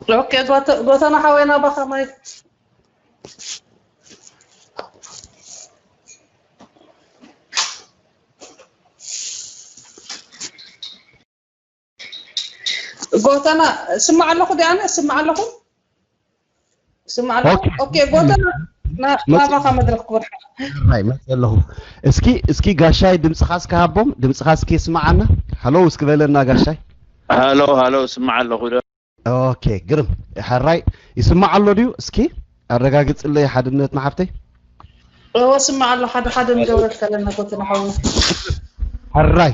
ኦኬ፣ ጎተ-፣ ጎተና ሓወይና፣ ባኻ ማይክ። ጎተና፣ ስማዕ ኣለኹ፣ ዲኣነ ስማዕ ኣለኹ። ስማዕ ኣለኹ። ኦኬ። ኦኬ፣ ጎተና፣ ና-፣ መጽ-፣ ናባኻ መድረኽ ክበርሓ። ራይ፣ መጽእ ኣለኹ። እስኪ፣ እስኪ ጋሻይ ድምጽኻ እስኪ ሃቦም፣ ድምጽኻ እስኪ ስማዓና። ሃሎ እስኪ በለና ጋሻይ። ሃሎ፣ ሃሎ፣ ስማዕ ኣለኹ ዶ? ኦኬ፣ ግርም። ሕራይ፣ ይስማዕ ኣሎ ድዩ? እስኪ ኣረጋግጽለይ ሓድነትና ሓፍተይ። እወ፣ ስማዕ ኣሎ። ሓደ ሓደ ንገብረልካ ኣለና፣ ጎተና ሓወይ። ሕራይ፣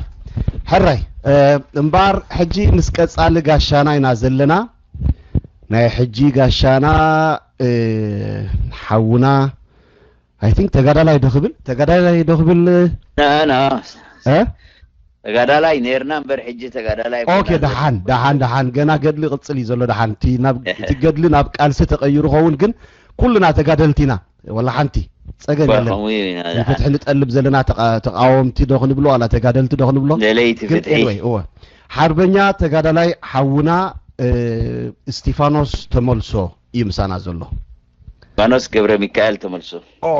ሕራይ። እ፣ እምበኣር ሕጂ ምስ ቀጻሊ ጋሻና ኢና ዘለና። ናይ ሕጂ ጋሻና፣ እ፣ ሓውና፣ I think ተጋዳላይ ዶ ክብል? ተጋዳላይ ዶ ክብል? ና፣ ና። እ? ተጋዳላይ ነርና እምበር ሕጂ ተጋዳላይ ኦኬ፣ ኣይኮናን። ደሓን፣ ደሓን፣ ደሓን። ገና ገድሊ ይቕጽል እዩ ዘሎ። ደሓን፣ እቲ ናብ፣ እቲ ገድሊ ናብ ቃልሲ ተቐይሩ ኸውን፣ ግን ኩልና ተጋደልቲ ኢና። ወላ ሓንቲ ጸገም የለን። ከምኡ ኢና፣ ደሓን። ንፍትሒ ንጠልብ ዘለና ተቓ-፣ ተቓወምቲ ዶ ክንብሎ፣ ዋላ ተጋደልቲ ዶ ክንብሎ? ደለይቲ ግን ፍትሒ። Anyway፣ እወ። ሓርበኛ ተጋዳላይ ሓውና፣ እ፣ እስቲፋኖስ ተመልሶ እዩ ምሳና ዘሎ። እስጢፋኖስ ገብረ ሚካኤል ተመልሶ። ኦ፣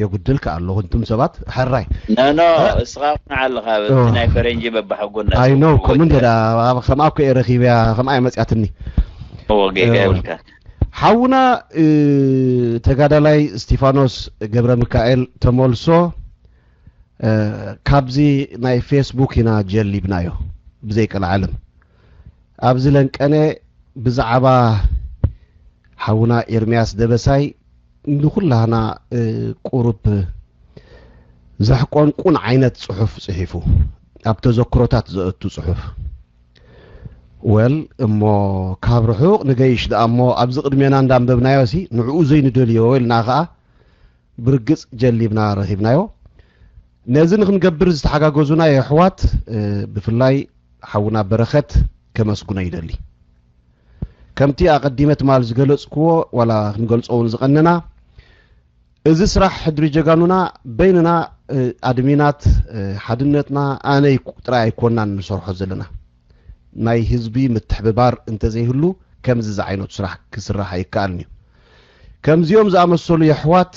የጉድል ከኣ ኣለኹ፣ እንቱም ሰባት፣ ሕራይ። ኖ፣ ኖ፣ እ? እስኻ እውን ኣለኻ፣ ኦ። ናይ ፈረንጂ በባሕጎና ኣይ ኖ፣ ሰብ ከምኡ እንደ ወዲ። ዳ-፣ ኣብ-፣ ከምኣ እኮ እየ ረኺበያ፣ ከምኣ እየ መጽያትኒ። እዎ፣ ጌጋ እ፣ የብልካ። ሓውና፣ እ፣ ተጋዳላይ እስቲፋኖስ ገብረ ሚካኤል ተመልሶ፣ እ፣ ካብዚ ናይ ፌስቡክ ኢና ጀሊብናዮ፣ ብዘይ ቀልዓለም። ኣብዚ ለንቀነ ብዛዕባ ሓውና ኤርምያስ ደበሳይ ንኹላህና፣ እ፣ ቁሩብ ዘሕቆንቁን ዓይነት ጽሑፍ ጽሒፉ፣ ኣብ ተዘክሮታት ዘእቱ ጽሑፍ። ወል፣ እሞ ካብ ርሑቕ ንገይሽ ደኣ እሞ ኣብዚ ቅድሜና እንዳንበብናዮ ሲ ንዕኡ ዘይንደልዮ ኢልና ኸኣ ብርግጽ ጀሊብና ረኺብናዮ። ነዚ ንኽንገብር ዝተሓጋገዙና የሕዋት፣ እ፣ ብፍላይ ሓውና በረኸት ከመስግኖ ይደሊ። ከምቲ ኣቐዲመ ትማል ዝገለጽክዎ፣ ዋላ ክንገልጾ እውን ዝቐነና፣ እዚ ስራሕ ሕድሪ ጀጋኑና በይንና፣ እ፣ ኣድሚናት፣ እ፣ ሓድነትና ኣነ ይኩ-፣ ጥራይ ኣይኮናን ንሰርሖ ዘለና። ናይ ህዝቢ ምትሕብባር እንተዘይህሉ ከምዚ ዝዓይነቱ ስራሕ ክስራሕ ኣይከኣልን እዩ። ከምዚኦም ዝኣመሰሉ የሕዋት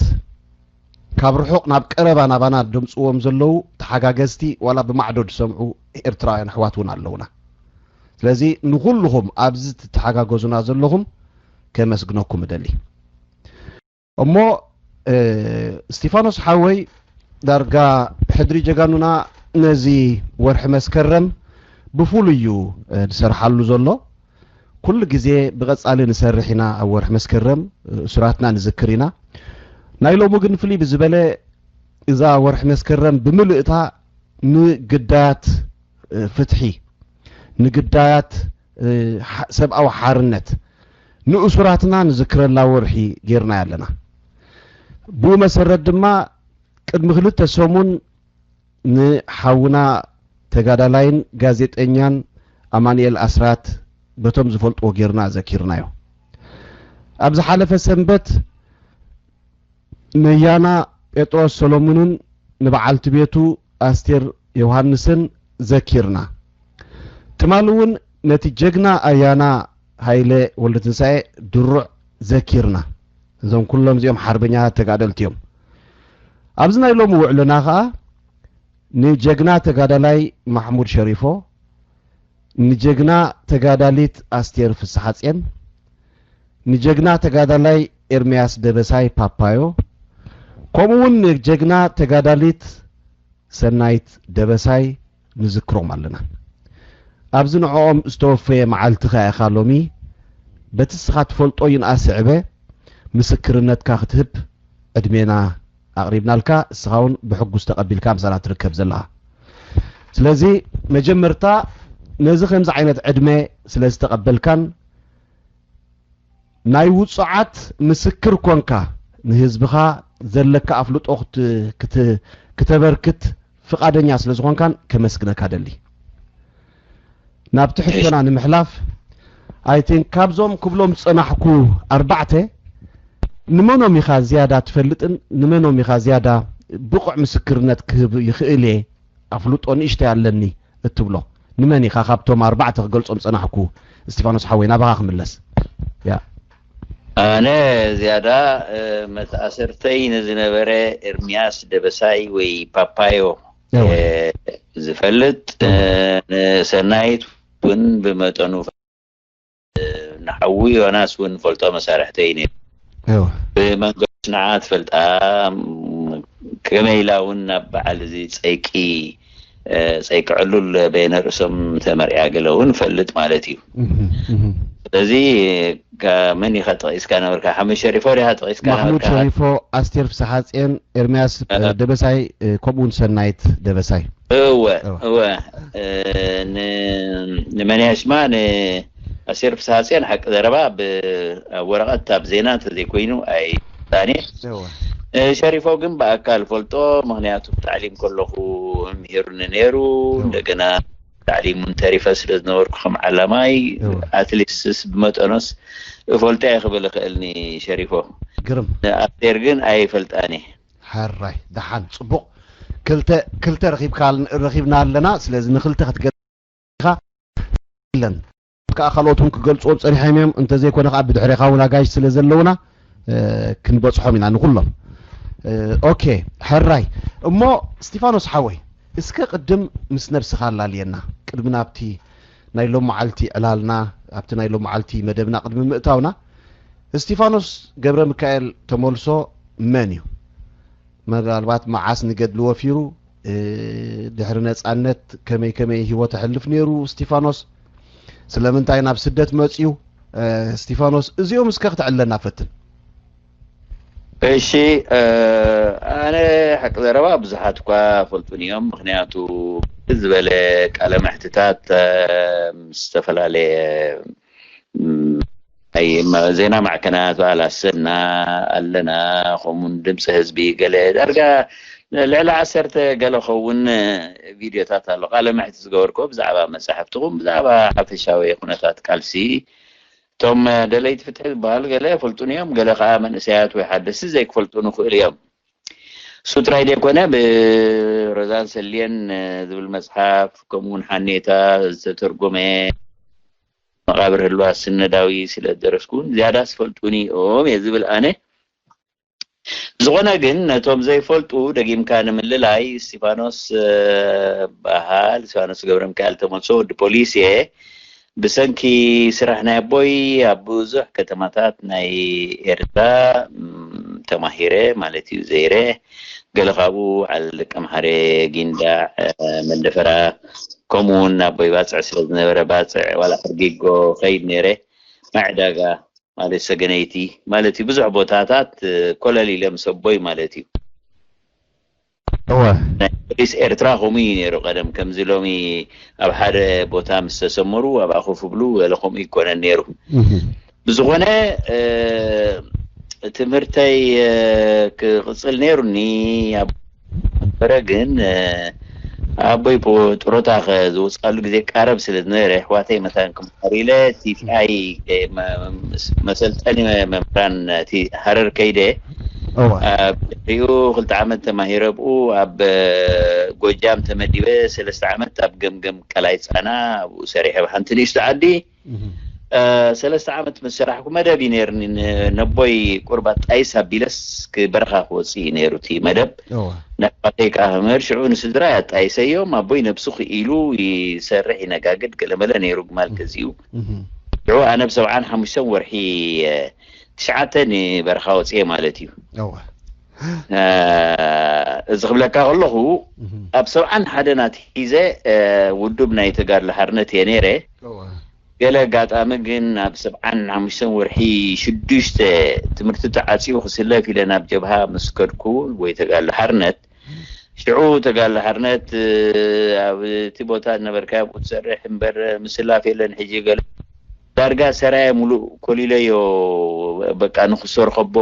ካብ ርሑቕ ናብ ቀረባ ናባና ደምጽዎም ዘለዉ ተሓጋገዝቲ ዋላ ብማዕዶ ዝሰምዑ ኤርትራውያን ኣሕዋት እውን ኣለዉና። ስለዚ ንኹልኹም ኣብዚ ትተሓጋገዙና ዘለኹም ከመስግነኩም እደሊ። እሞ፣ እ፣ እስቲፋኖስ ሓወይ፣ ዳርጋ ሕድሪ ጀጋኑና ነዚ ወርሒ መስከረም ብፍሉይ እዩ፣ እ፣ ዝሰርሓሉ ዘሎ። ኩሉ ግዜ ብቐጻሊ ንሰርሕ ኢና ኣብ ወርሒ መስከረም፣ እ፣ እሱራትና ንዝክር ኢና። ናይ ሎሚ ግን ፍልይ ብዝበለ እዛ ወርሒ መስከረም ብምልእታ ንግዳያት፣ እ፣ ፍትሒ፣ ንግዳያት፣ እ፣ ሓ-፣ ሰብኣዊ ሓርነት፣ ንእሱራትና ንዝክረላ ወርሒ ጌርናያ ኣለና። ብኡ መሰረት ድማ ቅድሚ ክልተ ሰሙን ንሓውና ተጋዳላይን ጋዜጠኛን ኣማኑኤል ኣስራት በቶም ዝፈልጥዎ ጌርና ዘኪርናዮ። ኣብ ዝሓለፈ ሰንበት ነያና ጴጥሮስ ሰሎሙንን ንበዓልቲ ቤቱ ኣስቴር ዮሃንስን ዘኪርና። ትማሊ እውን ነቲ ጀግና ኣያና ሃይለ ወልደትንሳኤ ድሩዕ ዘኪርና። እዞም ኩሎም እዚኦም ሓርበኛታት ተጋደልቲ እዮም። ኣብዚ ናይ ሎሚ ውዕሎና ኸኣ ንጀግና ተጋዳላይ ማሕሙድ ሸሪፎ፣ ንጀግና ተጋዳሊት ኣስቴር ፍስሓጽየን፣ ንጀግና ተጋዳላይ ኤርምያስ ደበሳይ ፓፓዮ፣ ከምኡ እውን ንጀግና ተጋዳሊት ሰናይት ደበሳይ ንዝክሮም ኣለና። ኣብዚ ንዕኦም ዝተወፈየ መዓልቲ ከኣ ኢኻ ሎሚ በቲ እስኻ ትፈልጦ ይንኣስ ስዕበ ምስክርነትካ ክትህብ ዕድሜና ኣቕሪብናልካ፣ እስኻ እውን ብሕጉስ ተቐቢልካ ምሳና ትርከብ ዘለኻ። ስለዚ መጀመርታ ነዚ ከምዚ ዓይነት ዕድመ ስለ ዝተቐበልካን ናይ ውጹዓት ምስክር ኮንካ ንህዝብኻ ዘለካ ኣፍልጦ ክት-፣ ክት-፣ ክተበርክት ፍቓደኛ ስለ ዝኾንካን ከመስግነካ ደሊ። ናብቲ ሕቶና ንምሕላፍ፣ I think ካብዞም ክብሎም ዝጸናሕኩ ኣርባዕተ፣ ንመኖም ኢኻ ዝያዳ ትፈልጥን ንመኖም ኢኻ ዝያዳ ብቑዕ ምስክርነት ክህብ ይኽእል እየ፣ ኣፍልጦ ንእሽተይ ኣለኒ እትብሎ ንመን ኢኻ ካብቶም ኣርባዕተ ክገልጾም ዝጸናሕኩ? እስቲፋኖስ ሓወይ፣ ናባኻ ክምለስ። ያ ኣነ ዝያዳ መተኣሰርተይ ንዝነበረ ኤርሚያስ ደበሳይ ወይ ፓፓዮ ዝፈልጥ፣ ንሰናይት እውን ብመጠኑ ንሓዉ ዮናስ እውን ፈልጦ መሳርሕተይ ነይሩ። ብመንገዲ ንዓ ትፈልጣ፣ ከመይ ኢላ እውን ናብ በዓል እዚ ፀይቂ ፀይቂ ዕሉል በይነ ርእሶም ተመርያ ገለ እውን ፈልጥ ማለት እዩ። ስለዚ መን ኢኻ ጠቂስካ ነበርካ? ሓሙድ ሸሪፎ ዲኻ ጠቂስካ ነበርካ? ማሕሙድ ሸሪፎ፣ ኣስቴር ፍስሓፅየን፣ ኤርሚያስ ደበሳይ፣ ከምኡውን ሰናይት ደበሳይ። እወ እወ ንመንያሽማ ንኣስቴር ፍስሓፅየን ሓቂ ዘረባ ኣብ ወረቐት ኣብ ዜና እንተዘይኮይኑ ኣይፍልጣን እየ። ሸሪፎ ግን ብኣካል ፈልጦ፣ ምክንያቱ ብታዕሊም ከለኹ ምሂሩኒ ነይሩ። እንደገና ታዕሊም እውን ተሪፈ ስለ ዝነበርኩ ከም ዓላማይ ኣትሊስትስ ብመጠኖስ እፈልጦ እየ ክብል እኽእልኒ ሸሪፎ። ግርም ንኣስቴር ግን ኣይፈልጣን እየ። ሕራይ ደሓን ጽቡቕ ክልተ ክልተ ረኺብካ ረኺብና ኣለና። ስለዚ ንክልተ ክትገልጽ ኢኻ ኢለን ከኣ ካልኦት እውን ክገልጽዎም ጸኒሖም እዮም። እንተዘይኮነ ከኣ ብድሕሬኻ እውን ኣጋይሽ ስለ ዘለውና ክንበጽሖም ኢና ንኩሎም። ኦኬ ሕራይ እሞ እስቲፋኖስ ሓወይ እስከ ቅድም ምስ ነብስኻ ኣላልየና ቅድሚ ናብቲ ናይ ሎም መዓልቲ ዕላልና ኣብቲ ናይ ሎም መዓልቲ መደብና ቅድሚ ምእታውና እስቲፋኖስ ገብረ ሚካኤል ተመልሶ መን እዩ? ምናልባት መዓስ ንገድሊ ወፊሩ ድሕሪ ነጻነት ከመይ ከመይ ህይወት ኣሕልፍ ነይሩ እስቲፋኖስ? ስለምንታይ ናብ ስደት መጽዩ እስቲፋኖስ? እዚኦም እስከ ክተዕለና ፈትን። እሺ ኣነ ሓቂ ዘረባ ብዙሓት እኳ ፈልጡን እዮም። ምክንያቱ ዝበለ ቃለ መሕትታት ምስ ዝተፈላለየ ዜና ማዕከናት በዓል ኣሰና ኣለና ከምኡን ድምፂ ህዝቢ ገለ ዳርጋ ልዕሊ ዓሰርተ ገለ ኸውን ቪድዮታት ኣሎ። ቃለ መሕትት ዝገበርክዎ ብዛዕባ መፃሕፍትኹም ብዛዕባ ሓፈሻዊ ኩነታት ቃልሲ እቶም ደለይቲ ፍትሒ ዝበሃሉ ገለ ይፈልጡን እዮም። ገለ ከዓ መንእሰያት ወይ ሓደስቲ ዘይክፈልጡ ንኽእሉ እዮም። ሱትራይ ዘይኮነ ብሮዛን ሰልየን ዝብል መፅሓፍ ከምኡውን ሓኔታ ዝተተርጎመ መቓብር ህልዋ ስነዳዊ ስለ ዝደረስኩ እውን ዝያዳ ዝፈልጡኒ እዮም እየ ዝብል ኣነ። ዝኾነ ግን ነቶም ዘይፈልጡ ደጊምካ ንምልላይ እስቲፋኖስ በሃል እስቲፋኖስ ገብረ ሚካኤል ተመልሶ ወዲ ፖሊስ እየ። ብሰንኪ ስራሕ ናይ ኣቦይ ኣብ ብዙሕ ከተማታት ናይ ኤርትራ ተማሂረ ማለት እዩ። ዘይረ ገለ ካብኡ ዓል ደቀምሓረ፣ ጊንዳዕ፣ መንደፈራ ከምኡ እውን ኣቦይ ባፅዕ ስለ ዝነበረ ባፅዕ ዋላ ሕርጊጎ ከይድ ነይረ። ማይ ዕዳጋ ማለት ሰገነይቲ ማለት እዩ። ብዙሕ ቦታታት ኮለል ኢለ ምስ ኣቦይ ማለት እዩ። ናይ ፖሊስ ኤርትራ ከምኡ እዩ ነይሩ ቀደም። ከምዚ ሎሚ ኣብ ሓደ ቦታ ምስ ተሰመሩ ኣብኣ ኮፍ ብሉ ገለ ከምኡ ይኮነን ነይሩ። ብዝኾነ ትምህርተይ ክቕፅል ነይሩኒ። ነበረ ግን ኣቦይ ጥሮታ ዝወፅኣሉ ግዜ ቃረብ ስለ ዝነበረ ኣሕዋተይ መታን ክምሃር ኢለ ቲቲኣይ መሰልጠኒ መምህራን ሃረር ከይደ። ድሕሪኡ ክልተ ዓመት ተማሂረ ኣብኡ ኣብ ጎጃም ተመዲበ ሰለስተ ዓመት ኣብ ገምገም ቀላይ ፃና ኣብኡ ሰሪሐ ኣብ ሓንቲ ንእሽቶ ዓዲ ሰለስተ ዓመት ምስ ሰራሕኩ መደብ እዩ ነይርኒ። ነቦይ ቁርብ ኣጣይስ ኣቢለስ በረኻ ክወፅእ እዩ ነይሩ እቲ መደብ። ንኣሕዋተይ ከዓ ክምህር ሽዑ ንስድራ ኣጣይሰዮም ኣቦይ ነብሱ ክኢሉ ይሰርሕ ይነጋግድ ገለመለ ነይሩ ግማል ገዚኡ። ሽዑ ኣነ ብሰብዓን ሓሙሽተን ወርሒ ትሽዓተ ንበረኻ ወፅየ ማለት እዩ። እዚ ክብለካ ከለኹ ኣብ ሰብዓን ሓደን ኣትሒዘ ውዱብ ናይ ተጋድሎ ሓርነት እየ ነይረ። ገለ ኣጋጣሚ ግን ኣብ ሰብዓን ሓሙሽተን ወርሒ ሽዱሽተ ትምህርቲ ተዓፅዩ ክስለፍ ኢለ ናብ ጀብሃ ምስ ከድኩ ወይ ተጋድሎ ሓርነት ሽዑ ተጋድሎ ሓርነት ኣብ እቲ ቦታ ዝነበርካዮ ኣብኡ ትሰርሕ እምበር ምስላፍ የለን። ሕጂ ገለ ዳርጋ ሰራየ ሙሉእ ኮሊለዮ በቃ ንክሶር ከቦ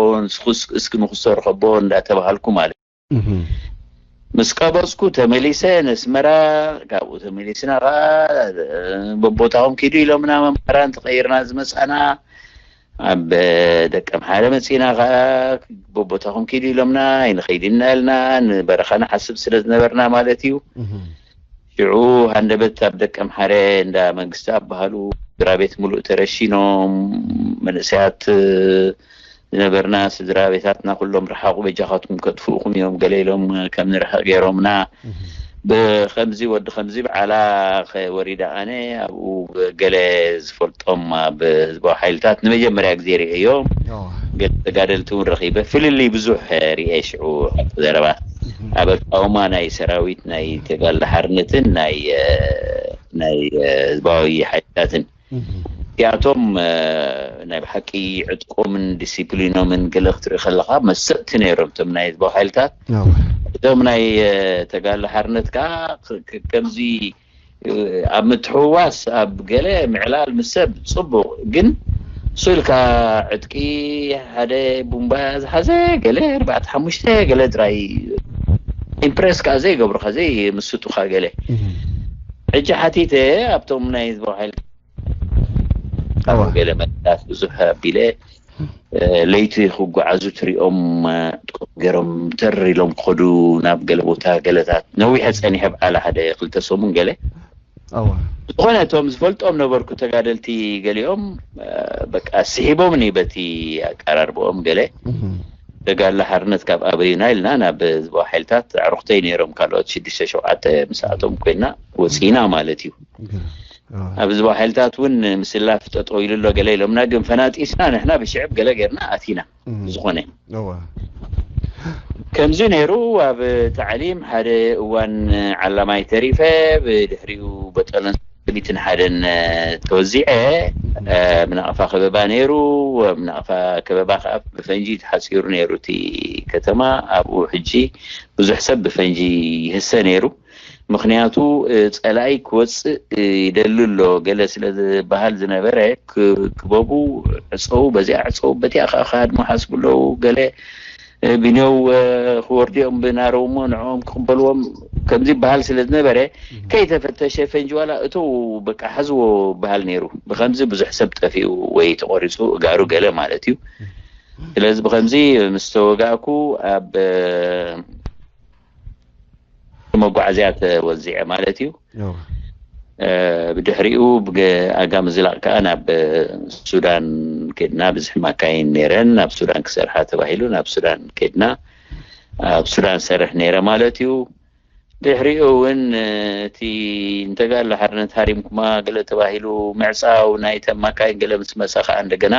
እስኪ ንክሶር ከቦ እንዳተባሃልኩ ማለት ምስ ቀበፅኩ ተመሊሰ ነስመራ። ካብኡ ተመሊስና ከዓ በቦታኹም ኪዱ ኢሎምና መምሃራን ተቐይርና ዝመፃና ኣብ ደቀምሓረ መፂና ከዓ በቦታኹም ኪዱ ኢሎምና ኣይንኸይድ ኢና ኢልና ንበረኻ ንሓስብ ስለ ዝነበርና ማለት እዩ። ሽዑ ሃንደበት ኣብ ደቀምሓረ እንዳ መንግስቲ ኣባሃሉ ስድራ ቤት ምሉእ ተረሺኖም፣ መንእሰያት ዝነበርና ስድራ ቤታትና ኩሎም ርሓቑ፣ በጃኻትኩም ከጥፍኡኹም እዮም ገለ ኢሎም ከም ንርሕቕ ገይሮምና። ብኸምዚ ወዲ ከምዚ በዓላ ከወሪዳ ኣነ ኣብኡ ገለ ዝፈልጦም ኣብ ህዝባዊ ሓይልታት ንመጀመርያ ግዜ ርእዮም። ገለ ተጋደልቲ እውን ረኺበ። ፍልልይ ብዙሕ ርእየ ሽዑ። ሓቂ ዘረባ ኣብ ኣቃውማ ናይ ሰራዊት ናይ ተጋድሎ ሓርነትን ናይ ናይ ህዝባዊ ሓይልታትን እቲኣቶም ናይ ብሓቂ ዕጥቆምን ዲሲፕሊኖምን ገለ ክትርኢ ከለኻ መሰጥቲ ነይሮም እቶም ናይ ህዝባዊ ሓይልታት። እቶም ናይ ተጋድሎ ሓርነት ከዓ ከምዚ ኣብ ምትሕውዋስ ኣብ ገለ ምዕላል ምስ ሰብ ፅቡቕ፣ ግን እሱ ኢልካ ዕጥቂ ሓደ ቡምባ ዝሓዘ ገለ ኣርባዕተ ሓሙሽተ ገለ ጥራይ ኢምፕረስ ከዓ ዘይገብሩካ ዘይምስጡካ ገለ። ሕጂ ሓቲተ ኣብቶም ናይ ህዝባዊ ሓይሊ ገለ መታት ብዙሕ ኣቢለ ለይቲ ክጓዓዙ ትሪኦም ጥቁም ገይሮም ተር ኢሎም ክኸዱ ናብ ገለ ቦታ ገለታት ነዊሐ ፀኒሐ በዓል ሓደ ክልተ ሰሙን ገለ። ዝኾነ እቶም ዝፈልጦም ነበርኩ ተጋደልቲ ገሊኦም በቃ ስሒቦምኒ በቲ ኣቀራርብኦም ገለ። ተጋድሎ ሓርነት ካብ ኣበዩና ኢልና ናብ ህዝባዊ ሓይልታት ኣዕሩኽተይ ነይሮም ካልኦት ሽዱሽተ ሸውዓተ ምስኣቶም ኮይና ወፂና ማለት እዩ። ኣብ ህዝባዊ ሓይልታት እውን ምስላፍ ጠጠው ኢሉ ኣሎ ገለ ኢሎምና፣ ግን ፈናጢስና ንሕና ብሽዕብ ገለ ገይርና ኣቲና። ዝኾነ ከምዚ ነይሩ። ኣብ ታዕሊም ሓደ እዋን ዓላማይ ተሪፈ፣ ብድሕሪኡ በጠሎን ሰሚትን ሓደን ተወዚዐ። ብናቕፋ ከበባ ነይሩ። ብናቕፋ ከበባ ከዓ ብፈንጂ ተሓፂሩ ነይሩ እቲ ከተማ። ኣብኡ ሕጂ ብዙሕ ሰብ ብፈንጂ ይህሰ ነይሩ። ምኽንያቱ ጸላኢ ክወፅእ ይደሊ ኣሎ ገለ ስለ ዝበሃል ዝነበረ፣ ክበቡ ዕፀዉ፣ በዚኣ ዕፀዉ፣ በቲኣ ከዓ ክሃድሙ ሓስቡ ኣለዉ። ገለ ብኔው ክወርድኦም ብናረውሞ ንዕኦም ክቕበልዎም ከምዚ ይበሃል ስለ ዝነበረ፣ ከይተፈተሸ ፈንጂ ዋላ እተው በቃ ሓዝዎ በሃል ነይሩ። ብከምዚ ብዙሕ ሰብ ጠፊኡ ወይ ተቆሪፁ እጋሩ ገለ ማለት እዩ። ስለዚ ብከምዚ ምስ ተወጋእኩ ኣብ መጓዓዝያ ተወዚዐ ማለት እዩ። ብድሕሪኡ ብኣጋ ምዝላቕ ከዓ ናብ ሱዳን ከድና። ብዙሕ ማካይን ነይረን ናብ ሱዳን ክሰርሓ ተባሂሉ ናብ ሱዳን ከድና። ኣብ ሱዳን ሰርሕ ነይረ ማለት እዩ። ድሕሪኡ እውን እቲ ንተጋድሎ ሓርነት ሃሪምኩማ ገለ ተባሂሉ ምዕፃው ናይተን ማካይን ገለ ምስ መፀ ከዓ እንደገና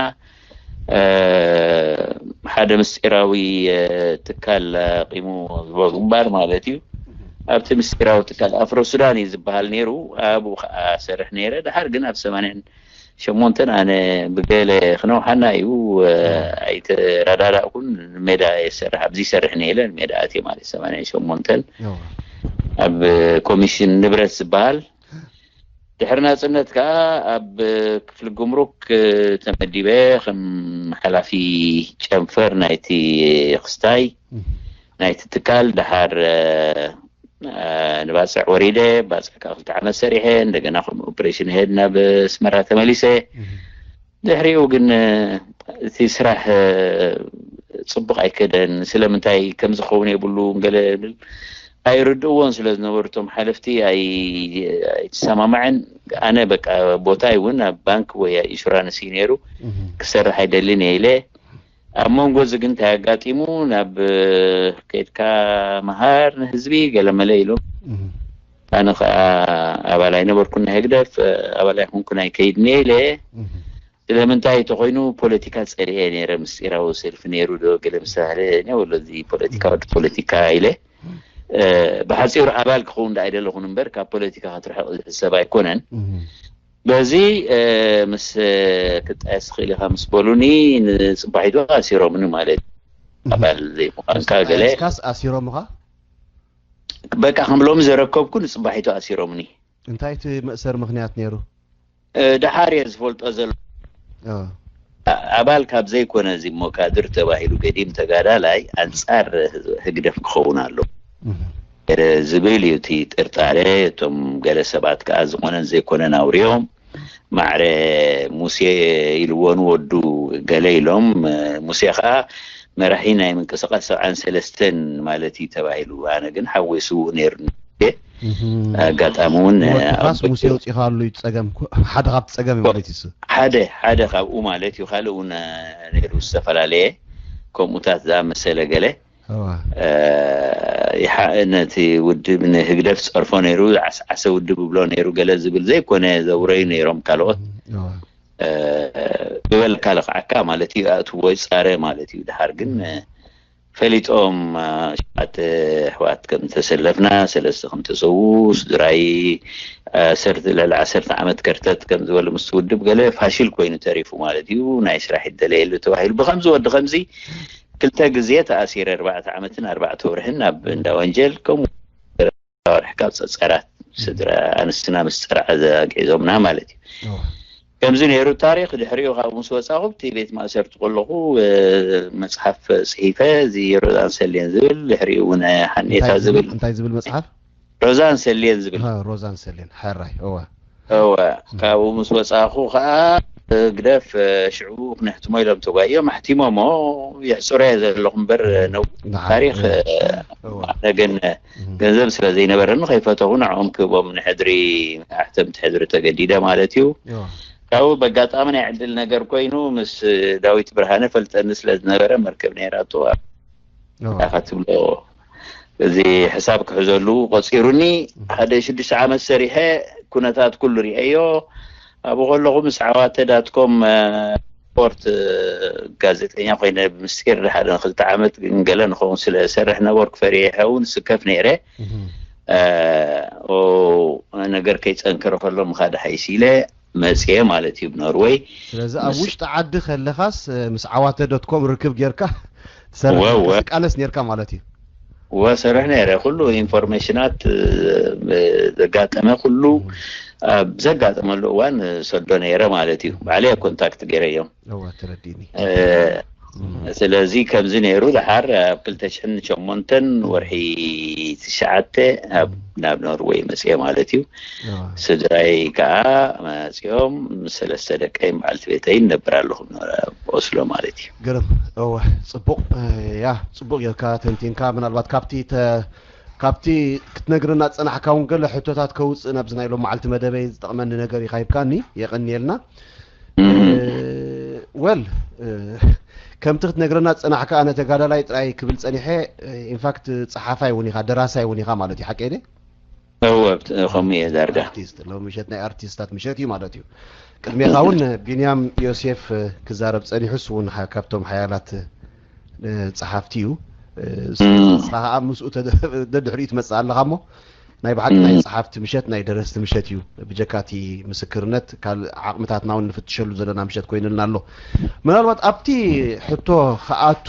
ሓደ ምስጢራዊ ትካል ኣቂሙ ግንባር ማለት እዩ። ኣብቲ ምስጢራዊ ትካል ኣፍሮ ሱዳን እዩ ዝበሃል ነይሩ። ኣብኡ ከዓ ሰርሕ ነይረ። ድሓር ግን ኣብ ሰማንያን ሸሞንተን ኣነ ብገለ ክነውሓና እዩ ኣይተረዳዳእኩን። ሜዳ የሰርሕ ኣብዚ ይሰርሕ ነይለ ሜዳ ኣትየ ማለት ሰማንያን ሸሞንተን ኣብ ኮሚሽን ንብረት ዝበሃል። ድሕሪ ናጽነት ከኣ ኣብ ክፍሊ ጉምሩክ ተመዲበ ከም ሓላፊ ጨንፈር ናይቲ ክስታይ ናይቲ ትካል። ደሓር ንባጽዕ ወሪደ፣ ባጽዕ ከኣ ክልተ ዓመት ሰሪሐ፣ እንደገና ከም ኦፕሬሽን ሄድ ናብ ኣስመራ ተመሊሰ። ድሕሪኡ ግን እቲ ስራሕ ጽቡቕ ኣይከደን። ስለምንታይ ከም ዝኸውን የብሉን ገለ ኣይርድእዎን ስለ ዝነበሩ እቶም ሓለፍቲ ኣይሰማማዕን። ኣነ በቃ ቦታይ እውን ኣብ ባንክ ወይ ኢንሹራንስ እዩ ነይሩ፣ ክሰርሕ ኣይደልን እየ ኢለ። ኣብ መንጎ እዚ ግን እንታይ ኣጋጢሙ ናብ ከድካ መሃር ንህዝቢ ገለመለ ኢሎም። ኣነ ከዓ ኣባል ኣይነበርኩን ናይ ህግደፍ ኣባል ኣይኮንኩን ኣይከይድን እየ ኢለ። ስለምንታይ ተኮይኑ ፖለቲካ ጸሊኤ ነይረ። ምስጢራዊ ሰልፊ ነይሩ ዶ ገለ ምሳለ ነውሎ እዚ ፖለቲካ ወዲ ፖለቲካ ኢለ። ብሓፂሩ ኣባል ክኸውን ዳ ኣይደለኹን እምበር ካብ ፖለቲካ ክትርሕቕ ዝሕሰብ ኣይኮነን። በዚ ምስ ክጣየስ ትኽእል ኢኻ ምስ በሉኒ ንፅባሒቱ ኣሲሮምኒ ማለት እዩ። ኣባል ዘይምዃንካ ገለ ካስ ኣሲሮምኻ በቃ ከም ሎሚ ዘረከብኩ ንፅባሒቱ ኣሲሮምኒ። እንታይ እቲ መእሰር ምክንያት ነይሩ? ደሓር እየ ዝፈልጦ ዘሎ። ኣባል ካብ ዘይኮነ እዚ እሞ ካድር ተባሂሉ ገዲም ተጋዳላይ ኣንፃር ህግደፍ ክኸውን ኣሎ ዝብል እዩ እቲ ጥርጣረ። እቶም ገለ ሰባት ከዓ ዝኾነን ዘይኮነን ኣውሪዮም ማዕረ ሙሴ ኢልዎ ንወዱ ገለ ኢሎም። ሙሴ ከዓ መራሒ ናይ ምንቅስቃስ ሰብዓን ሰለስተን ማለት እዩ ተባሂሉ። ኣነ ግን ሓወይ ስዉእ ነይሩኒ። ኣጋጣሚ እውን ወጥፋስ ሙሴ ውፂኻሉ እዩ ጸገም፣ ሓደ ካብቲ ጸገም ማለት እዩ። ሓደ ሓደ ካብኡ ማለት እዩ። ካልእ እውን ነይሩ ዝተፈላለየ ከምኡታት ዝኣመሰለ ገለ ይሓ ነቲ ውድብ ንህግደፍ ጸርፎ ነይሩ፣ ዓስዓሰ ውድብ ብሎ ነይሩ፣ ገለ ዝብል ዘይኮነ ዘውረዩ ነይሮም ካልኦት ዝበልካ ልኽዓካ ማለት እዩ። ኣእትዎ ይጻረ ማለት እዩ። ድሓር ግን ፈሊጦም ሸዓተ ኣሕዋት ከም ዝተሰለፍና፣ ሰለስተ ከም ተሰዉ፣ ስድራይ ልዕሊ ዓሰርተ ዓመት ከርተት ከም ዝበሉ ምስ ውድብ ገለ ፋሽል ኮይኑ ተሪፉ ማለት እዩ። ናይ ስራሕ ይደለየሉ ተባሂሉ ብከምዚ ወዲ ከምዚ ክልተ ግዜ ተኣሲረ፣ ኣርባዕተ ዓመትን ኣርባዕተ ወርሕን ኣብ እንዳ ወንጀል፣ ከምኡ ወርሒ ካብ ጸጸራት ስድራ ኣንስትና ምስ ጸርዓ ዘግዒዞምና ማለት እዩ። ከምዚ ነይሩ ታሪክ። ድሕሪኡ ካብኡ ምስ ወፃኹ ብቲ ቤት ማእሰርቲ ከለኹ መፅሓፍ ፅሒፈ፣ እዚ ሮዛን ሰሌን ዝብል፣ ድሕሪኡ እውን ሓኔታ ዝብል። እንታይ ዝብል መፅሓፍ? ሮዛን ሰሌን ዝብል። ሮዛን ሰሌን፣ ሕራይ። እወ እወ። ካብኡ ምስ ወፃኹ ከዓ ግደፍ ሽዑ ክነሕትሞ ኢሎም ተጓዮም ኣሕቲሞሞ። የሕፅሮየ ዘለኹ እምበር ነው ታሪክ ግን ገንዘብ ስለ ዘይነበረኒ ከይፈተኹ ንዕኦም ክህቦም ንሕድሪ ኣሕተምቲ ሕድሪ ተገዲደ ማለት እዩ። ካብኡ በጋጣሚ ናይ ዕድል ነገር ኮይኑ ምስ ዳዊት ብርሃነ ፈልጠኒ ስለ ዝነበረ መርከብ ነይራቶ ክትብሎ እዚ ሕሳብ ክሕዘሉ ቆፂሩኒ። ሓደ ሽዱሽተ ዓመት ሰሪሐ ኩነታት ኩሉ ሪአዮ። ኣብኡ ከለኹ ምስ ዓዋተ ዳትኮም ስፖርት ጋዜጠኛ ኮይነ ብምስጢር ሓደ ንክልተ ዓመት ግን ገለ ንኸውን ስለ ሰርሕ ነበርኩ ፈሪሐ እውን ስከፍ ነይረ። ነገር ከይፀንክር ከሎ ምኻድ ሃይሲ ኢለ መፅየ ማለት እዩ ብኖርወይ። ስለዚ ኣብ ውሽጢ ዓዲ ከለኻስ ምስ ዓዋተ ዶትኮም ርክብ ጌርካ ትሰርሕ እንቅስቃለስ ኔርካ ማለት እዩ? ወሰርሕ ነይረ። ኩሉ ኢንፎርሜሽናት ዘጋጠመ ኩሉ ኣብ ዘጋጠመሉ እዋን ሰዶ ነይረ ማለት እዩ። ባዕለየ ኮንታክት ገይረዮም። ተረዲኒ። ስለዚ ከምዚ ነይሩ። ድሓር ኣብ ክልተ ሽሕን ሸሞንተን ወርሒ ትሽዓተ ናብ ኖርወይ መፅየ ማለት እዩ። ስድራይ ከዓ መፅዮም ምስ ሰለስተ ደቀይን በዓልቲ ቤተይን ነብር ኣለኹ ኦስሎ ማለት እዩ። ግርም። እወ፣ ፅቡቕ። ያ፣ ፅቡቕ ጌርካ ተንቲንካ። ምናልባት ካብቲ ተ- ካብቲ ክትነግረና ዝፀናሕካ እውን ገለ ሕቶታት ከውፅእ ናብዚ ናይ ሎም መዓልቲ መደበይ ዝጠቕመኒ ነገር ኢኻ ሂብካኒ። የቐንየልና። ወል ከምቲ ክትነግረና ዝፀናሕካ ኣነ ተጋዳላይ ጥራይ ክብል ፀኒሐ። ኢንፋክት ፀሓፋይ እውን ኢኻ፣ ደራሳይ እውን ኢኻ ማለት እዩ። ሓቀይ ደ እወ ከምኡ እየ ዳርጋ። ኣርቲስት ሎሚ ምሸት ናይ ኣርቲስታት ምሸት እዩ ማለት እዩ። ቅድሜኻ እውን ቢንያም ዮሴፍ ክዛረብ ፀኒሑ፣ እሱ እውን ካብቶም ሓያላት ጸሓፍቲ እዩ። ንስኻ ከዓ ምስኡ ደድሕሪኡ ትመፅእ ኣለኻ እሞ ናይ ብሓቂ ናይ ጸሓፍቲ ምሸት ናይ ደረስቲ ምሸት እዩ። ብጀካ እቲ ምስክርነት ካልእ ዓቕምታትና እውን ንፍትሸሉ ዘለና ምሸት ኮይኑልና ኣሎ። ምናልባት ኣብቲ ሕቶ ክኣቱ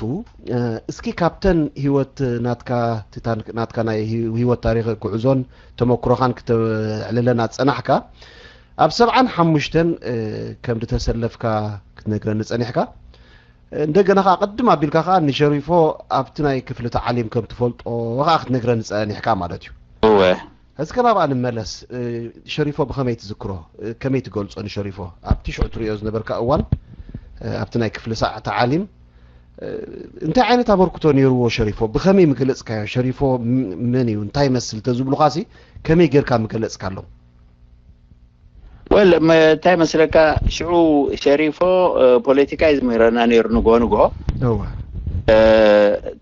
እስኪ ካብተን ህይወት ናትካ ናትካ ናይ ህይወት ታሪክ ጉዕዞን ተመክሮኻን ክተዕልለና ዝጸናሕካ ኣብ ሰብዓን ሓሙሽተን ከም ዝተሰለፍካ ክትነግረኒ ጸኒሕካ። እንደገና ከዓ ቅድም ኣቢልካ ከዓ ንሸሪፎ ኣብቲ ናይ ክፍሊ ተዓሊም ከም ትፈልጦ ከዓ ክትነግረኒ ጸኒሕካ ማለት እዩ። እወ። ሕዚ ከም ኣብኣ ንመለስ። ሸሪፎ ብኸመይ ትዝክሮ? ከመይ ትገልጾ ንሸሪፎ ኣብቲ ሽዑ ትሪኦ ዝነበርካ እዋን ኣብቲ ናይ ክፍሊ ሳዕ ተዓሊም እንታይ ዓይነት ኣበርክቶ ነይርዎ ሸሪፎ? ብኸመይ ምገለጽካዮ? ሸሪፎ መን እዩ? እንታይ ይመስል? ተዝብሉኻሲ ከመይ ጌርካ ምገለጽካሎም? ወል እንታይ መስለካ ሽዑ ሸሪፎ ፖለቲካ እዩ ዝምህረና ነይሩ ንግሆ ንግሆ።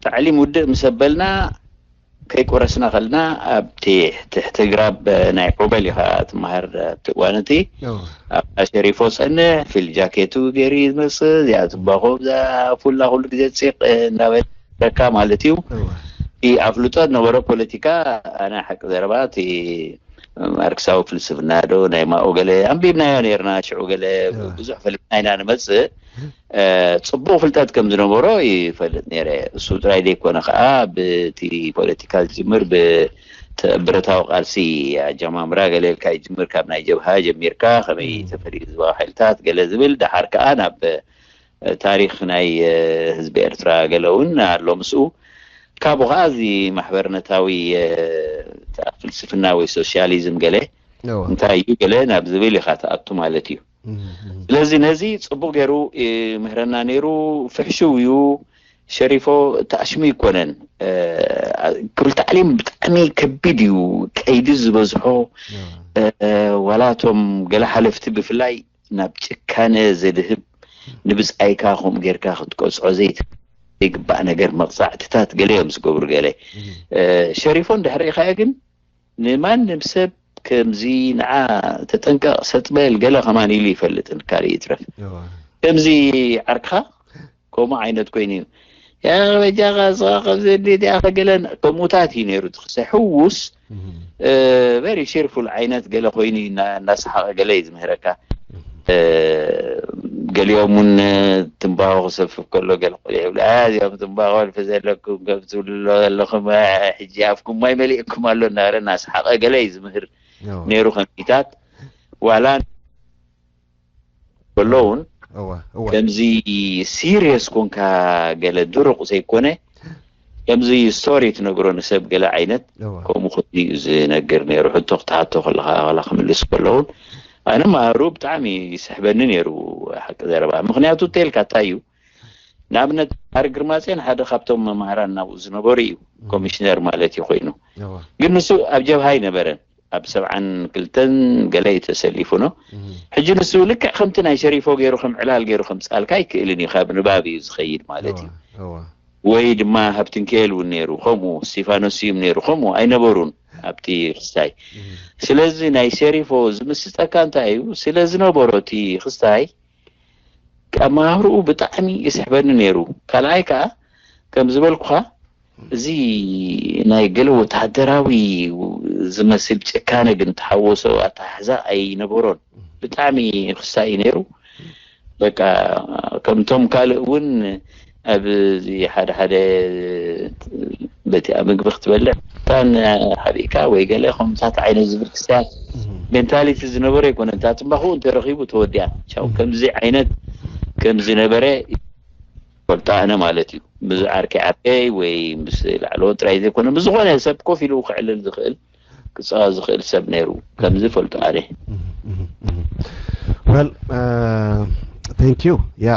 ታዕሊም ውድእ ምስ ኣበልና ከይቆረስና ከልና ኣብቲ ትሕቲ ግራብ ናይ ዑበል ኢኻ ትመሃር ኣብቲ እዋን እቲ። ኣብታ ሸሪፎ ጸንሕ ፊል ጃኬቱ ገይሩ እዩ ዝመጽእ። እዚኣ ትባኾ እዛ ፉላ ኩሉ ግዜ ጺቕ እንዳበለካ ማለት እዩ። እቲ ኣፍልጦ ዝነበሮ ፖለቲካ ኣነ ሓቂ ዘረባ እቲ ማርክሳዊ ፍልስፍና ዶ ናይ ማኦ ገለ ኣንቢብናዮ ነርና ሽዑ ገለ ብዙሕ ፈሊጥና ኢና ንመጽእ። ፅቡቅ ፍልጠት ከም ዝነበሮ ይፈልጥ ነይረ። እሱ ጥራይ ዘይኮነ ከዓ ብቲ ፖለቲካ ዝጅምር ብብረታዊ ቃልሲ ኣጀማምራ ገለ ኢልካ ይጅምር ካብ ናይ ጀብሃ ጀሚርካ ከመይ ተፈሊዩ ህዝባዊ ሓይልታት ገለ ዝብል ደሓር ከዓ ናብ ታሪክ ናይ ህዝቢ ኤርትራ ገለ እውን ኣሎ ምስኡ። ካብኡ ከዓ እዚ ማሕበርነታዊ ፍልስፍና ወይ ሶሻሊዝም ገለ እንታይ እዩ ገለ ናብ ዝብል ኢካ ትኣቱ ማለት እዩ። ስለዚ ነዚ ፅቡቅ ገይሩ ምህረና ነይሩ። ፍሕሽው እዩ። ሸሪፎ ተኣሽሙ ይኮነን ክብል ታዕሊም ብጣዕሚ ብጣዕሚ ከቢድ እዩ። ቀይዲ ዝበዝሖ፣ ዋላቶም ገለ ሓለፍቲ ብፍላይ ናብ ጭካነ ዘድህብ፣ ንብጻይካ ከምኡ ጌርካ ክትቀጽዖ ዘይት ዘይግባእ ነገር፣ መቕጻዕትታት ገለ እዮም ዝገብሩ። ገለ ሸሪፎ እንድሕር ኢኻዮ ግን ንማንም ሰብ ከምዚ ንዓ ተጠንቀቕ፣ ሰጥበል ገለ ከማን ኢሉ ይፈልጥን ካልእ ይትረፍ። ከምዚ ዓርክኻ ከምኡ ዓይነት ኮይኑ እዩ። ያ በጃኻ ስኻ ከምዚ እንዲ ዲኣ ከገለን ከምኡታት እዩ ነይሩ። ትኽሰ ሕውስ ቨሪ ቺርፉል ዓይነት ገለ ኮይኑ እዩ፣ እናሰሓቐ ገለ እዩ ዝምህረካ። ገሊኦም እውን ትምባሆ ክሰፍፍ ከሎ ገለ ቆልዑ ይብሉ፣ "ኣ፣ እዚኦም ትምባሆ ልፊ ዘለኩም ከም ትብሉ ኣለኹም፣ ሕጂ ኣፍኩም ማይ መሊእኩም ኣሎ" እናበለ እናሰሓቐ ገለ እዩ ዝምህር ነይሩ። ከምዚታት ዋላ ከሎ እውን ከምዚ ሲሪየስ ኮንካ ገለ ድሩቕ ዘይኮነ፣ ከምዚ ስቶሪ ትነግሮ ንሰብ ገለ ዓይነት ከምኡ ኮይኑ እዩ ዝነግር ነይሩ። ሕቶ ክትሓቶ ከለኻ ዋላ ክምልስ ከሎ እውን ኣነ ማሃሩ ብጣዕሚ ይስሕበኒ ነይሩ፣ ሓቂ ዘረባ። ምክንያቱ ተልካ እንታይ እዩ፣ ንኣብነት ማሪ ግርማፅዮን ሓደ ካብቶም መማህራን ናብኡ ዝነበሩ እዩ፣ ኮሚሽነር ማለት እዩ ኮይኑ። ግን ንሱ ኣብ ጀብሃ ኣይነበረን፣ ኣብ ሰብዓን ክልተን ገለ እዩ ተሰሊፉ ነው። ሕጂ ንሱ ልክዕ ከምቲ ናይ ሸሪፎ ገይሩ ከም ዕላል ገይሩ ከምፅኣልካ ኣይክእልን እዩ፣ ካብ ንባብ እዩ ዝኸይድ ማለት እዩ። ወይ ድማ ሃብትንክኤል እውን ነይሩ ከምኡ፣ እስቲፋኖስ ስዩም ነይሩ ከምኡ ኣይነበሩን ኣብቲ ክስታይ። ስለዚ ናይ ሸሪፎ ዝምስጠካ እንታይ እዩ፣ ስለ ዝነበሮ እቲ ክስታይ ኣመሃህርኡ ብጣዕሚ ይስሕበኒ ነይሩ። ካልኣይ ከዓ ከም ዝበልኩኻ እዚ ናይ ገለ ወታደራዊ ዝመስል ጭካነ ግን ተሓወሶ ኣተሓሕዛ ኣይነበሮን። ብጣዕሚ ክስታይ እዩ ነይሩ። በቃ ከምቶም ካልእ እውን ኣብዚ ሓደ ሓደ በቲኣ ምግቢ ክትበልዕ እታን ሓቢእካ ወይ ገለ ከምታት ዓይነት ዝብል ክስታት ሜንታሊቲ ዝነበረ ኣይኮነ። እንታ ትንባኽኡ እንተረኺቡ ተወዲኣ ቻው። ከምዚ ዓይነት ከም ዝነበረ ፈልጦ ኣነ ማለት እዩ። ምስ ዓርከይ ዓርከይ ወይ ምስ ላዕለዎት ጥራይ ዘይኮነ ምስ ዝኾነ ሰብ ኮፍ ኢሉ ክዕልል ዝኽእል ክፃወት ዝኽእል ሰብ ነይሩ ከም ዝፈልጦ ኣነ። Well, thank you. ያ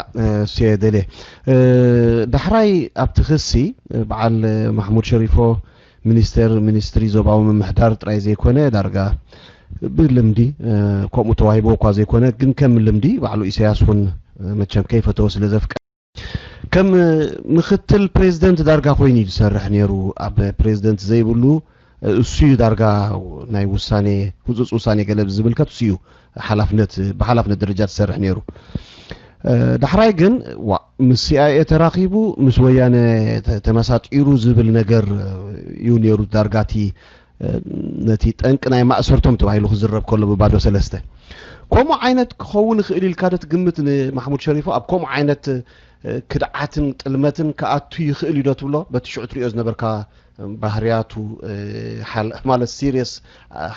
እሱ እየ ደልየ። ዳሕራይ ኣብቲ ክሲ በዓል ማሕሙድ ሸሪፎ ሚኒስቴር ሚኒስትሪ ዞባዊ ምምሕዳር ጥራይ ዘይኮነ ዳርጋ ብልምዲ ከምኡ ተዋሂቦ እኳ ዘይኮነ ግን ከም ልምዲ ባዕሉ ኢሳያስ እውን መቸም ከይፈተወ ስለ ዘፍቀ ከም ምክትል ፕሬዚደንት ዳርጋ ኮይኑ እዩ ዝሰርሕ ነይሩ። ኣብ ፕሬዚደንት ዘይብሉ እሱ እዩ ዳርጋ ናይ ውሳኔ ህፁፅ ውሳኔ ገለ ዝምልከት እሱ እዩ ሓላፍነት ብሓላፍነት ደረጃ ዝሰርሕ ነይሩ። ዳሕራይ ግን ዋ ምስ ሲኣይኤ ተራኺቡ ምስ ወያነ ተመሳጢሩ ዝብል ነገር እዩ ነይሩ። ዳርጋቲ ነቲ ጠንቂ ናይ ማእሰርቶም ተባሂሉ ክዝረብ ከሎ ብባዶ ሰለስተ ከምኡ ዓይነት ክኸውን ይኽእል ኢልካ ዶ ትግምት? ንማሕሙድ ሸሪፎ ኣብ ከምኡ ዓይነት ክድዓትን ጥልመትን ክኣቱ ይኽእል እዩ ዶ ትብሎ? በቲ ሽዑ ትሪኦ ዝነበርካ ባህርያቱ ማለት ሲሪየስ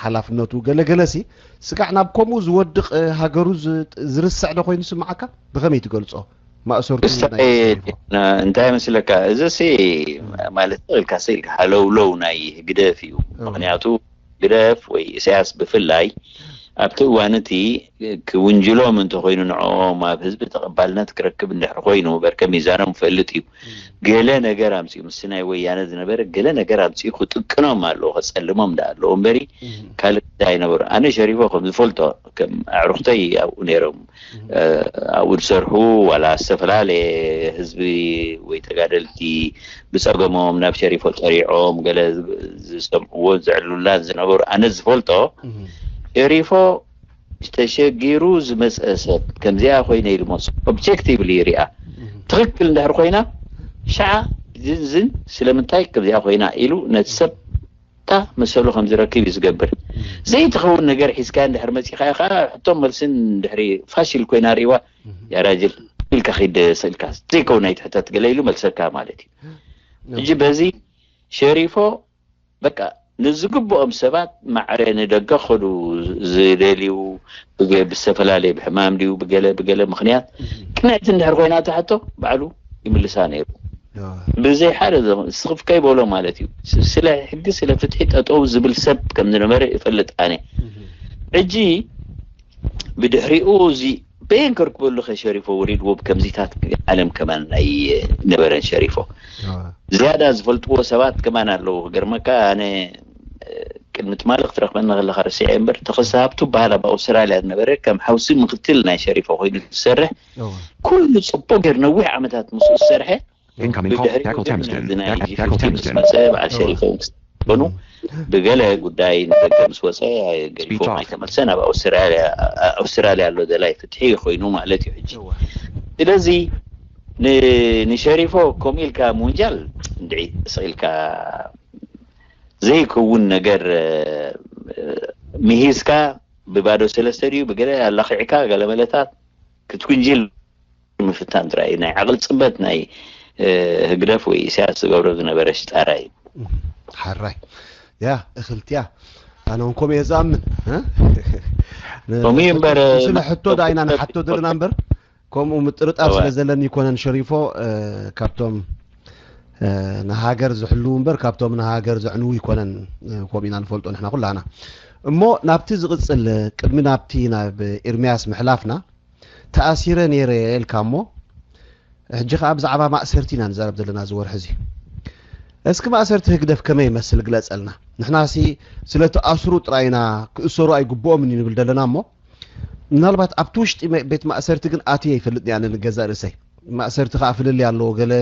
ሓላፍነቱ ገለገለ ሲ ስጋዕ ናብ ከምኡ ዝወድቕ ሃገሩ ዝርስዕ ዶ ኮይኑ ስምዓካ? ብኸመይ ትገልጾ? ማእሰርቱ እንታይ መስለካ? እዚ ሲ ማለት ኢልካ ሲ ኢልካ ሃለውለው ናይ ህግደፍ እዩ። ምክንያቱ ህግደፍ ወይ ኢሳያስ ብፍላይ ኣብቲ እዋን እቲ ክውንጅሎም እንተኮይኑ ንዕኦም ኣብ ህዝቢ ተቐባልነት ክረክብ እንድሕር ኮይኑ በርከ ሚዛኖም ፈልጥ እዩ። ገለ ነገር ኣምፅኡ ምስ ናይ ወያነ ዝነበረ ገለ ነገር ኣምፅኡ ክጥቅኖም ኣለዎ ከፀልሞም ዳ ኣለዎ እምበሪ ካልእ ኣይነበሩ። ኣነ ሸሪፎ ከም ዝፈልጦ ከም ኣዕሩኽተይ ኣብኡ ነይሮም ኣብኡ ዝሰርሑ ዋላ ዝተፈላለየ ህዝቢ ወይ ተጋደልቲ ብፀገሞም ናብ ሸሪፎ ጠሪዖም ገለ ዝሰምዕዎ ዘዕሉላን ዝነበሩ ኣነ ዝፈልጦ ሸሪፎ ተሸጊሩ ዝመፀ ሰብ ከምዚኣ ኮይነ ኢሉ መስ ኦብጀክቲቭሊ ይሪኣ ትኽክል እንድሕር ኮይና ሻዓ ዝንዝን ስለምንታይ ከምዚኣ ኮይና ኢሉ ነቲ ሰብ እታ መሰሉ ከም ዝረክብ እዩ ዝገብር። ዘይትኸውን ነገር ሒዝካ እንድሕር መፂኻ ከዓ ሕቶም መልስን እንድሕሪ ፋሽል ኮይና ሪዋ ያራጅል ኢልካ ኪድ ስእልካ ዘይከውን ኣይትሕተት ገለ ኢሉ መልሰካ ማለት እዩ። ሕጂ በዚ ሸሪፎ በቃ ንዝግብኦም ሰባት ማዕረ ንደገ ከዱ ዝደልዩ ብዘ- ብዝተፈላለየ ብሕማም ድዩ ብገለ ብገለ ምክንያት ቅንዕቲ እንድሕር ኮይና እታ ሕቶ ባዕሉ ይምልሳ ነይሩ። ብዘይ ሓደ ዘ- ስኽፍ ከይበሎ ማለት እዩ። ስ- ስለ ሕጊ ስለ ፍትሒ ጠጠው ዝብል ሰብ ከም ዝነበረ ይፈልጥ ኣነ። ሕጂ ብድሕሪኡ እዚ በየን ከርክበሉ ከሸሪፎ ወሪድዎ ብከምዚታት ዓለም ከማን ኣይነበረን ሸሪፎ ዝያዳ ዝፈልጥዎ ሰባት ከማን ኣለዉ። ክገርመካ ኣነ ምትማሊ ክትረኽበኒ ከለኻ ረሲዐ እምበር፣ ተኸስተ ሃብቱ በሃል ኣብ ኣውስትራልያ ዝነበረ ከም ሓውሲ ምክትል ናይ ሸሪፎ ኮይኑ ዝሰርሕ፣ ኩሉ ጽቡቕ ገይሩ ነዊሕ ዓመታት ምስኡ ዝሰርሐ፣ Incoming call. ብድሕሪኡ Tackle ግን Timeston. እዚ ናይ Tackle ፊፍቲ ምስ Timeston. መጸ፣ በዓል ሸሪፎ ምስ ኮኑ፣ ብገለ ጉዳይ ንደገ ምስ ወጸ፣ ገሊፎም ኣይተመልሰን። ኣብ ኣውስትራልያ፣ ኣውስትራልያ ኣሎ ደላይ ፍትሒ ኮይኑ ማለት እዩ ሕጂ። ስለዚ ን- ንሸሪፎ ከምኡ ኢልካ ምውንጃል እንድዒ ስቕ ኢልካ ዘይከውን ነገር፣ እ፣ ምሂዝካ ብባዶ ሰለስተ ድዩ ብገለ ኣላኺዕካ ገለ መለታት ክትውንጅል ምፍታን ጥራይ እዩ። ናይ ዓቕሊ ጽበት ናይ፣ እ፣ ህግደፍ ወይ ኢሳያስ ዝገብሮ ዝነበረ ሽጣራ እዩ። ሓራይ ያ እኽልትያ ኣነ እውን ከምኡ እየ ዝኣምን እ? ከምኡ እዩ እምበር፣ ስለ ሕቶ ዳይና ንሓቶ ዘለና እምበር ከምኡ ምጥርጣር እወ። ስለ ዘለኒ ይኮነን ሸሪፎ እ፣ ካብቶም እ፣ ንሃገር ዝሕልው እምበር ካብቶም ንሃገር ዘዕንው ይኮነን እ፣ ከምኡ ኢና ንፈልጦ ንሕና ኩላና እሞ ናብቲ ዝቕፅል ቅድሚ ናብቲ ናብ ኤርሚያስ ምሕላፍና ተኣሲረ ነይረ ኢልካ እሞ ሕጂ ከዓ ብዛዕባ ማእሰርቲ ኢና ንዛረብ ዘለና እዚ ወርሒ እዚ እስኪ ማእሰርቲ ህግደፍ ከመይ ይመስል ግለፀልና ንሕናሲ ስለ ተኣስሩ ጥራይ ኢና ክእሰሩ ኣይግብኦምን እዩ ንብል ዘለና እሞ ምናልባት ኣብቲ ውሽጢ መ- ቤት ማእሰርቲ ግን ኣትየ ይፈልጥ እየ ኣነ ንገዛእ ርእሰይ ማእሰርቲ ከዓ ፍልልይ ኣለዎ ገለ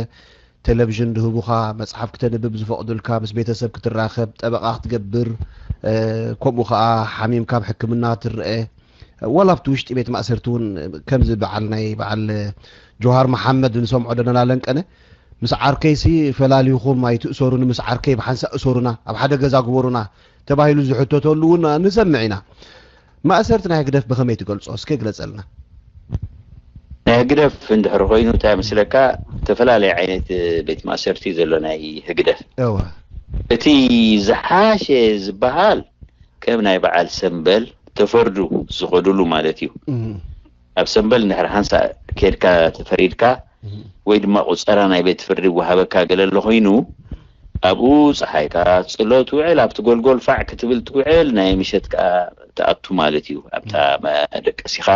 ቴሌቪዥን ድህቡኻ መፅሓፍ ክተንብብ ዝፈቕዱልካ ምስ ቤተሰብ ክትራኸብ ጠበቓ ክትገብር እ፣ ከምኡ ከዓ ሓሚምካ ኣብ ሕክምና ትረአ ዋላ ኣብቲ ውሽጢ ቤት ማእሰርቲ እውን ከምዚ በዓል ናይ በዓል ጆሃር መሓመድ ንሰምዖ ደነላ ለንቀነ ምስ ዓርከይሲ ፈላሊኹም ኣይትእሰሩኒ ምስ ዓርከይ ብሓንሳእ እሰሩና ኣብ ሓደ ገዛ ግበሩና ተባሂሉ ዝሕተተሉ እውን ንሰምዕ ኢና ማእሰርቲ ናይ ህግደፍ ብኸመይ ትገልጾ እስከ ግለጸልና ናይ ህግደፍ እንድሕር ኮይኑ እንታይ ምስለካ፣ ዝተፈላለየ ዓይነት ቤት ማእሰርቲ ዘሎ ናይ ህግደፍ። እወ እቲ ዝሓሸ ዝበሃል ከም ናይ በዓል ሰምበል ተፈርዱ ዝኸዱሉ ማለት እዩ። እም፣ ኣብ ሰምበል እንድሕር ሓንሳ ኬድካ ተፈሪድካ እም፣ ወይ ድማ ቁፀራ ናይ ቤት ፍርዲ ወሃበካ ገለ ኣሎ ኮይኑ ኣብኡ ፀሓይካ ፅሎ ትውዕል ኣብቲ ጎልጎል ፋዕ ክትብል ትውዕል ናይ ምሸት ከዓ ትኣቱ ማለት እዩ። ኣብታ መደቀሲኻ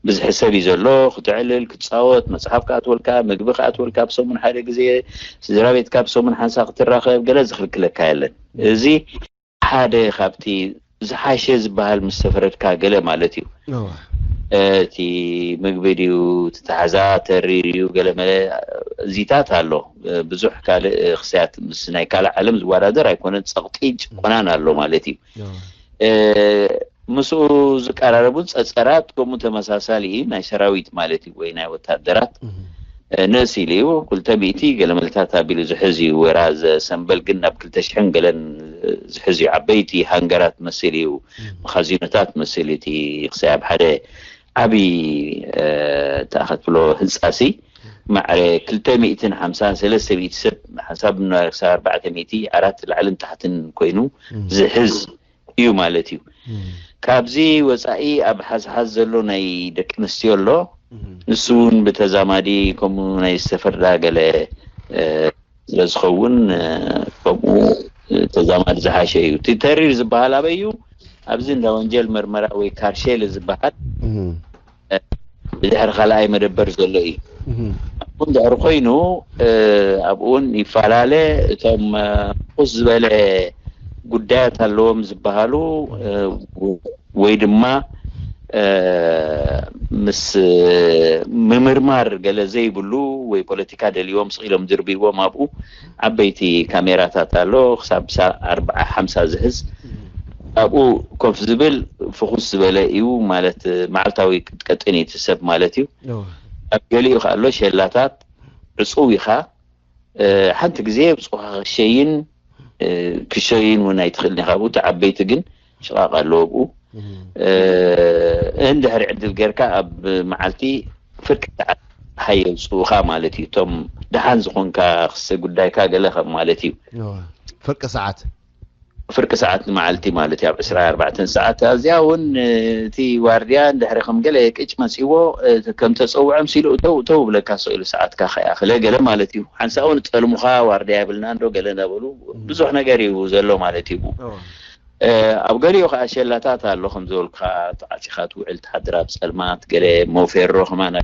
ብዝሒ ሰብ እዩ ዘሎ። ክትዕልል ክትፃወት መፅሓፍ ክኣትወልካ ምግቢ ክኣትወልካ ብሰሙን ሓደ ግዜ ስድራ ቤትካ ብሰሙን ሓንሳ ክትራኸብ ገለ ዝኽልክለካ የለን። እዚ ሓደ ካብቲ ዝሓሸ ዝበሃል ምስ ተፈረድካ ገለ ማለት እዩ። እቲ ምግቢ ድዩ እቲ ታሕዛ ተሪር እዩ ገለ መለ እዚታት ኣሎ። ብዙሕ ካልእ ክስያት ምስ ናይ ካልእ ዓለም ዝወዳደር ኣይኮነን። ፀቕጢ ጭቆናን ኣሎ ማለት እዩ። ምስኡ ዝቀራረቡ ፀፀራት ከምኡ ተመሳሳሊ እዩ። ናይ ሰራዊት ማለት እዩ ወይ ናይ ወታደራት ንእስ ኢሉ እዩ። ክልተ ሚእቲ ገለ መልታት ኣቢሉ ዝሕዝ እዩ። ወራ ዘሰንበል ግን ናብ ክልተ ሽሕን ገለን ዝሕዝ እዩ። ዓበይቲ ሃንገራት መስል እዩ። መኻዚኖታት መስል እቲ ክሳይ ኣብ ሓደ ዓብዪ ተኣኸትብሎ ህንፃ ሲ ማዕረ ክልተ ሚእትን ሓምሳን ሰለስተ ሚእቲ ሰብ ሓንሳብ ክሳብ ኣርባዕተ ሚእቲ ዓራት ላዕልን ታሕትን ኮይኑ ዝሕዝ እዩ ማለት እዩ። ካብዚ ወፃኢ ኣብ ሓዝሓዝ ዘሎ ናይ ደቂ ኣንስትዮ ኣሎ። ንሱ እውን ብተዛማዲ ከምኡ ናይ ዝተፈርዳ ገለ ስለ ዝኸውን ከምኡ ተዛማዲ ዝሓሸ እዩ። እቲ ተሪር ዝበሃል ኣበይ እዩ? ኣብዚ እንዳ ወንጀል መርመራ ወይ ካርሼል ዝበሃል ብድሕሪ ካልኣይ መደበር ዘሎ እዩ። ኣብኡ እንድሕር ኮይኑ ኣብኡ እውን ይፈላለ። እቶም ቁስ ዝበለ ጉዳያት ኣለዎም ዝበሃሉ ወይ ድማ ምስ ምምርማር ገለ ዘይብሉ ወይ ፖለቲካ ደልዎም ስቕ ኢሎም ዝርብይዎም ኣብኡ ዓበይቲ ካሜራታት ኣሎ። ክሳብ ኣርብዓ ሓምሳ ዝሕዝ ኣብኡ ኮፍ ዝብል ፍኹስ ዝበለ እዩ ማለት መዓልታዊ ክትቀጥን እዩ እቲ ሰብ ማለት እዩ። ኣብ ገሊኡ ከኣሎ ሸላታት ዕፁው ኢኻ። ሓንቲ ግዜ ብፁኻ ክሸይን ክሸይን እውን ኣይትኽእልን ኢኻ። ብኡ ዓበይቲ ግን ሽቓቕ ኣለዎ። ብኡ እንድሕሪ ዕድል ጌርካ ኣብ መዓልቲ ፍርቂ ሰዓት ሓየ ውፅኡኻ ማለት እዩ። እቶም ደሓን ዝኾንካ ክስተ ጉዳይካ ገለ ከም ማለት እዩ። ፍርቂ ሰዓት ፍርቂ ሰዓት ንመዓልቲ ማለት እዩ። ኣብ ዕስራ ኣርባዕተን ሰዓት ኣዚኣ እውን እቲ ዋርድያ እንድሕሪ ከም ገለ ቅጭ መፂዎ ከም ተፀውዖም ሲሉ እተው እተው ብለካ ስኢሉ ሰዓትካ ከይኣኽለ ገለ ማለት እዩ። ሓንሳእ እውን ጠልሙኻ ዋርድያ የብልና እንዶ ገለ እንዳበሉ ብዙሕ ነገር እዩ ዘሎ ማለት እዩ። ኣብ ገሊኡ ከዓ ሸላታት ኣሎ፣ ከም ዝበልካ ተዓፂኻ ትውዕል ትሓድር ኣብ ፀልማት። ገለ ሞ ፌሮ ከማን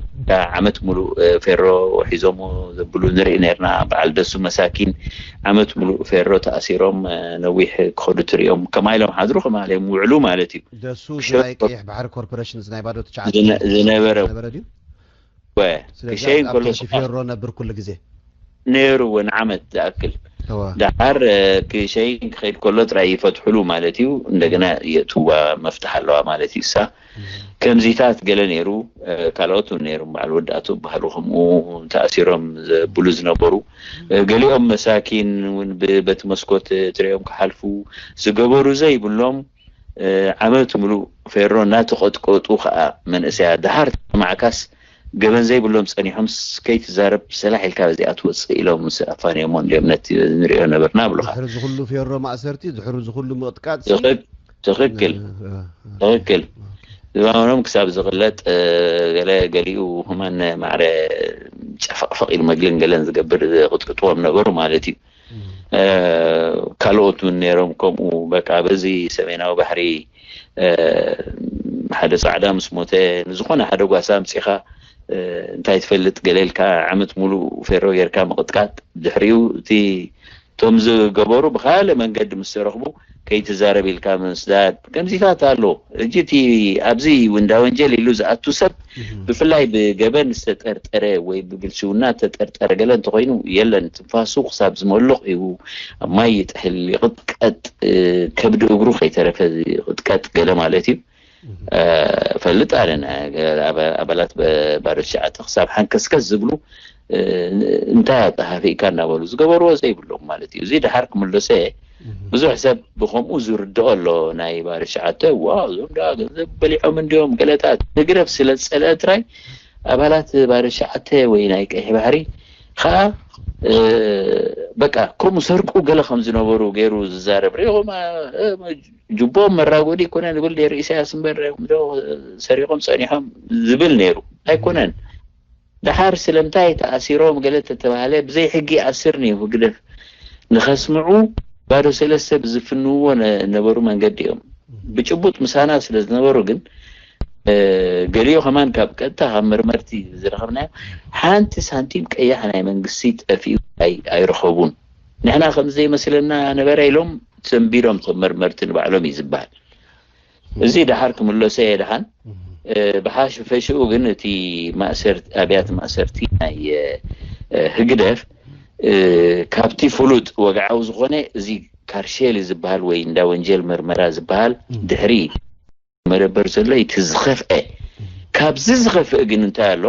ዓመት ሙሉእ ፌሮ ሒዞሞ ዘብሉ ንርኢ ነርና። በዓል ደሱ መሳኪን ዓመት ሙሉእ ፌሮ ተኣሲሮም ነዊሕ ክኸዱ ትሪኦም፣ ከማ ኢሎም ሓድሩ ከማ ኢሎም ውዕሉ ማለት እዩ። ደሱ ናይ ቀይሕ ባሕሪ ኮርፖሬሽን ናይ ባዶ ትሽዓተ ዝነበረ ክሸይን ከሎ ፌሮ ነብር ኩሉ ግዜ ነይሩ እውን ዓመት ዝኣክል። ደሓር ክሸይን ክኸይድ ከሎ ጥራይ ይፈትሕሉ ማለት እዩ። እንደገና የእትዋ መፍትሕ ኣለዋ ማለት እዩ። እሳ ከምዚታት ገለ ነይሩ። ካልኦት እውን ነይሮም፣ በዓል ወዳእቱ በሃሉ ከምኡ ተኣሲሮም ዘብሉ ዝነበሩ። ገሊኦም መሳኪን እውን በቲ መስኮት ትሪኦም ክሓልፉ ዝገበሩ ዘይብሎም ዓመት ሙሉእ ፌሮ እናተቐጥቀጡ ከዓ መንእሰያ ደሓር ተማዕካስ ገበን ዘይብሎም ፀኒሖም ከይትዛረብ ሰላሕ ኢልካ በዚኣ ትወፅእ ኢሎም ምስ ኣፋንዮሞ እንዲኦም ነቲ ንሪኦ ነበርና ብሉካ። ድሕሪ ዝኩሉ ፌሮ ማእሰርቲ፣ ድሕሪ ዝኩሉ ምቕጥቃጥ ትኽክል ትኽክል ዝባኖም ክሳብ ዝቕለጥ ገለ ገሊኡ ህማን ማዕረ ጨፈቕፈቕ ኢሉ መግልን ገለን ዝገብር ዝቕጥቅጥዎም ነበሩ ማለት እዩ። ካልኦት እውን ነይሮም ከምኡ። በቃ በዚ ሰሜናዊ ባሕሪ ሓደ ፃዕዳ ምስ ሞተ ንዝኾነ ሓደ ጓሳ ኣምፂኻ እንታይ ትፈልጥ ገለ ኢልካ ዓመት ሙሉእ ፌሮ ጌርካ ምቕጥቃጥ። ድሕሪኡ እቲ እቶም ዝገበሩ ብካልእ መንገዲ ምስ ተረኽቡ ከይትዛረብ ኢልካ ምስዳድ ከምዚታት ኣሎ። ሕጂ እቲ ኣብዚ እንዳ ወንጀል ኢሉ ዝኣቱ ሰብ ብፍላይ ብገበን ዝተጠርጠረ ወይ ብብልሽውና ዝተጠርጠረ ገለ እንተኮይኑ የለን ትንፋሱ ክሳብ ዝመልቕ እዩ ኣብ ማይ ይጥሕል ይቕጥቀጥ ከብዲ እግሩ ከይተረፈ ይቕጥቀጥ ገለ ማለት እዩ። ፈልጥ ኣነ ኣባላት ባዶ ትሽዓተ ክሳብ ሓንከስከስ ዝብሉ እንታይ ኣጠሃፊእካ እናበሉ ዝገበርዎ ዘይብሎም ማለት እዩ። እዚ ደሓር ክምለሶ እየ። ብዙሕ ሰብ ብከምኡ ዝርድኦ ኣሎ። ናይ ባዶ ትሽዓተ ዋ እዞም ደኣ ገንዘብ በሊዖም እንዲዮም ገለታት ንግረፍ ስለ ዝጸልአ ጥራይ ኣባላት ባዶ ትሽዓተ ወይ ናይ ቀይሕ ባሕሪ ከዓ በቃ ከምኡ ሰርቁ ገለ ከም ዝነበሩ ገይሩ ዝዛረብ ሪኢኹም። ጅቦም መራጎዲ ይኮነ ዝብል ነይሩ ኢሳያስ እምበር ሰሪቆም ጸኒሖም ዝብል ነይሩ ኣይኮነን። ደሓር ስለምንታይ ተኣሲሮም ገለ ተተባሃለ ብዘይ ሕጊ ኣስር ነይሩ ህግደፍ ንኸስምዑ ባዶ ሰለስተ ብዝፍንዎ ነበሩ መንገዲ እዮም። ብጭቡጥ ምሳና ስለ ዝነበሩ ግን ገሊኡ ከማን ካብ ቀጥታ ካብ መርመርቲ ዝረኸብናዮ ሓንቲ ሳንቲም ቀያሕ ናይ መንግስቲ ጠፊኡ ኣይረኸቡን። ንሕና ከም ዘይመስለና ነበረ ኢሎም ሰንቢዶም ቶም መርመርቲ ንባዕሎም እዩ ዝበሃል። እዚ ደሓር ክምለሶ እየ ደሓን። ብሓሽ ፈሽኡ ግን እቲ ማእሰር ኣብያት ማእሰርቲ ናይ ህግደፍ ካብቲ ፍሉጥ ወግዓዊ ዝኾነ እዚ ካርሼሊ ዝበሃል ወይ እንዳ ወንጀል መርመራ ዝበሃል ድሕሪ መደበር ዘሎ እቲ ዝኸፍአ። ካብዚ ዝኸፍእ ግን እንታይ ኣሎ?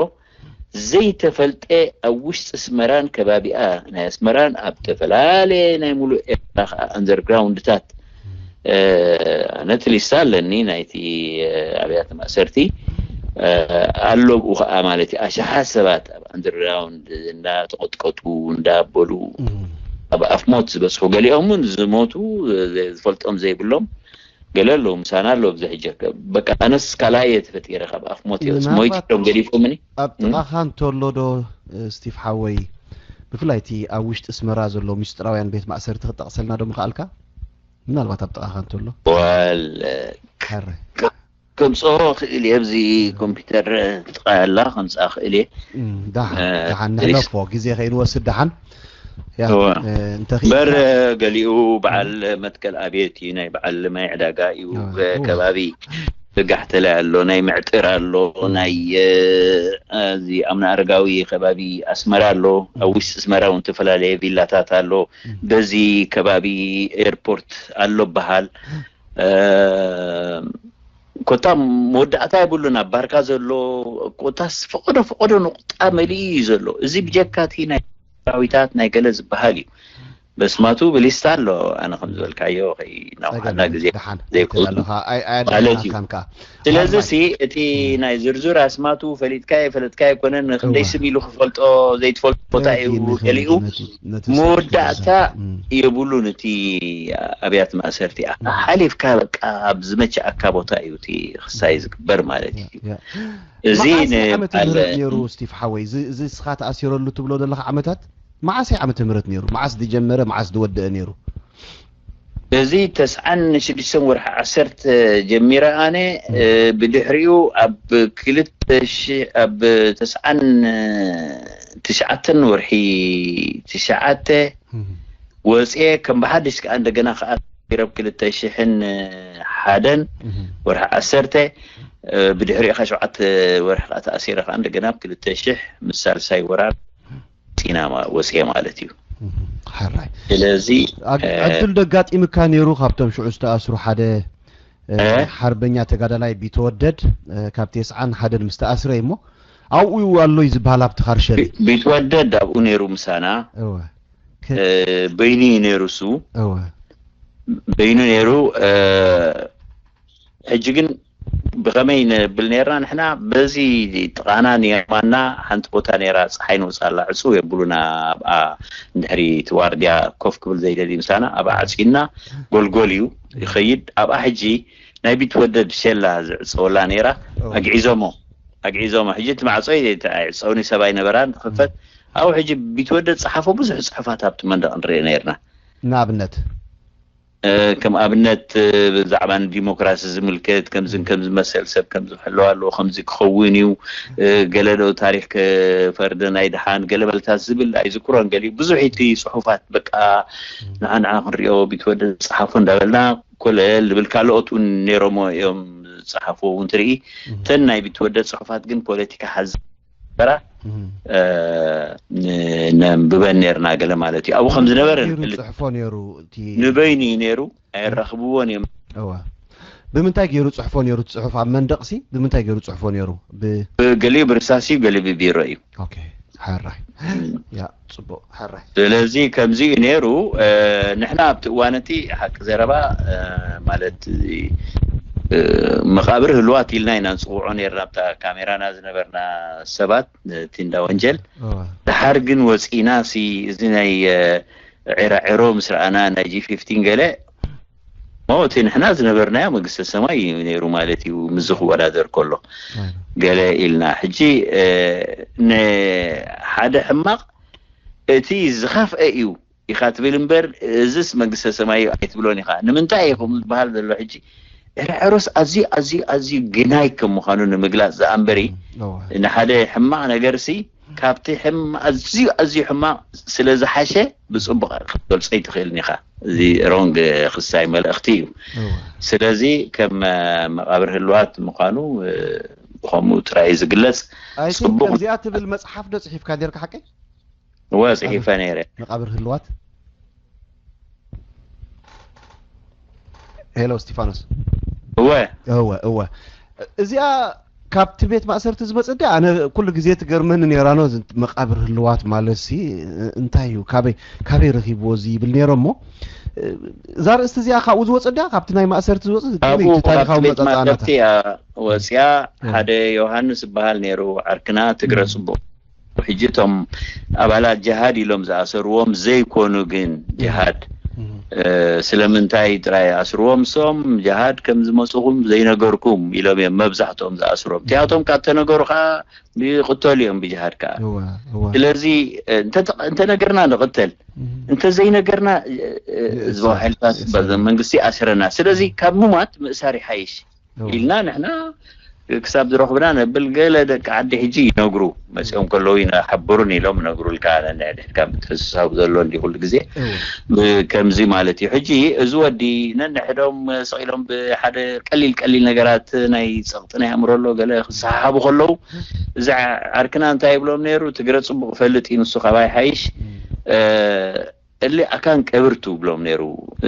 ዘይተፈልጠ ኣብ ውሽጢ ኣስመራን ከባቢኣ ናይ ኣስመራን ኣብ ዝተፈላለየ ናይ ሙሉእ ኤርትራ ከዓ ኣንደርግራውንድታት ኣነ እቲ ሊስታ ኣለኒ ናይቲ ኣብያተ ማእሰርቲ ኣሎ ብኡ ከዓ ማለት እዩ ኣሽሓት ሰባት ኣብ ኣንደርግራውንድ እንዳተቐጥቀጡ እንዳበሉ ኣብ ኣፍ ሞት ዝበፅሑ ገሊኦም እውን ዝሞቱ ዝፈልጦም ዘይብሎም ገለ ኣለዉ ምሳና ኣለዉ ኣብዚ ሕጂ በቃ ኣነስ ካልኣይ እየ ተፈጢረ ካብ ኣፍ ሞት እየ ሞይቶም ገዲፎምኒ ኣብ ጥቓኻ እንተሎ ዶ ስቲፍ ሓወይ ብፍላይ እቲ ኣብ ውሽጢ ኣስመራ ዘሎ ሚስጥራውያን ቤት ማእሰርቲ ክጠቕሰልና ዶ ምኽኣልካ ምናልባት ኣብ ጥቓኻ እንተሎ ዋል ካረ ከምፅኦ ክእል እየ ኣብዚ ኮምፒተር ጥቃ ያላ ከምፅኣ ክእል እየ ደሓን ደሓን ንሕለፎ ግዜ ከይንወስድ ደሓን በር ገሊኡ በዓል መትከል ኣብየት እዩ ናይ በዓል ማይ ዕዳጋ እዩ ከባቢ ብጋሕተላይ ኣሎ ናይ ምዕጥር ኣሎ ናይ እዚ ኣምና ኣረጋዊ ከባቢ ኣስመራ ኣሎ ኣብ ውሽጢ ኣስመራ እውን ዝተፈላለየ ቪላታት ኣሎ በዚ ከባቢ ኤርፖርት ኣሎ በሃል ኮታ መወዳእታ የብሉን ኣብ ባርካ ዘሎ ኮታስ ፈቐዶ ፈቐዶ ንቁጣ መሊኡ እዩ ዘሎ እዚ ብጀካ እቲ ናይ ሰራዊታት ናይ ገለ ዝበሃል እዩ በስማቱ ብሊስታ ኣሎ ኣነ ከም ዝበልካዮ ከይናውሓና ግዜ ዘይብሉ ማለት እዩ ስለዚ ሲ እቲ ናይ ዝርዝር ኣስማቱ ፈሊጥካዮ ፈለጥካዮ ኣይኮነን ንክንደይ ስም ኢሉ ክፈልጦ ዘይትፈልጦ ቦታ እዩ ገሊኡ መወዳእታ የብሉን እቲ ኣብያት ማእሰርቲ ሓሊፍካ በቃ ኣብ ዝመቸኣካ ቦታ እዩ እቲ ክሳይ ዝግበር ማለት እዩ እዚ ዓመተ ምህረት ነይሩ ስቲፍ ሓወይ እዚ እስኻ ተኣሲረሉ ትብሎ ዘለካ ዓመታት መዓስ ዓመተ ምህረት ነይሩ መዓስ ዝጀመረ መዓስ ዝወደአ ነይሩ በዚ ተስዓን ሽዱሽተን ወርሒ ዓሰርተ ጀሚረ ኣነ። እ፣ ብድሕሪኡ ኣብ ክልተ ሺሕ፣ ኣብ ተስዓን ትሽዓተን ወርሒ ትሽዓተ ወፅኤ፣ ከም ብሓድሽ ከዓ እንደገና ከዓ ተኣሲረ ኣብ ክልተ ሽሕን ሓደን ወርሒ ዓሰርተ። እ፣ ብድሕሪኡ ከዓ ሸውዓተ ወርሒ ከዓ ተኣሲረ ከዓ እንደገና ኣብ ክልተ ሽሕ ምስ ሳልሳይ ወራር ፂና ማ-፣ ወፅኤ ማለት እዩ። ሕራይ ስለዚ ዕድል ደጋጢምካ ነይሩ? ካብቶም ሽዑ ዝተኣስሩ ሓደ እ፣ ሓርበኛ ተጋዳላይ ቢተወደድ፣ እ፣ ካብ ተስዓን ሓደን ምስ ተኣስረ እሞ ኣብኡ ኣሎ እዩ ዝበሃል ኣብቲ ካርሸል። ቢትወደድ ኣብኡ ነይሩ ምሳና። እወ እ፣ በይኑ እዩ ነይሩ እሱ። እወ በይኑ ነይሩ። እ፣ ሕጂ ግን ብኸመይ ነብል ነርና ንሕና? በዚ ጥቓና ንየማና ሓንቲ ቦታ ነይራ፣ ፀሓይ ንውፃላ ዕፅው የብሉና። ኣብኣ እንድሕሪ እቲ ዋርድያ ኮፍ ክብል ዘይደሊ ምሳና ኣብኣ ዓፂና ጎልጎል እዩ ይኸይድ። ኣብኣ ሕጂ ናይ ቢትወደድ ሸላ ዝዕፀወላ ነይራ። ኣግዒዞሞ ኣግዒዞሞ ሕጂ እቲ ማዕፆ ኣይዕፀውኒ ሰብ ኣይነበራን ክፈት። ኣብኡ ሕጂ ቢትወደድ ፀሓፎ ብዙሕ ፅሑፋት ኣብቲ መንደቕ ንርኢ ነርና። ንኣብነት ከም ኣብነት ብዛዕባ ንዲሞክራሲ ዝምልከት ከምዝን ከምዝመሰል ሰብ ከምዚ ክህልዋ ኣለዎ ከምዚ ክኸውን እዩ ገለ ዶ ታሪክ ክፈርደ ናይ ድሓን ገለ መልታት ዝብል ኣይዝክሮን ገሊኡ ብዙሕ እቲ ፅሑፋት በቃ ንዓ ንዓ ክንሪኦ ቢትወደድ ዝፀሓፎ እንዳበልና ኮለል ዝብል ካልኦት እውን ነይሮሞ እዮም ዝፀሓፍዎ እውን ትርኢ እተን ናይ ቢትወደድ ፅሑፋት ግን ፖለቲካ ሓዚ ነበራ ነንብበን ነርና ገለ ማለት እዩ ኣብኡ ከም ዝነበረ ጽሕፎ ነሩ እቲ ንበይኑ እዩ ነሩ ኣይራኽብዎን እዮም እዋ ብምንታይ ገይሩ ጽሕፎ ነሩ እቲ ጽሑፍ ኣብ መንደቕሲ ብምንታይ ገይሩ ጽሕፎ ነሩ ገሊኡ ብርሳስ እዩ ገሊኡ ብቢሮ እዩ ኦኬ ሓራይ ያ ጽቡቅ ሓራይ ስለዚ ከምዚ እዩ ነሩ ንሕና ኣብቲ እዋን እቲ ሓቂ ዘረባ ማለት መቃብር ህልዋት ኢልና ኢና ንፅውዖ ነርና ኣብታ ካሜራና ዝነበርና ሰባት እቲ እንዳ ወንጀል ድሓር ግን ወፂና ሲ እዚ ናይ ዒራዒሮ ምስ ረኣና ናይ ጂ ፊፍቲን ገለ ሞ እቲ ንሕና ዝነበርናዮ መንግስተ ሰማይ እዩ ነይሩ ማለት እዩ ምዚ ክወዳደር ከሎ ገለ ኢልና ሕጂ ንሓደ ሕማቕ እቲ ዝኸፍአ እዩ ኢኻ ትብል እምበር እዝስ መንግስተ ሰማይ ኣይትብሎን ኢኻ ንምንታይ ኢኹም ዝበሃል ዘሎ ሕጂ ዕራዕሮስ ኣዝዩ ኣዝዩ ኣዝዩ ግናይ ከም ምዃኑ ንምግላፅ ዝኣ እምበሪ ንሓደ ሕማቕ ነገር ሲ ካብቲ ሕም ኣዝዩ ኣዝዩ ሕማቕ ስለ ዝሓሸ ብፅቡቕ ክትገልፆ ኣይትኽእልን ኢኻ እዚ ሮንግ ክሳይ መልእኽቲ እዩ ስለዚ ከም መቃብር ህልዋት ምዃኑ ብኸምኡ ጥራይ ዝግለፅ ጽቡቕ እዚኣ ትብል መፅሓፍ ዶ ፅሒፍካ ነርካ ሓቀይ እወ ፅሒፈ ነይረ መቃብር ህልዋት ሄሎ እስቲፋኖስ እወ እወ እወ እዚኣ ካብቲ ቤት ማእሰርቲ ዝመፀ ዲ ኣነ ኩሉ ግዜ ትገርመኒ ነይራ ኖ መቃብር ህልዋት ማለት ሲ እንታይ እዩ ካበይ ካበይ ረኪብዎ እዚ ይብል ነይሮ እሞ እዛ ርእስቲ እዚኣ ካብኡ ዝወፀ ዲያ ካብቲ ናይ ማእሰርቲ ዝወፀ ከመይ ኣብኡ እቲ ታሪካዊ ካብቲ ቤት መፀፃእናታ ማእሰርቲ እያ ወፅያ ሓደ ዮሃንስ ዝበሃል ነይሩ ዓርክና ትግረ ፅቡቅ ሕጂ እቶም ኣባላት ጅሃድ ኢሎም ዝኣሰርዎም ዘይኮኑ ግን ጅሃድ ስለምንታይ ጥራይ ኣስርዎም ሶም ጅሃድ ከም ዝመፅኹም ዘይነገርኩም ኢሎም እዮም መብዛሕትኦም ዝኣስርዎም እቲኣቶም ካብ ተነገሩ ከዓ ይቕተሉ እዮም ብጅሃድ ከዓ ስለዚ እንተነገርና ንቕተል እንተዘይነገርና ህዝባዊ ሓይልታት መንግስቲ ኣስረና ስለዚ ካብ ሙማት ምእሳር ይሓይሽ ኢልና ንሕና ክሳብ ዝረኽብና ነብል ገለ ደቂ ዓዲ ሕጂ ይነግሩ መፅኦም ከለዉ ይሓብሩን ኢሎም ነግሩልካ ነንሕድሕድካ ምትሕስሳብ ዘሎ እንዲ ኩሉ ግዜ ከምዚ ማለት እዩ ሕጂ እዚ ወዲ ነንሕዶም ስቕ ኢሎም ብሓደ ቀሊል ቀሊል ነገራት ናይ ፀቕጢ ናይ ኣእምሮ ኣሎ ገለ ክሰሓሓቡ ከለዉ እዚ ዓርክና እንታይ ይብሎም ነይሩ ትግረ ፅቡቕ ፈልጥ እዩ ንሱ ካባይ ሓይሽ እሊ ኣካን ቀብር ትብሎም ነይሩ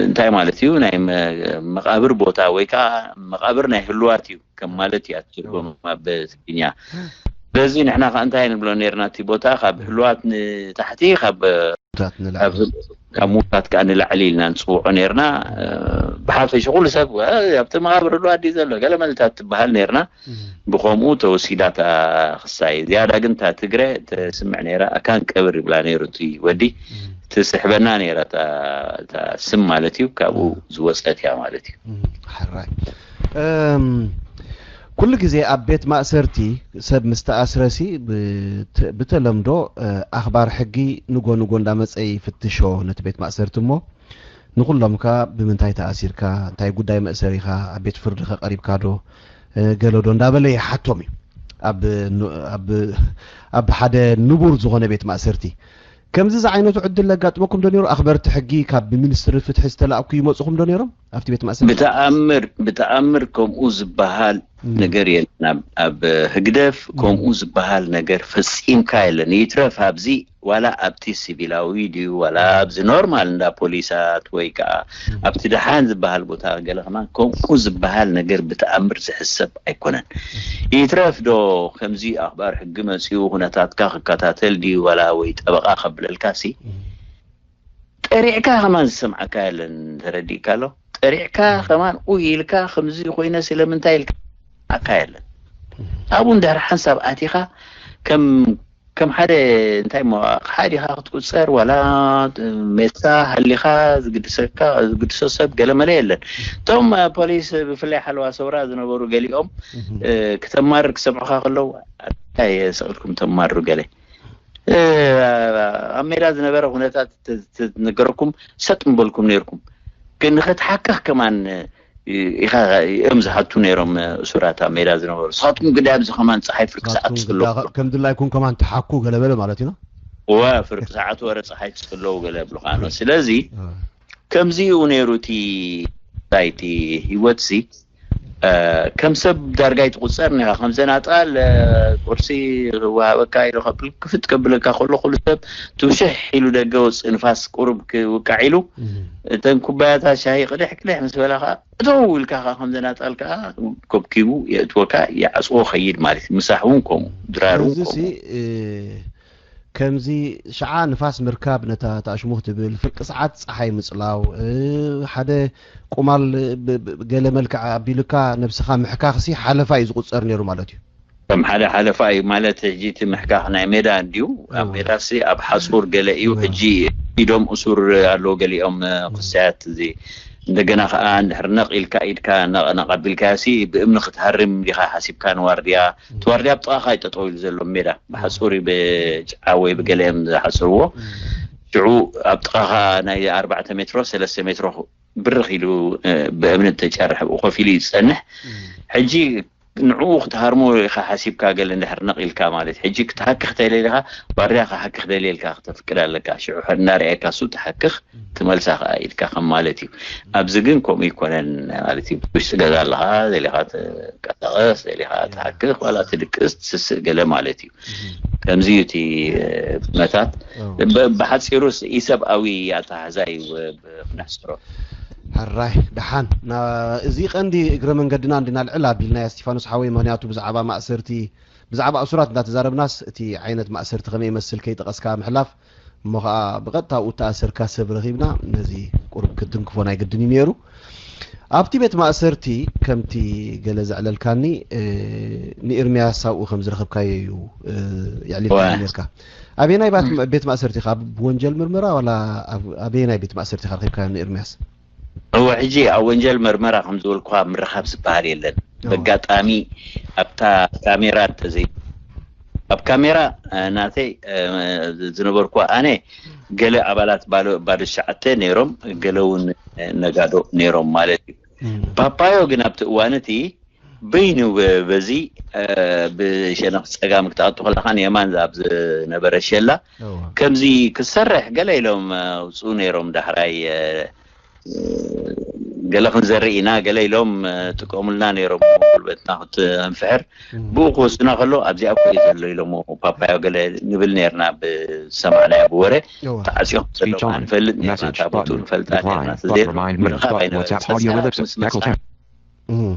እንታይ ማለት እዩ ናይ መቃብር ቦታ ወይ ከዓ መቃብር ናይ ህልዋት እዩ ከም ማለት እያ ትርጉም ኣብ ትግርኛ ስለዚ ንሕና ከዓ እንታይ ንብሎ ነርና እቲ ቦታ ካብ ህልዋት ንታሕቲ ካብ ካብ ሙታት ከዓ ንላዕሊ ኢልና ንፅውዖ ነርና ብሓፈሽ ኩሉ ሰብ ኣብቲ መቃብር ህልዋት ድዩ ዘሎ ገለ መልታት ትበሃል ነርና ብኸምኡ ተወሲዳ እታ ክሳይ ዝያዳ ግን እታ ትግረ ተስምዕ ነይራ ኣካን ቀብር ይብላ ነይሩ እቲ ወዲ ትስሕበና ነይራ እታ ስም ማለት እዩ ካብኡ ዝወፀት እያ ማለት እዩ ሓራይ ኩሉ ግዜ ኣብ ቤት ማእሰርቲ ሰብ ምስ ተኣስረሲ ብተለምዶ ኣኽባር ሕጊ ንጎ ንጎ እንዳመፀ ይፍትሾ ነቲ ቤት ማእሰርቲ እሞ ንኹሎም ከ ብምንታይ ተኣሲርካ፣ እንታይ ጉዳይ መእሰሪኻ፣ ኣብ ቤት ፍርዲ ከ ቀሪብካ ዶ፣ እ፣ ገለ ዶ እንዳበለ ይሓቶም እዩ። ኣብ ኑ-፣ ኣብ፣ ኣብ ሓደ ንቡር ዝኾነ ቤት ማእሰርቲ። ከምዚ ዝዓይነቱ ዕድል ለጋጥመኩም ዶ ነይሩ? ኣኽበርቲ ሕጊ ካብ ሚኒስትሪ ፍትሒ ዝተላእኩ ይመጹኹም ዶ ነይሮም ኣብቲ ቤት ማእሰርቲ? ብተኣምር፣ ብተኣምር ከምኡ ዝበሃል እም። ነገር የለን። ኣብ፣ ኣብ ህግደፍ እም። ከምኡ ዝበሃል ነገር ፈጺምካ የለን። ይትረፍ ኣብዚ ዋላ ኣብቲ ሲቪላዊ ድዩ፣ ዋላ ኣብዚ ኖርማል እንዳ ፖሊሳት ወይ ከኣ እም። ኣብቲ ደሓን ዝበሃል ቦታ ገለ ከማን ከምኡ ዝበሃል ነገር ብተኣምር ዝሕሰብ ኣይኮነን። ይትረፍ ዶ ከምዚ ኣኽባር ሕጊ መጺኡ ኩነታትካ ክከታተል ድዩ ዋላ ወይ ጠበቓ ከብለልካ ሲ እም። ጠሪዕካ ከማን ዝሰምዓካ የለን። ተረዲእካ ኣሎ? ጠሪዕካ እም። ከማን ኡ ኢልካ ከምዚ ኮይነ ስለምንታይ ኢልካ ዝሰምዓካ የለን። እም። ኣብኡ እንድሕር ሓንሳብ ኣቲኻ ከም፣ ከም ሓደ እንታይ እሞ ኣቕሓ ዲኻ ክትቁጸር ዋላ ሜሳ ሃሊኻ ዝግድሰካ፣ ዝግድሶ ሰብ ገለ መለ የለን። እቶም፣ እ፣ ፖሊስ ብፍላይ ሓለዋ ሰውራ ዝነበሩ ገሊኦም፣ እም። እ፣ ክተማርር ክሰምዑኻ ከለዉ፣ "ኣይ፣ ስቕ ኢልኩም ተማርሩ" ገለ። እ፣ ኣብ ሜዳ ዝነበረ ኩነታት ተ-፣ ተ-፣ ነገረኩም ሰጥ ምበልኩም ነይርኩም። ግን ንኸትሓክኽ ከማን፣ እ፣ ኢኻ፣ እዮም ዝሓቱ ነይሮም፣ እ፣ እሱራት ኣብ ሜዳ ዝነበሩ። ንስኻትኩም ግዳ ኣብዚ ከማን ጸሓይ ፍርቂ ሰዓት ንስኻትኩም ትጽለዉ። ግዳ ከም ድላይኩም ከማን ትሓኩ ገለ በለ ማለት እዩ። እወ፣ ፍርቂ ሰዓት ወረ ጸሓይ ትጽለዉ ገለ ይብሉኻ። ፍርቂ። ስለዚ እ። ከምዚ እዩ ነይሩ እቲ፣ እንታይ፣ እቲ ህይወትሲ። እ፣ ከም ሰብ ዳርጋ ይትቁጸር ኔኻ። ከም ዘናጣል፣ እ፣ ቁርሲ ክወሃበካ ኢሉ ከብል-፣ ክፍት ከብለካ ከሎ፣ ኩሉ ሰብ ትውሽሕ ኢሉ ደገ ወጽእ፣ ንፋስ ቁሩብ ክውቃዕ ኢሉ፣ እም። እተን ኩባያታት ሻሂ ቅድሕ ቅድሕ ምስ በላ ኸኣ፣ እተው ኢልካ ኸኣ ከም ዘናጣል ከኣ ኮብኪቡ የእትወካ፣ ይዓጽዎ ኸይድ ማለት እዩ። ምሳሕ እውን ከምኡ፣ ድራር እውን ስለዚ ሲ፣ ከምኡ። እ፣ ከምዚ ሸዓ ንፋስ ምርካብ ነታ ታሽሙ ክትብል፣ ፍርቂ ሰዓት ጸሓይ ምጽላው፣ እ፣ ሓደ ቁማል ብ-፣ ብ-፣ ገለ መልክዕ ኣቢሉካ ነብስኻ ምሕካኽሲ ሓለፋ እዩ ዝቑጸር ነይሩ ማለት እዩ። ከም ሓደ ሓለፋ እዩ ማለት፣ ሕጂ እቲ ምሕካኽ ናይ ሜዳ እንድዩ። ኣብ እወ። ሜዳሲ ኣብ ሓጹር ገለ እዩ። እወ። ሕጂ ኢዶም እሱር ኣለዉ ገሊኦም፣ እ፣ እም። ክስያት እዚ። እንደገና ከኣ እንድሕር ነቕ ኢልካ ኢድካ ነቕ፣ ነቕ ኣቢልካሲ ብእምኒ ክትሃርም ዲኻ ሓሲብካ ንዋርድያ? እቲ ዋርድያ ኣብ ጥቓኻ እዩ ጠጠው ኢሉ ዘሎ ሜዳ። ብሓጹር እዩ ብጭዓ ወይ ብገለ እዮም ዝሓጽርዎ። እም። ሽዑ ኣብ ጥቓኻ ናይ ኣርባዕተ ሜትሮ፣ ሰለስተ ሜትሮ ብርኽ ኢሉ፣ እ፣ ብእምኒ ተጨርሕ ብኡ ኮፍ ኢሉ እዩ ዝጸንሕ። እም። ሕጂ ንዕኡ ክትሃርሞ ኢኻ ሓሲብካ ገለ እንድሕር ነቕ ኢልካ ማለት እዩ። ሕጂ ክትሃክኽ ተደሊኻ ዋርድያ ክሃክኽ ደልየልካ ክተፍቅድ ኣለካ። ሽዑ እናርኣየካ እሱ ትሃክኽ ትመልሳ ከኣ ኢድካ ከም ማለት እዩ። ኣብዚ ግን ከምኡ ይኮነን ማለት እዩ። ውሽጢ ገዛ ኣለኻ፣ ደሊኻ ትንቀሳቐስ፣ ደሊኻ ትሃክኽ፣ ዋላ ትድቅስ፣ ትስስእ ገለ ማለት እዩ። እም። ከምዚ እዩ እቲ፣ እ፣ ኩነታት። እዎ። ብ-፣ ብሓጺሩስ ኢሰብኣዊ ኣተሓሕዛ እዩ፣ እ፣ ብ-፣ ክነሕጽሮ። ሕራይ፣ ደሓን። ና-፣ እዚ ቀንዲ እግረ መንገድና እንዲና ልዕል ኣቢልናያ እስቲፋኖስ ሓወይ፣ ምኽንያቱ ብዛዕባ ማእሰርቲ፣ ብዛዕባ እሱራት እንዳተዛረብናስ እቲ ዓይነት ማእሰርቲ ከመይ ይመስል ከይጠቐስካ ምሕላፍ፣ እሞ ኸኣ ብቐጥታ ኣብኡ እተኣሰርካ ሰብ ረኺብና ነዚ ቁሩብ ክትንክፎ ናይ ግድን እዩ ነይሩ። ኣብቲ ቤት ማእሰርቲ ከምቲ ገለ ዘዕለልካኒ፣ እ፣ ንኤርምያስ ኣብኡ ከም ዝረኸብካዮ እዩ፣ እ፣ የዕሊልካኒ እወ። ነርካ። ኣበየናይ ባት-፣ እም። ቤት ማእሰርቲ ኢኻ? ኣብ ወንጀል ምርመራ ዋላ ኣብ-፣ ኣበየናይ ቤት ማእሰርቲ ኢኻ ረኺብካዮ ንኤርምያስ? እወ፣ ሕጂ ኣብ ወንጀል መርመራ ከም ዝበልኩኻ ምርኻብ ዝበሃል የለን። እወ። በጋጣሚ ኣብታ ካሜራ እንተዘይ-፣ ኣብ ካሜራ፣ እ፣ ናተይ፣ እ፣ ዝነበርኩ ኣነ፣ ገለ ኣባላት ባዶ፣ ባዶ ትሽዓተ ነይሮም፣ ገለ እውን ነጋዶ ነይሮም ማለት እዩ። እም። ፓፓዮ ግን ኣብቲ እዋን እቲ በይኑ ብ-፣ በዚ፣ እ፣ ብሸነኽ ጸጋም ክትኣቱ ከለኻ ንየማን ኣብ ዝነበረ ሸላ እወ። ከምዚ ክሰርሕ ገለ ኢሎም፣ እ፣ ኣውጽኡ ነይሮም። ዳሕራይ፣ እ፣ ገለ ክንዘርኢ ኢና፣ ገለ ኢሎም፣ እ፣ ጥቀሙልና ነይሮም፣ ጉልበትና ክትንፍሕር። እም። ብኡ ክወስዱና ከሎ፣ "ኣብዚኣ እኮ እዩ ዘሎ" ኢሎሞ፣ ፓፓዮ ገለ ንብል ነርና፣ ብዝሰማዕናዮ ብወረ። እወ። ተዓጽዮም ዘለዉ Speech on. ንፈልጥ ነርና፣ Message እታ ቦትኡ button. ንፈልጣ Decline. ነርና። But ተዘይሩ remind me. ምርኻብ But ኣይነበረን። WhatsApp audio ሰዓት ellipsis. ምስ መጽኣ Echo ten. እም።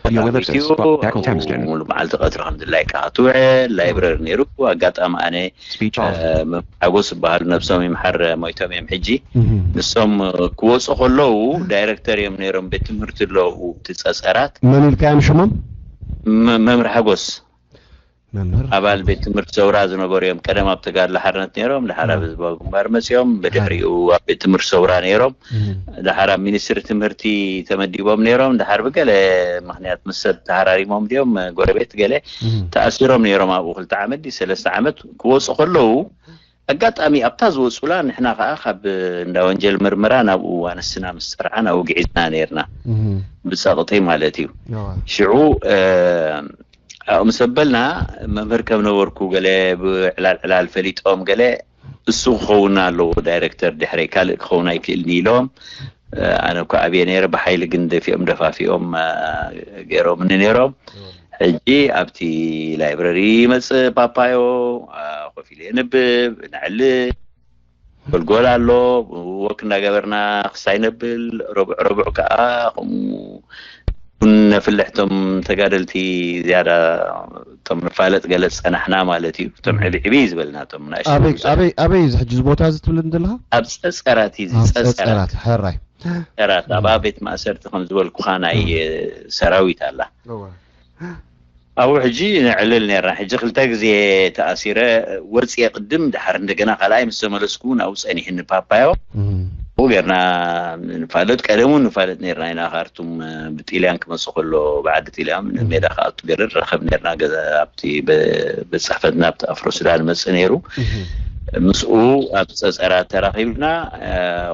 Audio ellipsis. ኢትዮ But Echo Temston. ሙሉ መዓልቲ ቀትሪ ከም ድላይካ ክትውዕል፣ ላይብረሪ ነይሩ። ኣጋጣሚ ኣነ፣ Speech off. እ፣ መም ሓጎስ ዝበሃሉ ነብሶም ይምሓር፣ ሞይቶም እዮም ሕጂ። እም። ንሶም፣ እ፣ ክወጹ ከለዉ ዳይሬክተር እዮም ነይሮም ቤት ትምህርቲ ኣለዉ እቲ ጸጸራት። መን ኢልካዮም ሽሞም? መ-፣ መምህር ሓጎስ። መምህር ኣባል ሓጎስ። ቤት ትምህርቲ ሰውራ ዝነበሩ እዮም። ቀደም ኣብ ተጋድሎ ሓርነት ነይሮም፣ ድሓር ኣብ እም። ህዝባዊ ግንባር መጺኦም፣ ብድሕሪኡ ኣብ ቤት ትምህርቲ ሰውራ ነይሮም፣ እም። ድሓር ኣብ ሚኒስትሪ ትምህርቲ ተመዲቦም ነይሮም፣ ድሓር ብገለ ምኽንያት ምስ ሰብ ተሃራሪሞም ድዮም፣ ጎረቤት ገለ እም። ተኣሲሮም ነይሮም። ኣብኡ ክልተ ዓመት ድዩ ሰለስተ ዓመት ክወጹ ከለዉ፣ ኣጋጣሚ ኣብታ ዝወፁላ ንሕና ከዓ ካብ እንዳ ወንጀል ምርመራ ናብኡ ኣነስና ምስ ፀርዓ ናብኡ ግዒዝና ነርና። ብፀቕጢ ማለት እዩ። ሽዑ ኣብኡ ምስ ኣበልና መምህር ከም ነበርኩ ገለ ብዕላል ዕላል ፈሊጦም ገለ እሱ ክኸውን ኣለዎ ዳይሬክተር ድሕረይ ካልእ ክኸውን ኣይክእልን ኢሎም። ኣነ እኳ ኣብየ ነይረ ብሓይሊ ግን ደፊኦም ደፋፊኦም ገይሮምኒ ነይሮም። ሕጂ ኣብቲ ላይብረሪ ይመፅእ ፓፓዮ ኮፍ ኢለ የንብብ፣ ነዕልል፣ ጎልጎል ኣሎ፣ ወክ እንዳገበርና ክስታይ ነብል። ረቡዕ ረቡዕ ከዓ ከምኡ ቡን ነፍልሕ። እቶም ተጋደልቲ ዝያዳ እቶም ንፋለጥ ገለ ዝፀናሕና ማለት እዩ። እቶም ዕብዕብይ ዝበልና እቶም ናእሽቱ ኣበይ ኣበይ ኣበይ እዩ እዚ ሕጂ እዚ ቦታ እዚ ትብለኒ ዘለኻ? ኣብ ፀፀራት እዩ። እዚ ኣብ ፀፀራት ፀፀራት። ሕራይ። ራት ኣብኣ ቤት ማእሰርቲ ከም ዝበልኩኻ ናይ ሰራዊት ኣላ። ኣብኡ ሕጂ ነዕልል ነርና። ሕጂ ክልተ ግዜ ተኣሲረ ወፅየ ቅድም ድሓር እንደገና ካልኣይ ምስ ተመለስኩ እውን ኣብኡ ፀኒሕኒ ፓፓዮ። ኣብኡ ጌርና ንፋለጥ ቀደሙ ንፋለጥ ነርና ኢና። ካርቱም ብጥልያን ክመፅእ ከሎ ብዓዲ ጥልያን ሜዳ ክኣቱ ገለ ንራኸብ ነርና። ገዛ ኣብቲ ቤት ፅሕፈትና ኣብቲ ኣፍሮ ሱዳን መፅእ ነይሩ። ምስኡ ኣብ ፀፀራት ተራኺብና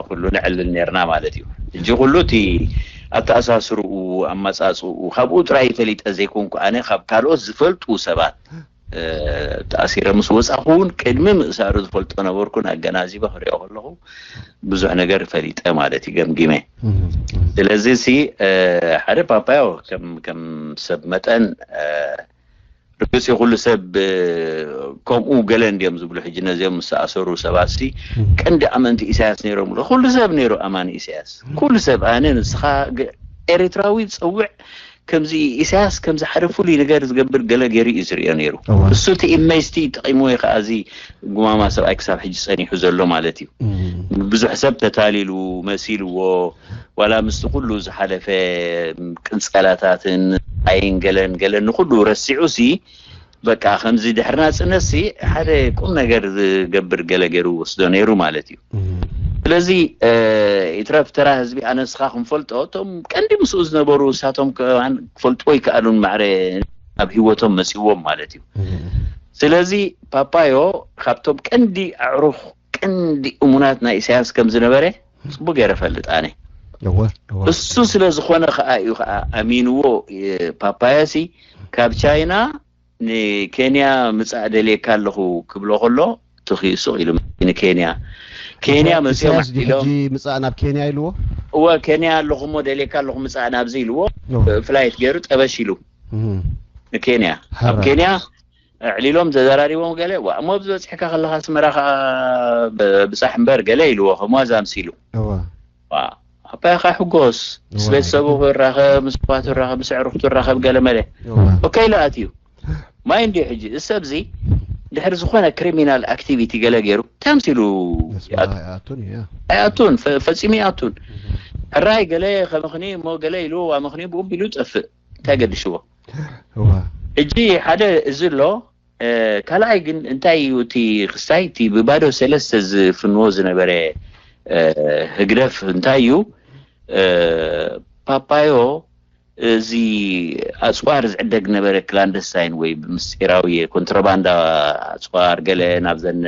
ኩሉ ነዕልል ነርና ማለት እዩ። ሕጂ ኩሉ እቲ ኣተኣሳስርኡ ኣመፃፅኡ ካብኡ ጥራይ ፈሊጠ ዘይኮንኩ ኣነ ካብ ካልኦት ዝፈልጡ ሰባት ተኣሲረ ምስ ወፃኹ እውን ቅድሚ ምእሳሩ ዝፈልጦ ነበርኩን ኣገናዚበ ክሪኦ ከለኹ ብዙሕ ነገር ፈሊጠ ማለት እዩ ገምጊመ። ስለዚ ሲ ሓደ ፓፓዮ ከም ሰብ መጠን ርግፅ ኩሉ ሰብ ከምኡ ገለ እንዲዮም ዝብሉ ሕጂ ነዚኦም ዝተኣሰሩ ሰባት ሲ ቀንዲ ኣመንቲ ኢሳያስ ነይሮም። ኩሉ ሰብ ነይሩ ኣማኒ ኢሳያስ። ኩሉ ሰብ ኣነ ንስኻ ኤርትራዊ ዝፀውዕ ከምዚ ኢሳያስ ከምዚ ሓደ ፍሉይ ነገር ዝገብር ገለ ገይሩ እዩ ዝሪኦ ነይሩ። እሱ እቲ ኢመጅ ቲ ጠቂሙ ወይ ከዓ እዚ ጉማማ ሰብኣይ ክሳብ ሕጂ ፀኒሑ ዘሎ ማለት እዩ። ብዙሕ ሰብ ተታሊሉ መሲልዎ ዋላ ምስቲ ኩሉ ዝሓለፈ ቅንፀላታትን ኣይን ገለን ገለን ንኩሉ ረሲዑ ሲ በቃ ከምዚ ድሕሪ ናፅነት ሲ ሓደ ቁም ነገር ዝገብር ገለ ገይሩ ወስዶ ነይሩ ማለት እዩ። ስለዚ ይትረፍ ተራ ህዝቢ ኣነስኻ ክንፈልጦ እቶም ቀንዲ ምስኡ ዝነበሩ እሳቶም ከማን ክፈልጥዎ ይከኣሉን ማዕረ ኣብ ህይወቶም መፅዎም ማለት እዩ። ስለዚ ፓፓዮ ካብቶም ቀንዲ ኣዕሩኽ ቀንዲ እሙናት ናይ ኢሳያስ ከም ዝነበረ ፅቡቅ ገይረ ፈልጥ ኣነ። እሱ ስለ ዝኾነ ከዓ እዩ ከዓ ኣሚንዎ ፓፓዮ ሲ ካብ ቻይና ንኬንያ ምፃእ ደልየካ ኣለኹ ክብሎ ከሎ ትኺ ሱቕ ኢሉ ንኬንያ ኬንያ መፅኦም ኢሳያስ ድዩ ኢሎም ሕጂ ምፃእ ናብ ኬንያ ኢልዎ? እወ ኬንያ ኣለኹ እሞ ደልየካ ኣለኹ ምፃእ ናብዚ ኢልዎ። ፍላይት ገይሩ ጠበሽ ኢሉ ንኬንያ ኣብ ኬንያ ኣዕሊሎም ተዘራሪቦም ገለ ዋ እሞ ኣብዚ በፅሕካ ከለካ ኣስመራ ከዓ ብፃሕ እምበር ገለ ኢልዎ ከም ዋዛ ኣምሲሉ። ኣባይኻ ሕጎስ ምስ ቤተሰቡ ክራኸብ ምስ ኣሕዋቱ ክራኸብ ምስ ኣዕሩኽቱ ክራኸብ ገለ መለ ኦኬ ኢሉ ኣትዩ። ማይ እንድዩ ሕጂ እዚ ሰብ እዚ ድሕሪ ዝኾነ ክሪሚናል ኣክቲቪቲ ገለ ገይሩ እንታይ ኣምሲሉ ኣይኣቱን ፈፂሙ ይኣቱን። ሕራይ ገለ ከምኽኒ እሞ ገለ ኢሉ ኣምኽኒ ብኡ ቢሉ ይጠፍእ እንታይ ገድሽዎ? ሕጂ ሓደ እዚ ኣሎ ካልኣይ ግን እንታይ እዩ እቲ ክስታይ እቲ ብባዶ ሰለስተ ዝፍንዎ ዝነበረ ህግደፍ እንታይ እዩ ፓፓዮ እዚ ኣፅዋር ዝዕደግ ነበረ ክላንደስታይን ወይ ብምስጢራዊ ኮንትሮባንዳ ኣፅዋር ገለ ናብዘን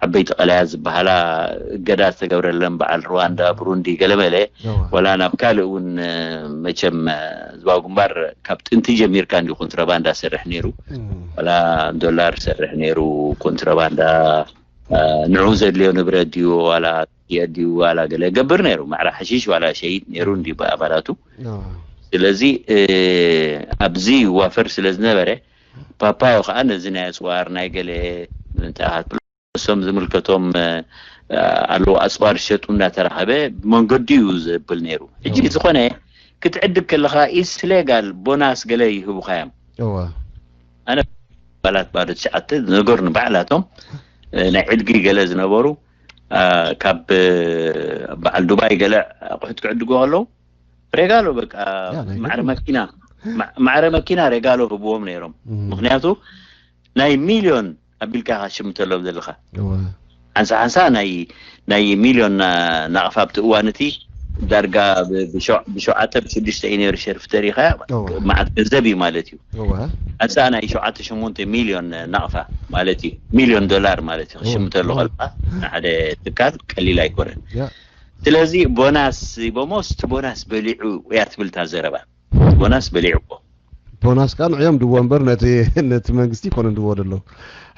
ዓበይቲ ቀላያት ዝበሃላ እገዳ ዝተገብረለን በዓል ሩዋንዳ ብሩንዲ ገለመለ ወላ ናብ ካልእ እውን መቸም ዝባው ግንባር ካብ ጥንቲ ጀሚርካ እንዲ ኮንትሮባንዳ ሰርሕ ነይሩ። ወላ ዶላር ሰርሕ ነይሩ ኮንትሮባንዳ ንዑ ዘድልዮ ንብረት ድዩ ዋላ የድዩ ዋላ ገለ ገብር ነይሩ ማዕራ ሓሽሽ ዋላ ሸይጥ ነይሩ እንዲ ኣባላቱ። ስለዚ ኣብዚ ዋፈር ስለ ዝነበረ ፓፓዮ ከዓ ነዚ ናይ ኣፅዋር ናይ ገለ ምንታኣት እሶም ዝምልከቶም ኣለዉ ኣፅዋር ዝሸጡ እናተረኸበ ብመንገዲ እዩ ዘብል ነይሩ። ሕጂ ዝኾነ ክትዕድግ ከለካ ኢስ ሌጋል ቦናስ ገለ ይህቡካ እዮም። ኣነ ባላት ባዶ ትሽዓተ ነገሩ ንባዕላቶም ናይ ዕድጊ ገለ ዝነበሩ ካብ በዓል ዱባይ ገለ ኣቑሑት ክዕድጉ ከለዉ ሬጋሎ በቃ ማዕረ መኪና ማዕረ መኪና ሬጋሎ ህብዎም ነይሮም። ምክንያቱ ናይ ሚልዮን ኣቢልካ ኢኻ ትሽምተሎም ዘለኻ። ሓንሳ ሓንሳ ናይ ናይ ሚልዮን ናቕፋ ኣብቲ እዋን እቲ ዳርጋ ብ- ብሸው- ብሸውዓተ ብሽዱሽተ እዩ ነይሩ ሸርፍ ተሪኻ እወ። መዓት ገንዘብ እዩ ማለት እዩ። እወ ኣፃ ናይ ሸውዓተ ሸሞንተ ሚልዮን ናቕፋ ማለት እዩ፣ ሚልዮን ዶላር ማለት እዩ። ክሽምተሉ እወ። ከለካ ንሓደ ትካል ቀሊል ኣይኮነን። ያ ስለዚ ቦናስ ሂቦሞ፣ ስቲ ቦናስ በሊዑ እያ ትብል እታ ዘረባ። ቦናስ በሊዕዎ። ቦናስ ከዓ ንዕዮም ድዎ እምበር ነቲ ነቲ መንግስቲ ይኮነ ድዎ ደሎ።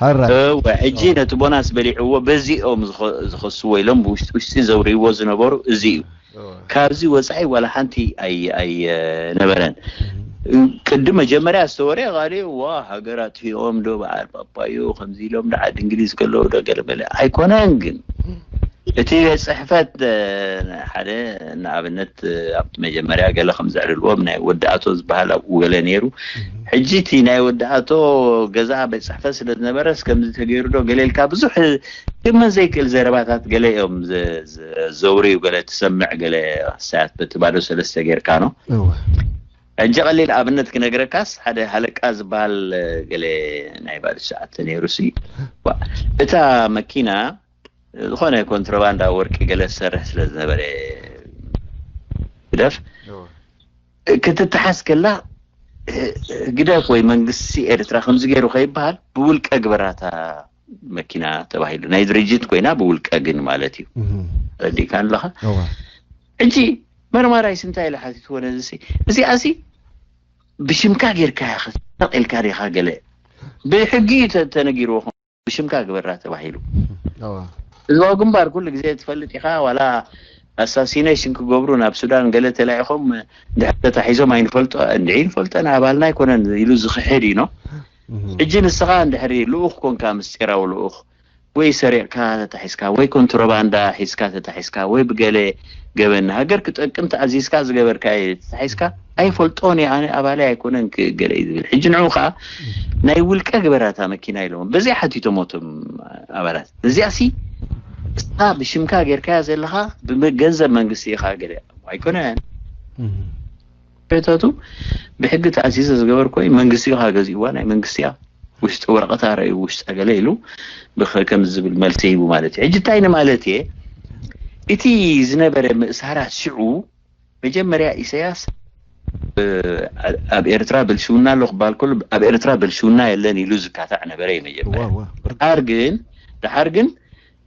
ሀራ እወ፣ ሕጂ ነቲ ቦናስ በሊዕዎ በዚኦም ዝኸ- ዝኸስዎ ኢሎም ብውሽጢ ውሽጢ ዘውርይዎ ዝነበሩ እዚ እዩ። ካብዚ ወፃኢ ዋላ ሓንቲ ኣይ- ኣይነበረን። ቅድም መጀመርያ ዝተወርየ ቃሊ ዋ ሃገራት ሂኦም ዶ በዓል ፓፓዮ ከምዚ ኢሎም ደዓድ እንግሊዝ ከለዉ ዶ ገለ መለ ኣይኮነን። ግን እቲ ቤት ፅሕፈት እ፣ ሓደ ንኣብነት እ፣ ኣብቲ መጀመርያ ገለ ከም ዘዕልልዎም ናይ ወዲ ኣቶ ዝበሃል ኣብኡ ገለ ነይሩ። ሕጂ እቲ ናይ ወዲ ኣቶ ገዛ ቤት ፅሕፈት ስለ ዝነበረስ ከምዚ ተገይሩ ዶ ገለ ኢልካ ብዙሕ ክመን ዘይክእል ዘረባታት ገለ እዮም ዘ- ዘ- ዘውርዩ። ገለ ትሰምዕ ገለ ክሳያት በቲ ባዶ ሰለስተ ጌርካ ነው። እወ ሕጂ ቀሊል ኣብነት ክነግረካስ ሓደ ሃለቃ ዝበሃል እ፣ ገለ ናይ ባዶ ሰዓት ነይሩ ሲ ዋ፣ እታ መኪና ዝኾነ ኮንትሮባንዳ ወርቂ ገለ ዝሰርሕ ስለ ዝነበረ ግደፍ ክትተሓዝ ከላ እ፣ ግደፍ ወይ መንግስቲ ኤርትራ ከምዚ ገይሩ ከይበሃል ብውልቀ ግበራታ መኪና ተባሂሉ ናይ ድርጅት ኮይና ብውልቀ ግን ማለት እዩ። እህ ረዲካ ኣለኻ። እወ ሕጂ መርማራይስ እንታይ ኢለ ሓቲትዎ ነዚ ሲ እዚኣ ሲ ብሽምካ ጌርካ ኢኻ ተጠቒልካ ዲኻ ገለ ብሕጊ እዩ ተ- ተነጊርዎ ከም ብሽምካ ግበራ ተባሂሉ። እወ ህዝባዊ ግንባር ኩሉ ግዜ ትፈልጥ ኢኻ ዋላ ኣሳሲኔሽን ክገብሩ ናብ ሱዳን ገለ ተላኢኾም ድሕር ተታሒዞም ኣይንፈልጦ እንድዒ ንፈልጠን ኣባልና ኣይኮነን ኢሉ ዝኽሕድ እዩ ነው። እህ ሕጂ ንስኻ እንድሕሪ ልኡኽ ኮንካ ምስጢራዊ ልኡኽ ወይ ሰሪቕካ ተታሒዝካ ወይ ኮንትሮባንዳ ሒዝካ ተታሒዝካ ወይ ብገለ ገበን ንሃገር ክጠቅም ተኣዚዝካ ዝገበርካዮ ተታሒዝካ ኣይፈልጦን እየ ኣነ ኣባለይ ኣይኮነን ክገለ እዩ ዝብል። ሕጂ ንዑ ከዓ ናይ ውልቀ ግበራታ መኪና ኢሎም በዚኣ ሓቲቶም እቶም ኣባላት። እዚኣ ሲ እስኻ ብሽምካ ጌርካያ ዘለኻ ብገንዘብ መንግስቲ ኢኻ ገለ ኣይኮነን። እህ ቤታቱ ብሕጊ ተኣዚዘ ዝገበርኮ እዩ መንግስቲ ኢኻ ገዚእዋ ናይ መንግስቲ እያ ውሽጢ ወረቐታ ረእዩ ውሽጢ ገለ ኢሉ ብኸ- ከም ዝብል መልሲ ሂቡ ማለት እዩ። ሕጂ እንታይ ንማለት እየ እቲ ዝነበረ ምእሳራት ሽዑ መጀመርያ ኢሳያስ እ፣ ኣብ ኤርትራ ብልሽውና ኣሎ ክበሃል ከሎ ኣብ ኤርትራ ብልሽውና የለን ኢሉ ዝካታዕ ነበረ እዩ መጀመርያ። እወ እወ ድሓር ግን ድሓር ግን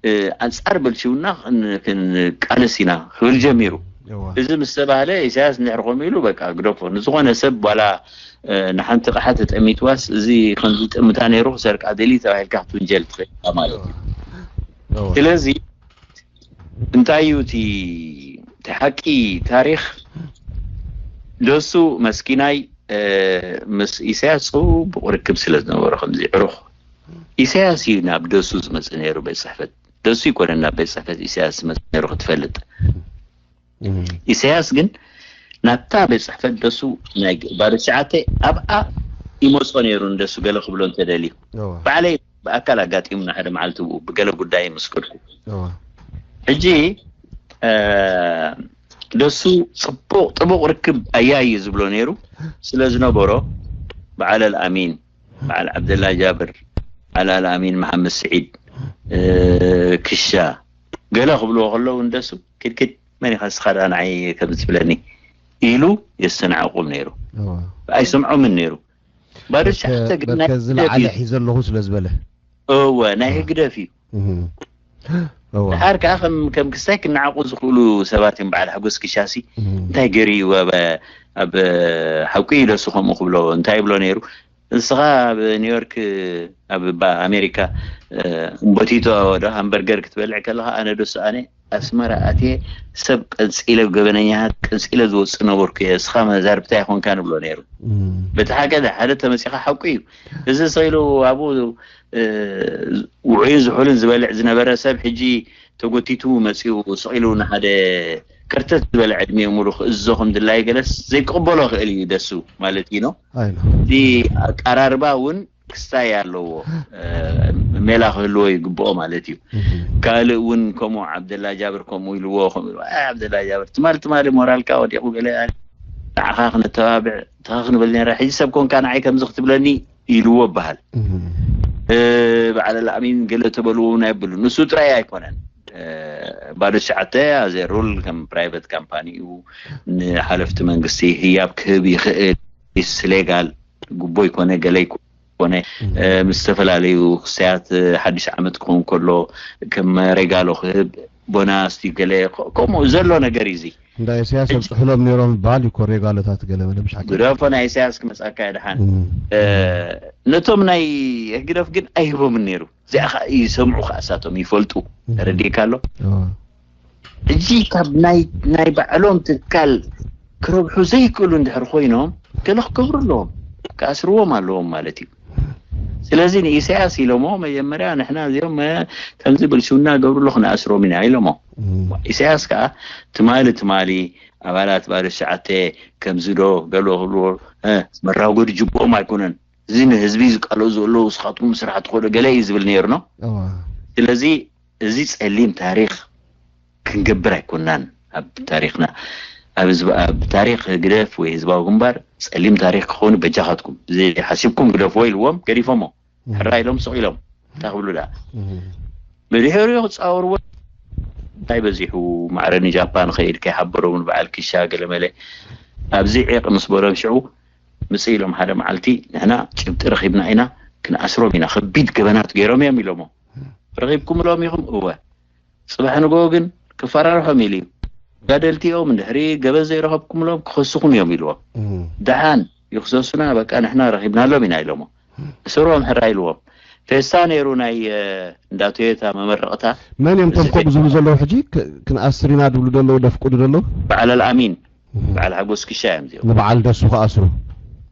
እ፣ ኣንጻር ብልሽውና ክን- ክንቃለስ ኢና ክብል ጀሚሩ። እወ እዚ ምስ ተባህለ ኢሳያስ እንድሕር ከምኡ ኢሉ በቃ ግደፎ። ንዝኾነ ሰብ ዋላ እ፣ ንሓንቲ ቕሓ ተጠሚትዋስ እዚ ከምዚ ጠምታ ነይሩ ክሰርቃ ደሊ ተባሂልካ ክትውንጀል ትኽእል ኢኻ ማለት እዩ። እወ ስለዚ እንታይ እዩ እቲ እቲ ሓቂ ታሪኽ ደሱ መስኪናይ እ፣ ምስ ኢሳያስ ጽቡቕ ርክብ ስለ ዝነበሮ ከምዚ ዕሩኽ ኢሳያስ እዩ ናብ ደሱ ዝመጽእ ነይሩ ቤት ጽሕፈት ደሱ ይኮነን ናብ ቤት ጽሕፈት ኢሳያስ ዝመጽእ ነይሩ ክትፈልጥ። እህ ኢሳያስ ግን ናብታ ቤት ጽሕፈት ደሱ ናይ ባዶ ትሽዓተ ኣብኣ ይመጾ ነይሩ ንደሱ ገለ ክብሎ እንተደልዩ እወ ባዕለይ ብኣካል ኣጋጢሙና ሓደ መዓልቲ ብኡ ብገለ ጉዳይ ምስ ከድኩ እወ ሕጂ እ፣ ደሱ ጽቡቕ ጥቡቕ ርክብ ኣያይ ዝብሎ ነይሩ ስለ ዝነበሮ በዓል ኣልኣሚን በዓል ዓብደላ ጃብር በዓል ኣልኣሚን መሓመድ ስዒድ እ፣ ክሻ ገለ ክብልዎ ከለዉ እንደሱ ኪድኪድ መን ኢኻ እስኻ ደኣ ንዓይ ከም ትብለኒ ኢሉ የስተናዕቆም ነይሩ። እወ ኣይሰምዖምን ነይሩ። ባዶ ትሽዓተ ግን ናይ በከ ዝለዓለ ሒዘ ኣለኹ ስለ ዝበለ እወ ናይ ህግደፍ እዩ። እህ እወ ድሓር ከዓ ከም ከም ክስታይ ክነዓቁ ዝኽእሉ ሰባት እዮም። በዓል ሓጎስ ክሻሲ እህ እንታይ ገይሩ እዩ ኣብ ኣብ ሓቁ እዩ ደሱ ከምኡ ክብሎ እንታይ ይብሎ ነይሩ። ንስኻ ኣብ ኒውዮርክ ኣብ ባ- ኣሜሪካ እ፣ እምቦቲቶ ዶ ሃምበርገር ክትበልዕ ከለኻ ኣነ ደሱ ኣነ ኣስመራ ኣትየ ሰብ ቀንፂለ ገበነኛታት ቀንፂለ ዝወፅእ ነበርኩ እየ እስኻ መዛርብታ ይኾንካ ንብሎ ነይሩ። እህ በቲ ሓቂ ሓደ ተመፂኻ ሓቁ እዩ። እዚ ስቕ ኢሉ ኣብኡ እ፣ ውዑይን ዝሑልን ዝበልዕ ዝነበረ ሰብ ሕጂ ተጎቲቱ መፂኡ ስቕ ኢሉ ንሓደ ከርተት ዝበለ ዕድሚኡ ሙሉ ክእዝዞ ከም ድላዩ ገለስ ዘይክቕበሎ ክእል እዩ ደሱ ማለት እዩ ነው። ኣይ ነው እቲ ኣቀራርባ እውን ክስታይ ኣለዎ እ፣ ሜላ ክህልዎ ይግብኦ ማለት እዩ። እህ ካልእ እውን ከምኡ ዓብደላ ጃብር ከምኡ ኢልዎ ከምኡ ኢልዎ፣ ኣይ ዓብደላ ጃብር ትማል ትማሊ ሞራልካ ወዲቑ ገለ ኣለ ንዓኻ ክነተባብዕ ተኻ ክንብል ነራ ሕጂ ሰብ ኮንካ ንዓይ ከምዚ ክትብለኒ ኢልዎ በሃል። እህ እ፣ በዓል ኣልኣሚን ገለ ተበልዎ እውን ኣይብሉ ንሱ ጥራይ ኣይኮነን ባዶ ትሽዓተ ኣዘ ሩል ከም ፕራይቨት ካምፓኒ እዩ። ንሓለፍቲ መንግስቲ ህያብ ክህብ ይኽእል። ስ ሌጋል ጉቦ ይኮነ ገለ ይኮነ ምስ ዝተፈላለዩ ክሳያት ሓድሽ ዓመት ክኸውን ከሎ ከም ሬጋሎ ክህብ ቦናስ ገለ ከምኡ ዘሎ ነገር እዩ። እዚ እንዳ ኢሳያስ ኣብፅሕሎም ነይሮም በሃል ይኮ ሬጋሎታት ገለ መለ ብሻ ግደፎ ናይ ኢሳያስ ክመፃካ ድሓን ነቶም ናይ ህግደፍ ግን ኣይህቦምን ነይሩ። እዚኣ ከዓ ይሰምዑ ከዓ እሳቶም ይፈልጡ። ተረዲእካ ኣሎ። ሕጂ ካብ ናይ ናይ ባዕሎም ትካል ክረብሑ ዘይክእሉ እንድሕር ኮይኖም ገለ ክገብሩ ኣለዎም፣ ክኣስርዎም ኣለዎም ማለት እዩ። ስለዚ ንኢሳያስ ኢሎሞ መጀመርያ ንሕና እዚኦም ከምዚ ብልሽውና ገብሩ ኣሎ ክንኣስሮም ኢና ኢሎሞ። ኢሳያስ ከዓ ትማሊ ትማሊ ኣባላት ባዶ ትሽዓተ ከምዚ ዶ ገሎ ክብልዎ መራጎዲ ጅብኦም ኣይኮነን። እዚ ንህዝቢ ዝቃለኡ ዘለዉ ስኻትኩም ስራሕ ትኾዶ ገለ እዩ ዝብል ነይሩ ነው። ስለዚ እዚ ጸሊም ታሪኽ ክንገብር ኣይኮናን። ኣብ ታሪኽና ኣብ ታሪኽ ግደፍ ወይ ህዝባዊ ግንባር ጸሊም ታሪኽ ክኾኑ በጃኻትኩም እዚ ሓሲብኩም ግደፍዎ ኢልዎም ገዲፎሞ ሕራ ኢሎም ስቕ ኢሎም እንታይ ክብሉ ደኣ ብድሕሪኡ ክፃወርዎ እንታይ በዚሑ ማዕረ ንጃፓን ኸይድ ከይሓበሮም ንበዓል ክሻ ገለመለ ኣብዚ ዒቕ ምስ በሎም ሽዑ ምጽእ ኢሎም ሓደ መዓልቲ ንሕና ጭብጢ ረኺብና ኢና ክንኣስሮም ኢና ከቢድ ገበናት ገይሮም እዮም ኢሎሞ ረኺብኩምሎም ኢኹም እወ ጽባሕ ንግሆ ግን ክፈራርሖም ኢሉ እዩ ጋደልቲ እዮም እንድሕሪ ገበን ዘይረኸብኩምሎም ክኸስኹም እዮም ኢልዎም ደሓን ይኽሰሱና በቃ ንሕና ረኺብናሎም ኢና ኢሎሞ እሰሮም ሕራ ኢልዎም ፌስታ ነይሩ ናይ እንዳ ቶዮታ መመረቕታ መን እዮም ቶም ከምኡ ዝብሉ ዘለዉ ሕጂ ክንኣስር ኢና ድብሉ ዘለዉ ደፍቅዱ ዘለዉ በዓል ኣልኣሚን በዓል ሓጎስ ክሻ እዮም እዚኦም ንበዓል ደሱ ክኣስሩ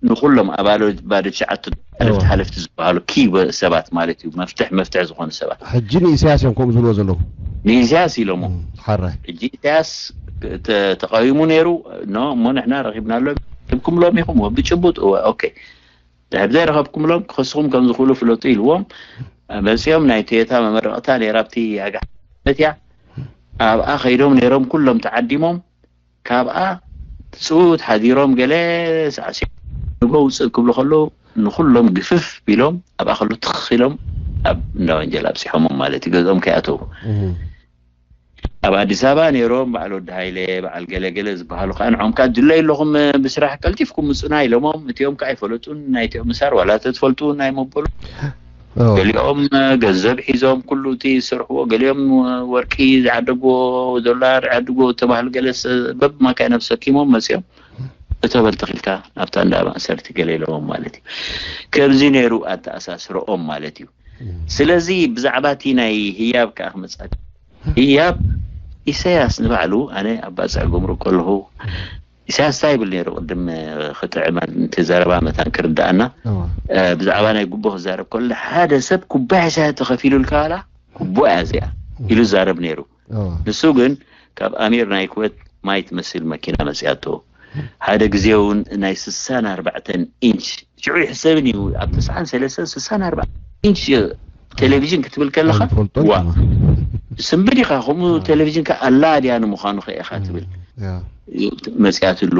ንኩሎም ኣባላት ባዶ ትሽዓተ ሓለፍቲ ሓለፍቲ ዝበሃሉ ኪ ሰባት ማለት እዩ መፍትሕ መፍትሕ ዝኾኑ ሰባት ሕጂ ንኢሳያስ እዮም ከምኡ ዝብልዎ ዘለዉ ንኢሳያስ ኢሎሞ ሓራይ ሕጂ ኢሳያስ ተቃዊሙ ነይሩ ኖ እሞ ንሕና ረኺብናሎም ትብኩምሎም ኢኹም ብጭቡጥ እወ ኦኬ ድሕር ዘይረኸብኩምሎም ክኸስኹም ከም ዝኽእሉ ፍለጡ ኢልዎም መፅኦም ናይ ቶዮታ መመረቕታ ነይራ ኣብቲ ኣጋመት እያ ኣብኣ ከይዶም ነይሮም ኩሎም ተዓዲሞም ካብኣ ትፅውት ሓዲሮም ገለ ሳዕሲ ንጎ ውፅእ ክብሉ ከለዉ ንኩሎም ግፍፍ ቢሎም ኣብኣ ከሎ ትኽ ኢሎም ኣብ እንዳ ወንጀል ኣብፂሖሞም ማለት እዩ ገዝኦም ከይኣተዉ ኣብ ኣዲስ ኣበባ ነይሮም በዓል ወዲ ሃይለ በዓል ገለገለ ዝበሃሉ ከዓ ንዖም ከዓ ድለዩ ኣለኹም ብስራሕ ቀልጢፍኩም ምፁና ኢሎሞም እቲኦም ከዓ ኣይፈለጡን ናይቲኦም ምሳር ዋላ ተትፈልጡ ናይ መበሉ ገሊኦም ገንዘብ ሒዞም ኩሉ እቲ ዝሰርሕዎ ገሊኦም ወርቂ ዝዓደግዎ ዶላር ዓድግዎ ዝተባህሉ ገለ በብ ማካይኖም ሰኪሞም መፅኦም እተበል ተኺልካ ናብታ እንዳ ማእሰርቲ ገለ ኢሎሞም ማለት እዩ ከምዚ ነይሩ ኣተኣሳስረኦም ማለት እዩ ስለዚ ብዛዕባ እቲ ናይ ህያብ ከዓ ክመፅኣካ ህያብ ኢሳያስ ንባዕሉ ኣነ ኣብ ባፅዕ ጎምሩክ ከለኹ ኢሳያስ እንታይ ይብል ነይሩ ቅድም ክጥዕመ እቲ ዘረባ መታን ክርዳኣና ብዛዕባ ናይ ጉቦ ክዛረብ ከሎ ሓደ ሰብ ኩባያ ሻሂ ተኸፊሉልካ ዋላ ጉቦ እያ እዚኣ ኢሉ ዝዛረብ ነይሩ ንሱ ግን ካብ ኣሚር ናይ ኩወት ማይ ትመስል መኪና መፅያቶ ሓደ ግዜ እውን ናይ ስሳን ኣርባዕተን ኢንች ሽዑ ይሕሰብን እዩ ኣብ ተስዓን ሰለስተን ስሳን ኣርባዕተን ኢንች ቴሌቪዥን ክትብል ከለኻ ዋ ስንብድ ኢኻ ከምኡ ቴሌቪዥን ከ ኣላ ድያ ንምዃኑ ከ ኢኻ ትብል መፅያትሉ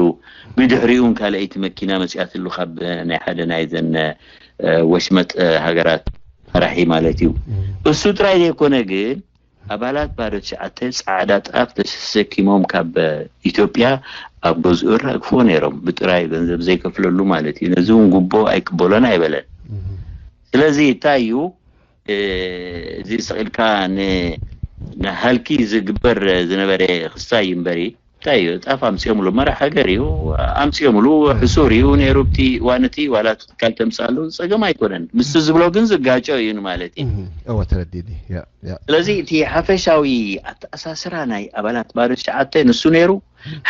ብድሕሪኡ እውን ካልኣይቲ መኪና መፅያትሉ ካብ ናይ ሓደ ናይ ዘን ወሽመጥ ሃገራት መራሒ ማለት እዩ እሱ ጥራይ ዘይኮነ ግን ኣባላት ባዶ ትሽዓተ ፃዕዳ ጣፍ ተሰኪሞም ካብ ኢትዮጵያ ኣብ ገዝኡ ይራግፍዎ ነይሮም ብጥራይ ገንዘብ ዘይከፍለሉ ማለት እዩ ነዚ እውን ጉቦ ኣይቅበሎን ኣይበለን ስለዚ እንታይ እዩ እዚ ስቕ ኢልካ ንሃልኪ ዝግበር ዝነበረ ክስታይ እዩ እምበሪ እንታይ እዩ ጣፍ ኣምፅኦምሉ መራሕ ሃገር እዩ ኣምፅኦምሉ ሕሱር እዩ ነይሩ ብቲ ዋን እቲ ዋላ ትካል ተምፅኣሉ ፀገም ኣይኮነን ምስ ዝብሎ ግን ዝጋጮ እዩ ማለት እዩ እወ ተረዲኒ ስለዚ እቲ ሓፈሻዊ ኣተኣሳስራ ናይ ኣባላት ባዶ ትሽዓተ ንሱ ነይሩ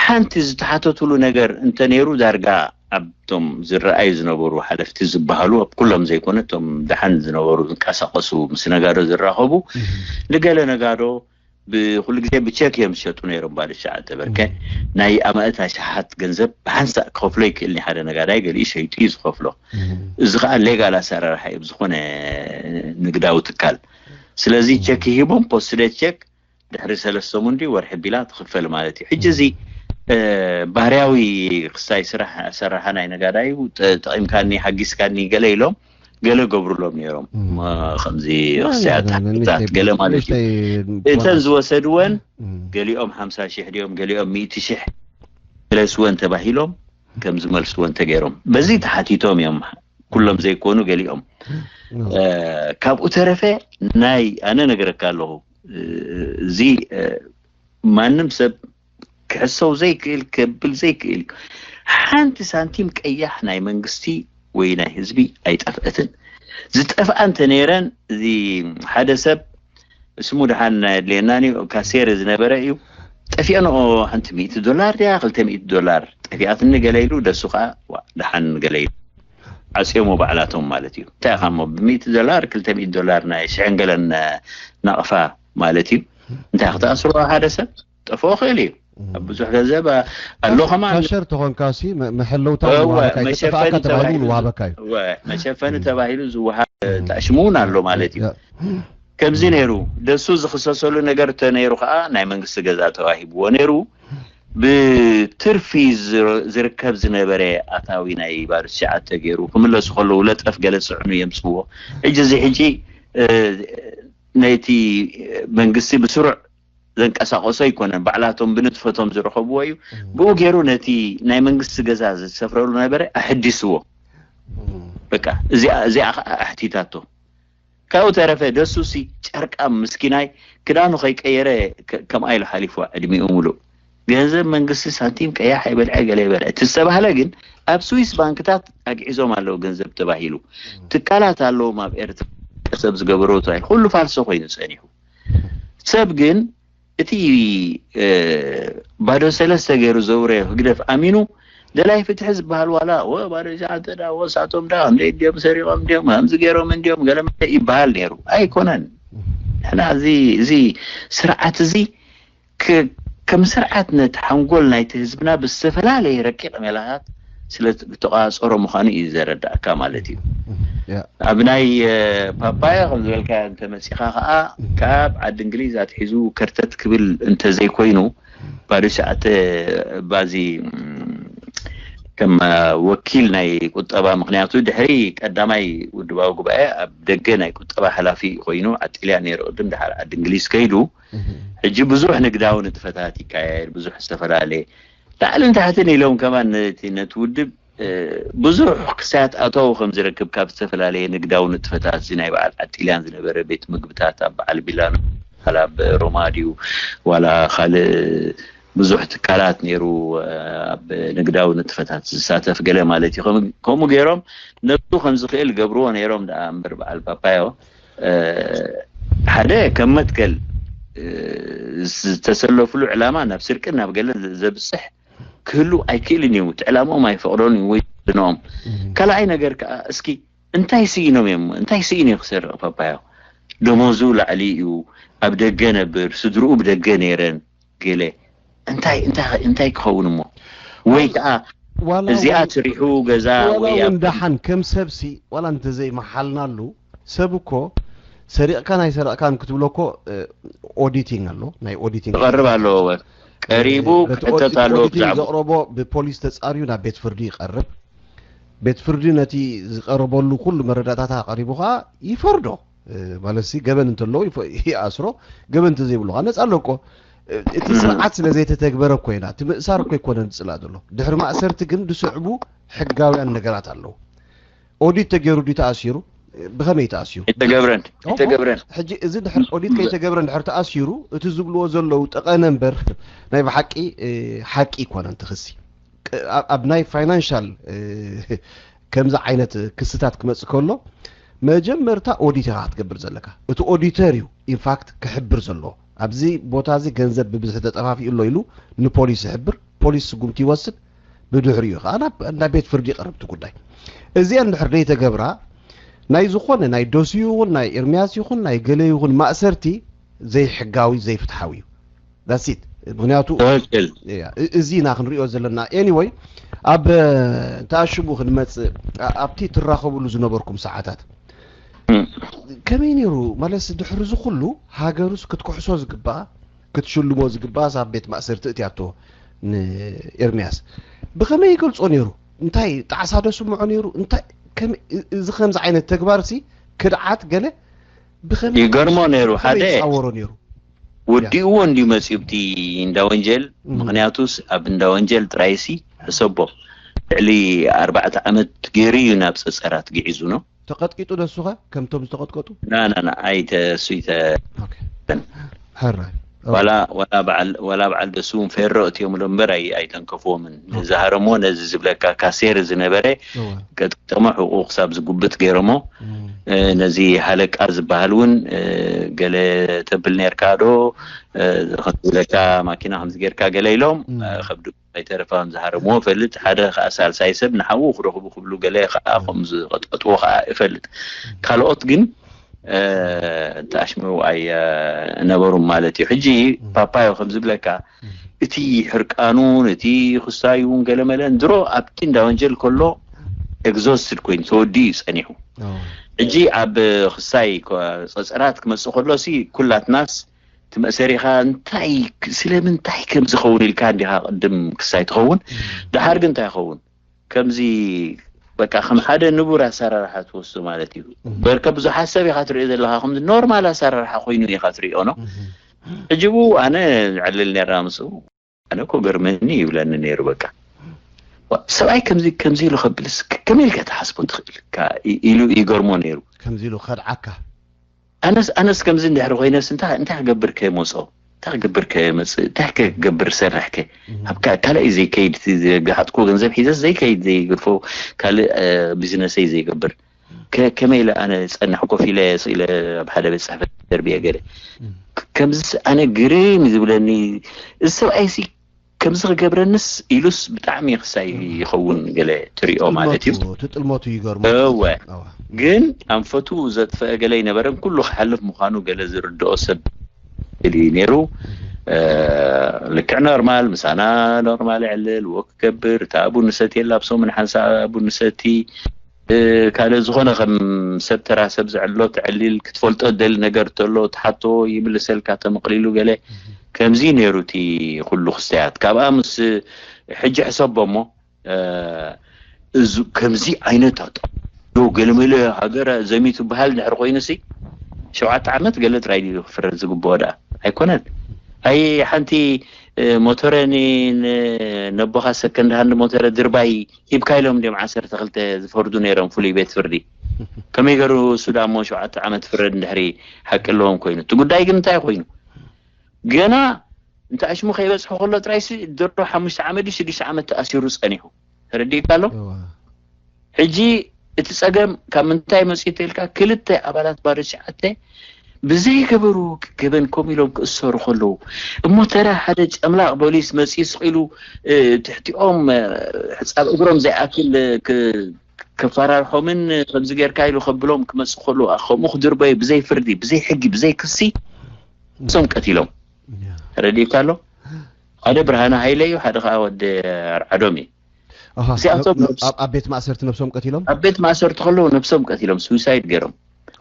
ሓንቲ ዝተሓተትሉ ነገር እንተነይሩ ዳርጋ ኣብቶም ዝረኣዩ ዝነበሩ ሓለፍቲ ዝበሃሉ ኣብ ኩሎም ዘይኮነ እቶም ደሓን ዝነበሩ ዝንቀሳቀሱ ምስ ነጋዶ ዝራኸቡ ንገለ ነጋዶ ብኩሉ ግዜ ብቸክ እዮም ዝሸጡ ነይሮም ባዶ ትሽዓተ በርከ ናይ ኣማእት ኣሽሓት ገንዘብ ብሓንሳእ ክኸፍሎ ይክእል ናይ ሓደ ነጋዳይ ገሊኡ ሸይጡ እዩ ዝኸፍሎ እዚ ከዓ ሌጋል ኣሰራርሓ እዩ ዝኾነ ንግዳዊ ትካል ስለዚ ቸክ ሂቦም ፖስትደ ቸክ ድሕሪ ሰለስተ ሰሙን ድዩ ወርሒ ቢላ ትኽፈል ማለት እዩ ሕጂ እዚ ባህርያዊ ክስታይ ስራሕ ኣሰራርሓ ናይ ነጋዳይ እዩ ጠቂምካኒ ሓጊዝካኒ ገለ ኢሎም ገለ ገብሩሎም ነይሮም። ከምዚ ክስያት ገለ ማለት እዩ። እተን ዝወሰድወን ገሊኦም ሓምሳ ሽሕ ድዮም፣ ገሊኦም ሚእቲ ሽሕ መለስወን ተባሂሎም ከም ዝመልስወን ተገይሮም። በዚ ተሓቲቶም እዮም፣ ኩሎም ዘይኮኑ ገሊኦም። ካብኡ ተረፈ ናይ ኣነ ነገረካ ኣለኹ፣ እዚ ማንም ሰብ ክሕሰው ዘይክእል፣ ከብል ዘይክእል፣ ሓንቲ ሳንቲም ቀያሕ ናይ መንግስቲ ወይ ናይ ህዝቢ ኣይጠፍአትን። ዝጠፍኣ እንተ ነይረን፣ እዚ ሓደ ሰብ ስሙ ደሓን ኣየድልየናን እዩ፣ ካሴር ዝነበረ እዩ። ጠፊአንኦ ሓንቲ ሚእቲ ዶላር ድያ ክልተ ሚእቲ ዶላር ጠፊኣትኒ ገለ ኢሉ፣ ደሱ ከዓ ደሓን ገለ ኢሉ ዓፅዮሞ ባዕላቶም ማለት እዩ። እንታይ ኢኻ እሞ ብሚእቲ ዶላር ክልተ ሚእቲ ዶላር ናይ ሽሕን ገለን ናቕፋ ማለት እዩ። እንታይ ክትኣስርዎ ሓደ ሰብ ጠፍኦ ክእል እዩ። ኣብ ብዙሕ ገንዘብ ኣሎ ከማን። ካሸር ተኾንካ ሲ መ- መሐለውታ እወ፣ ይወሃበካ እዩ፣ መሸፈኒ ተጠፋእካ ተባሂሉ ተባሂሉ ይወሃበካ እዩ። እወ፣ መሸፈኒ ተባሂሉ ዝወሃብ ታሽሙ እውን ኣሎ ማለት እዩ። ከምዚ ነይሩ። ደሱ ዝኽሰሰሉ ነገር ተነይሩ ከዓ ናይ መንግስቲ ገዛ ተዋሂብዎ ነይሩ። ብትርፊ ዝር- ዝርከብ ዝነበረ ኣታዊ ናይ ባዶ ትሽዓተ ገይሩ ክምለሱ ከለዉ ለጠፍ ገለ ዝፅዕኑ የምፅዎ። ሕጂ እዚ ሕጂ ነቲ መንግስቲ ብስሩዕ ዘንቀሳቀሶ ኣይኮነን፣ ባዕላቶም ብንጥፈቶም ዝረኸብዎ እዩ። ብኡ ገይሩ ነቲ ናይ መንግስቲ ገዛ ዝሰፍረሉ ነበረ ኣሕዲስዎ። በቃ እዚኣ እዚኣ ከዓ ኣሕቲታቶ። ካብኡ ተረፈ ደሱሲ ጨርቃም ምስኪናይ ክዳኑ ከይቀየረ ከምኣ ኢሉ ሓሊፍዋ ዕድሚኡ ሙሉእ። ገንዘብ መንግስቲ ሳንቲም ቀያሕ ኣይበልዐ ገለ ይበልዐ እቲ ዝተባህለ ግን ኣብ ስዊስ ባንክታት ኣግዒዞም ኣለዉ ገንዘብ ተባሂሉ። ትካላት ኣለዎም ኣብ ኤርትራ ሰብ ዝገበሮ ተባሂሉ ኩሉ ፋልሶ ኮይኑ ጸኒሑ። ሰብ ግን እቲ ባዶ ሰለስተ ገይሩ ዘውረዮ ህግደፍ ኣሚኑ ደላይ ፍትሒ ዝበሃል ዋላ ወ ባዶ ሸዓተ ዳ ወሳቶም ዳ እንደ እንዲዮም ሰሪቆም እንዲዮም ከምዚ ገይሮም እንዲዮም ገለመለ ይበሃል ነይሩ። ኣይኮነን። ንሕና እዚ እዚ ስርዓት እዚ ከም ስርዓት ነቲ ሓንጎል ናይቲ ህዝብና ብዝተፈላለየ ረቂቕ ሜላታት ስለ ተቋፀሮ ምዃኑ እዩ ዘረዳእካ ማለት እዩ። ኣብ ናይ ፓፓያ ከም ዝበልካ እንተመፂኻ ከዓ ካብ ዓዲ እንግሊዝ ኣትሒዙ ከርተት ክብል እንተዘይኮይኑ ባዶ ሸዓተ ባዚ ከም ወኪል ናይ ቁጠባ ምክንያቱ ድሕሪ ቀዳማይ ውድባዊ ጉባኤ ኣብ ደገ ናይ ቁጠባ ሓላፊ ኮይኑ ዓጢልያ ነይሩ ቅድም ድሓር ዓዲ እንግሊዝ ከይዱ ሕጂ ብዙሕ ንግዳዊ ንጥፈታት ይካየድ ብዙሕ ዝተፈላለየ ላዕልን ታሕትን ኢሎም ከማን ነቲ ነቲ ውድብ ብዙሕ ክሳያት ኣታዊ ከም ዝረክብ ካብ ዝተፈላለየ ንግዳዊ ንጥፈታት እዚ ናይ በዓል ዓጢልያን ዝነበረ ቤት ምግብታት ኣብ በዓል ቢላኖ ኣብ ሮማ ድዩ ዋላ ካልእ ብዙሕ ትካላት ነይሩ ኣብ ንግዳዊ ንጥፈታት ዝሳተፍ ገለ ማለት እዩ ከምኡ ገይሮም ነብሱ ከም ዝኽእል ገብርዎ ነይሮም ደኣ እምበር በዓል ፓፓዮ ሓደ ከም መትከል ዝተሰለፍሉ ዕላማ ናብ ስርቅን ናብ ገለ ዘብፅሕ ክህሉ ኣይክእልን እዩ እቲ ዕላምኦም ኣይፈቕዶን እዩ ወይ ድንኦም ካልኣይ ነገር ከዓ እስኪ እንታይ ስኢኖም እዮም እንታይ ስኢኑ እዩ ክሰርቕ ፓፓዮ ደሞዙ ላዕሊ እዩ ኣብ ደገ ነብር ስድርኡ ብደገ ነይረን ገለ እንታይ እንታይ እንታይ ክኸውን እሞ ወይ ከዓ ዋላ እዚኣ እውን- ስሪሑ ገዛ ዋላ ወይ እውን ኣብ- ደሓን ከም ሰብሲ ዋላ እንተዘይመሓልናሉ ሰብ እኮ ሰሪቕካን ኣይሰረቕካን ክትብሎ እኮ ኦዲቲንግ ኣሎ ናይ ኦዲቲንግ ክቐርብ ኣለዎ ቀሪቡ ነቲ ክሕተት ኦዲ- ኣለዎ ኦዲቲንግ ብዛዕባ ዘቕረቦ ብፖሊስ ተፃርዩ ናብ ቤት ፍርዲ ይቐርብ ቤት ፍርዲ ነቲ ዝቐረበሉ ኩሉ መረዳእታታ ኣቐሪቡ ከዓ ይፈርዶ ማለት ሲ ገበን እንተለዎ ይፈ- ይኣስሮ ገበን እንተዘይብሉ ከዓ ነፃ ኣሎ እኮ እቲ ስርዓት ስለ ዘይተተግበረ እኮ ኢና እቲ ምእሳር እኮ ይኮነን ዝፅላእ ዘሎ ድሕሪ ማእሰርቲ ግን ዝስዕቡ ሕጋውያን ነገራት ኣለዉ ኦዲት ተገይሩ ድዩ ተኣሲሩ ብኸመይ ተኣሲሩ ኣይተገብረን ኣይተገብረን ሕጂ እዚ ድሕር ኦዲት ከይተገብረ ድሕር ተኣሲሩ እቲ ዝብልዎ ዘለዉ ጠቐነ እምበር ናይ ብሓቂ ሓቂ ይኮነን ትኽሲ ኣብ ናይ ፋይናንሻል ከምዚ ዓይነት ክስታት ክመፅእ ከሎ መጀመርታ ኦዲት ኢኻ ክትገብር ዘለካ እቲ ኦዲተር እዩ ኢንፋክት ክሕብር ዘለዎ ኣብዚ ቦታ እዚ ገንዘብ ብብዝሒ ተጠፋፊኡ ኣሎ ኢሉ ንፖሊስ ይሕብር ፖሊስ ስጉምቲ ይወስድ ብድሕሪኡ ከዓ ናብ ቤት ፍርዲ ይቐርብ እቲ ጉዳይ እዚአን ድሕር ዘይተገብራ ናይ ዝኾነ ናይ ዶሲ ይኹን ናይ ኤርሚያስ ይኹን ናይ ገለ ይኹን ማእሰርቲ ዘይሕጋዊ ዘይፍትሓዊ እዩ ዳሲት ምክንያቱ እዚ ኢና ክንሪኦ ዘለና ኤኒወይ ኣብ ተኣሽሙ ክንመፅእ ኣብቲ ትራኸብሉ ዝነበርኩም ሰዓታት ከመይ ነይሩ ማለት ድሕሪ እዚ ኩሉ ሃገሩስ ክትክሕሶ ዝግባኣ ክትሽልሞ ዝግባኣስ ኣብ ቤት ማእሰርቲ እትያቶ ንኤርሚያስ ብኸመይ ይገልፆ ነይሩ እንታይ ጣዕሳ ዶ ስምዖ ነይሩ እንታይ ከም እዚ ከምዚ ዓይነት ተግባር ሲ ክድዓት ገለ ብኸመይ ይገርሞ ነይሩ። ብኸመይ ሓደ ይጻወሮ ነይሩ? ወዲእዎ እንዲዩ መፂኡ ብቲ እንዳ ወንጀል። እም። ምክንያቱስ ኣብ እንዳ ወንጀል ጥራይሲ ሕሰቦ ልዕሊ ኣርባዕተ ዓመት ገይሩ እዩ ናብ ፀፀራት ግዒዙ ነው። ተቐጥቂጡ ደሱኸ ከምቶም ዝተቐጥቀጡ? ና ና ና ኣይተ እሱ ይተ ኦኬ። ሕራይ። ዋላ ዋላ በዓል ዋላ በዓል ደሱ እውን ፌሮ እትዮም ሎ እምበር ኣይ ኣይተንከፍዎምን። ኦኬ። ዝሃረሞ ነዚ ዝብለካ ካሴር ዝነበረ እወ። ቀጥቅጠሞ ሕቁ ክሳብ ዝጉብጥ ገይሮሞ። እም። እ፣ ነዚ ሃለቃ ዝበሃል እውን እ፣ ገለ ተብል ነርካ ዶ እ፣ ከምዚ ዝብለካ ማኪና ከምዚ ጌርካ ገለ ኢሎም እም። እ፣ ከብዱ ኣይተረፋም ዝሃረምዎ እፈልጥ። ሓደ ከዓ ሳልሳይ ሰብ ንሓዉ ክረኽቡ ክብሉ ገለ ከዓ ከም ዝቐጥቀጥዎ ከዓ እፈልጥ። ካልኦት ግን እ፣ ተኣሽሙ ኣይነበሩም ማለት እዩ። ሕጂ ፓፓዮ ከም ዝብለካ እቲ ሕርቃኑን እቲ ክሳዩን ገለመለን ድሮ ኣብቲ እንዳ ወንጀል ከሎ ኤግዞስትድ ኮይኑ ተወዲኡ እዩ ጸኒሑ። ኦ። ሕጂ ኣብ ክሳይ ኮ- ጸጸራት ክመጽእ ከሎ ሲ ኩላትናስ እቲ መእሰሪኻ እንታይ ክ- ስለምንታይ ከም ዝኸውን ኢልካ እንዲኻ ቅድም ክሳይ ትኸውን። ደሓር ግን እንታይ ይኸውን? ከምዚ በቃ ከም ሓደ ንቡር ኣሰራርሓ ትወስዶ ማለት እዩ። በርከ ብዙሓት ሰብ ኢኻ ትሪኦ ዘለኻ ከምዚ ኖርማል ኣሰራርሓ ኮይኑ ኢኻ ትሪኦ ነው። ሕጂ ብኡ ኣነ ዕልል ነራ ምስኡ ኣነ እኮ ገርመኒ ይብለኒ ነይሩ። በቃ ዋ፣ ሰብኣይ ከምዚ ከምዚ ኢሉ ከብልስ ክ- ከመይ ኢልካ ትሓስቦ ትኽእል ካ- ኢ- ኢሉ ይገርሞ ነይሩ። ከምዚ ኢሉ ከድዓካ። ኣነስ ኣነስ ከምዚ እንድሕር ኮይነስ እንታይ እንታይ ክገብር ከ መጾ እንታይ ክገብር ከ መጽእ እንታይ ክገብር ሰርሕ ከ ኣብ ካ- ካልእ ዘይከይድ እቲ ዝገሓጥኩ ገንዘብ ሒዘስ ዘይከይድ ዘይግርፎ ካልእ እ፣ ቢዝነሰይ ዘይገብር ከ- ከመይ ኢለ ኣነ ጸንሕ ኮፍ ኢለ ስኢለ ኣብ ሓደ ቤት ጽሕፈት ደርብየ ገለ ከምዚ ኣነ ግርም ዝብለኒ እዚ ሰብኣይ ሲ ከምዚ ክገብረንስ ኢሉስ ብጣዕሚ ክሳይ ይኸውን ገለ ትሪኦ ማለት እዩ። ትጥልመቱ ትጥልመቱ ይገርሞ። እወ እወ። ግን ኣንፈቱ ዘጥፈአ ገለ ኣይነበረን። ኩሉ ክሓልፍ ምዃኑ ገለ ዝርድኦ ሰብ ኢሉ ነይሩ። እ፣ ልክዕ ኖርማል ምሳና ኖርማል ይዕልል ወክ ክገብር እታ ቡን ሰቲ የላ ኣብ ሰሙን ሓንሳ ቡን ሰቲ እ፣ ካልእ ዝኾነ ከም ሰብ ተራ ሰብ ዘዕሎ ትዕሊል ክትፈልጦ ደሊ ነገር ተሎ ትሓቶ ይምልሰልካ ተመቕሊሉ ገለ ከምዚ ነይሩ እቲ ኩሉ ክስተያት ካብኣ ምስ ሕጂ ሕሰቦ እሞ እ፣ እዚ ከምዚ ዓይነት ኣጣ ዶ ገለመለ ሃገር ዘሚቱ በሃል ድሕሪ ኮይኑ ሲ ሸውዓተ ዓመት ገለ ጥራይ ድዩ ክፍረድ ዝግብኦ ደኣ ኣይኮነን። ኣይ ሓንቲ እ፣ ሞተረ ኒ- ን- ነቦኻ ሰከንድ ሃንድ ሞተረ ድርባይ ሂብካ ኢሎም እንዲም ዓሰርተ ክልተ ዝፈርዱ ነይሮም ፍሉይ ቤት ፍርዲ። ከመይ ገሩ እሱ ዳሞ ሸውዓተ ዓመት ፍረድ እንድሕሪ ሓቂ ኣለዎም ኮይኑ እቲ ጉዳይ ግን እንታይ ኮይኑ ገና እንተ ኣሽሙ ከይበፅሑ ከሎ ጥራይ ሲ ድሮ ሓሙሽተ ዓመት ድዩ ሽዱሽተ ዓመት ተኣሲሩ ፀኒሑ ተረዲእካ ኣሎ። እወ። ሕጂ እቲ ጸገም ካብ ምንታይ መጺኡ ተልካ ክልተ ኣባላት ባዶ ትሽዓተ ብዘይገበሩ ገበን ኮም ኢሎም ክእሰሩ ከለዉ እሞ ተራ ሓደ ጨምላቕ ቦሊስ መጺኡ ስቕ ኢሉ እ፣ ትሕቲኦም እ፣ ሕጻብ እግሮም ዘይኣክል እ፣ ክ- ከፈራርሖምን ከምዚ ጌርካ ኢሉ ከብሎም ክመጽእ ከለዉ ከምኡ ክድርበዩ ብዘይ ፍርዲ ብዘይ ሕጊ ብዘይ ክሲ እሶም ቀቲሎም ያ። ተረዲእካ ኣሎ ሓደ ብርሃነ ሃይለ እዩ ሓደ ከዓ ወዲ ኣርዓዶም እዩ ኣሃ፣ እዚኣቶም ነ- ነብስ- ኣብ ኣብ ቤት ማእሰርቲ ነብሶም ቀቲሎም? ኣብ ቤት ማእሰርቲ ከለዉ ነብሶም ቀቲሎም ስዊሳይድ ገይሮም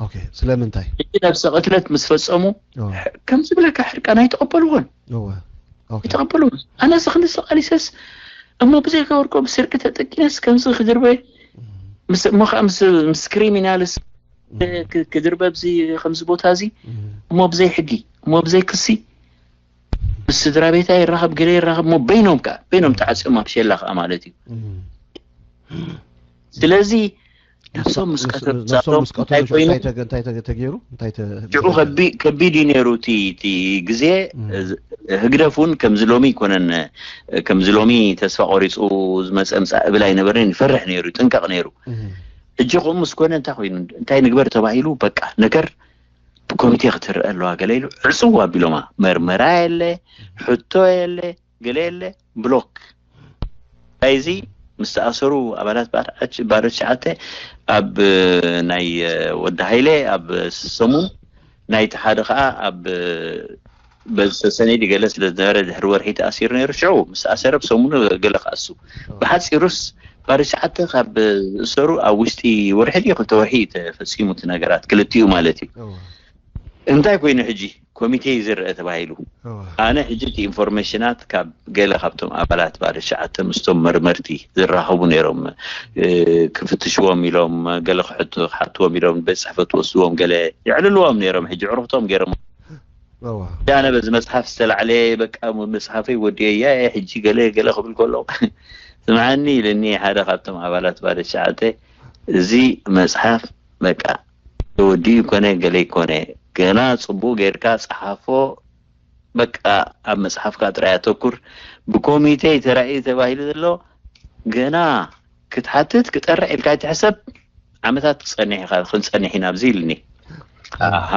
ኦኬ፣ ስለምንታይ? ሕጂ ነብሰ ቅትለት ምስ ፈጸሙ ኦ፣ ከም ዝብለካ ሕርቃን ኣይተቐበልዎን እወ። ኦኬ። ኣይተቐበልዎን ኣነ ዝኽንስ ቃሊሰስ እሞ ብዘይገበርኮ ብስርቂ ተጠቂነስ ከምዚ ክድርበ ምስ እሞ ከዓ ምስ ምስ ክሪሚናልስ ክ- ክድርበ ብዚ ከምዚ ቦታ እዚ እም፣ እሞ ብዘይ ሕጊ እሞ ብዘይ ክሲ ምስ ስድራ ቤታ ይራኸብ ገለ ይራኸብ እሞ በይኖም ከዓ በይኖም ተዓፅዮም ኣብ ሸላ ከዓ ማለት እዩ እም። ስለዚ ነብሶም ምስ ምስ- ቀተሉ ነብሶም ዛቶም ምስ ቀተሉ እንታይ ኮይኑ እንታይ ተገ- እንታይ ተገ- ተገይሩ? እንታይ ተ- ሽዑ ከቢ- ከቢድ እዩ ነይሩ እቲ እቲ ግዜ እም። ህግደፍ እውን ከምዚ ሎሚ ይኮነን ከምዚ ሎሚ ተስፋ ቆሪፁ ዝመፀ ምፃእ እብል ኣይነበረን ይፈርሕ ነይሩ ይጥንቀቕ ነይሩ እም። ሕጂ ከምኡ ምስ ኮነ እንታይ ኮይኑ እንታይ ንግበር ተባሂሉ በቃ ነገር ብኮሚቴ ክትረአ ኣለዋ ገለ ኢሉ ዕፅው ኣቢሎማ መርመራ የለ ሕቶ የለ ገለ የለ ብሎክ ናይዚ ምስ ተኣሰሩ ኣባላት ባዶ ትሽዓተ ኣብ ናይ ወዲ ሃይለ ኣብ ሰሙን ናይቲ ሓደ ከዓ ኣብ በዚ ሰሰነ ድገለ ስለ ዝነበረ ድሕሪ ወርሒ ተኣሲሩ ነይሩ ሽዑ ምስ ኣሰረ ብሰሙኑ ገለ ክኣሱ ብሓፂሩስ ባዶ ትሽዓተ ካብ ዝእሰሩ ኣብ ውሽጢ ወርሒ ድዩ ክልተ ወርሒ እዩ ተፈፂሙ እቲ ነገራት ክልቲኡ ማለት እዩ እንታይ ኮይኑ ሕጂ ኮሚቴ እዩ ዝረአ ተባሂሉ። ኣነ ሕጂ እቲ ኢንፎርሜሽናት ካብ ገለ ካብቶም ኣባላት ባለ ሸዓተ ምስቶም መርመርቲ ዝራኸቡ ነይሮም፣ ክፍትሽዎም ኢሎም፣ ገለ ክሕትዎም ኢሎም፣ ቤት ፅሕፈት ወስድዎም፣ ገለ የዕልልዎም ነይሮም። ሕጂ ዕሩኽቶም ገይሮም። ኣነ በዚ መፅሓፍ ዝተላዕለ በቃ መፅሓፈይ ወዲኤያ ሕጂ ገለ ገለ ክብል ከሎ ስምዓኒ ኢለኒ ሓደ ካብቶም ኣባላት ባለ ሸዓተ፣ እዚ መፅሓፍ በቃ ተወዲኡ ይኮነ ገለ ይኮነ፣ ገና ፅቡቅ ጌርካ ፀሓፎ፣ በቃ ኣብ መፅሓፍካ ጥራይ ኣተኩር። ብኮሚቴ ተራእዩ ተባሂሉ ዘሎ ገና ክትሓትት ክጠርዕ ኢልካ ይትሕሰብ። ዓመታት ክፀንሕ ኢኻ፣ ክንፀንሕ ኢና ኣብዚ ኢልኒ። ኣሃ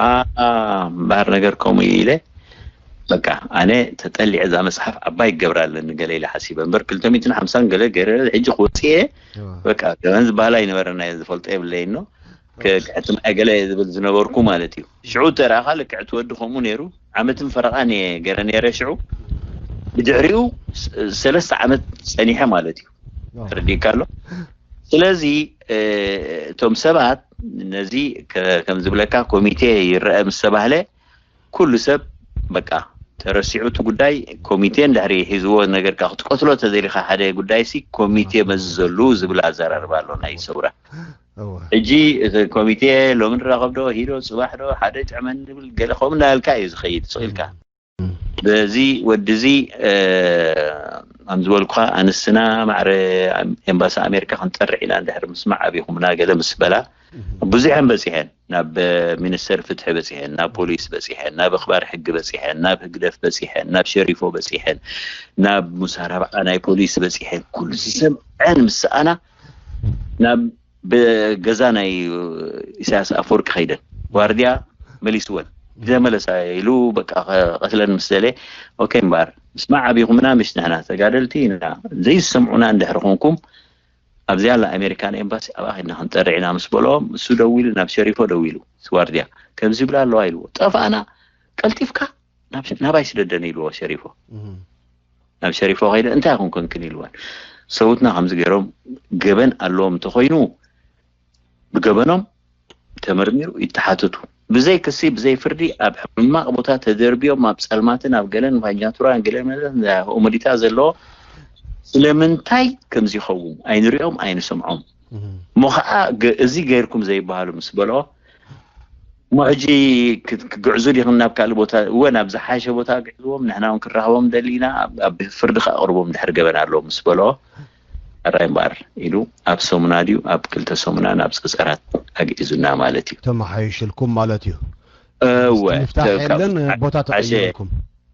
እምበኣር ነገር ከምኡ እዩ ኢለ በቃ ኣነ ተጠሊዐ እዛ መፅሓፍ ዓባይ ክገብራ ኣለኒ ገለ ኢለ ሓሲበ እምበር ክልተ ሚእትን ሓምሳን ገለ ገይረ ሕጂ ክወፅእ እየ። በቃ ገበን ዝበሃል ኣይነበረና እየ ዝፈልጦ የብለይኖ። ክዕትማ ገለ ዝብል ዝነበርኩ ማለት እዩ። ሽዑ ተረኣኻ ልክዕ እቲ ወዲ ከምኡ ነይሩ። ዓመትን ፈረቓን እየ ገይረ ነይረ ሽዑ። ብድሕሪኡ ሰለስተ ዓመት ፀኒሐ ማለት እዩ። ተረዲእካ ኣሎ። ስለዚ እቶም ሰባት ነዚ ከም ዝብለካ ኮሚቴ ይረአ ምስ ተባህለ ኩሉ ሰብ በቃ ተረሲዑ እቲ ጉዳይ። ኮሚቴ እንድሕሪ ሒዝዎ ነገርካ ክትቀትሎ ተዘይልካ ሓደ ጉዳይ ሲ ኮሚቴ መዝዘሉ ዝብል ኣዘራርባ ኣሎ ናይ ሰውራ። ሕጂ እቲ ኮሚቴ ሎሚ ንራኸብ ዶ ሂዶ ፅባሕ ዶ ሓደ ጥዕመን ንብል ገለ ከምኡ እናበልካ እዩ ዝኸይድ ስቕ ኢልካ። በዚ ወዲ እዚ ከም ዝበልኩኻ ኣንስትና ማዕረ ኤምባሲ ኣሜሪካ ክንጠርዕ ኢና እንድሕር ምስማዕ ኣቢኹምና ገለ ምስ በላ ብዙሐን በፂሐን ናብ ሚኒስተር ፍትሒ በፂሐን ናብ ፖሊስ በፂሐን ናብ ኣኽባር ሕጊ በፂሐን ናብ ህግደፍ በፂሐን ናብ ሸሪፎ በፂሐን ናብ ሙሳራብዓ ናይ ፖሊስ በፂሐን ኩሉ ዝሰምዐን ምስ ሰኣና ናብ ብገዛ ናይ ኢሳያስ ኣፈወርቂ ከይደን ዋርድያ መሊስወን። ተመለሳ ኢሉ በቃ ቀትለን ምስ ደለ ኦኬ እምበኣር ምስማዕ ኣቢኹምና ምሽ ንሕና ተጋደልቲ ኢና ዘይሰምዑና እንድሕር ኮንኩም ኣብዚ ያለ ኣሜሪካን ኤምባሲ ኣብኣ ከድና ክንጠርዕ ኢና ምስ በልኦም እሱ ደዊሉ ናብ ሸሪፎ ደዊሉ ዋርድያ ከምዚ ይብላ ኣለዋ ኢልዎ ጠፋእና ቀልጢፍካ ናባይ ስደደን ኢልዎ ሸሪፎ ናብ ሸሪፎ ከይደ እንታይ ኮንኮንክን ኢልወን ሰውትና ከምዚ ገይሮም ገበን ኣለዎም እንተኮይኑ ብገበኖም ተመርሚሩ ይተሓተቱ ብዘይ ክሲ ብዘይ ፍርዲ ኣብ ሕማቅ ቦታ ተደርብዮም ኣብ ፀልማትን ኣብ ገለን ፋኛቱራን ገለን ኦመዲታ ዘለዎ ስለምንታይ ከምዚ ይኸውን ኣይንሪኦም ኣይንሰምዖም እሞ ከዓ እዚ ገይርኩም ዘይበሃሉ ምስ በልኦ እሞ ሕጂ ክግዕዙ ዲኹም ናብ ካልእ ቦታ እወ ናብ ዝሓሸ ቦታ ግዕዝዎም ንሕና እውን ክራኸቦም ደሊና ኣብ ፍርዲ ከኣቅርቦም ድሕር ገበን ኣለዎ ምስ በልኦ ሕራይ እምበኣር ኢሉ ኣብ ሰሙና ድዩ ኣብ ክልተ ሰሙና ናብ ፀፀራት ኣግዒዙና ማለት እዩ። ተመሓይሽልኩም ማለት እዩ። እወ ምፍታሕ የለን፣ ቦታ ተቐይርኩም።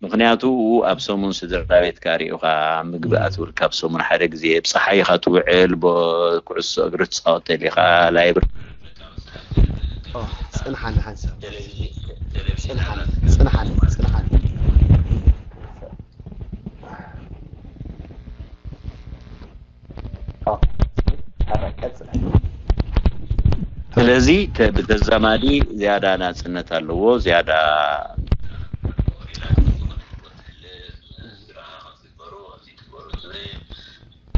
ምክንያቱ ኣብ ሰሙን ስድራ ቤትካ ሪኡካ ምግቢ ኣትብል ካብ ሰሙን ሓደ ግዜ ብፀሓይ ኢካ ትውዕል ኩዕሶ እግሪ ትፃወት ተሊካ ላይብር ፅንሓኒ ሓንሳብ ፅንሓኒ ፅንሓኒ ፅንሓኒ ስለዚ ብተዛማዲ ዝያዳ ናፅነት ኣለዎ ዝያዳ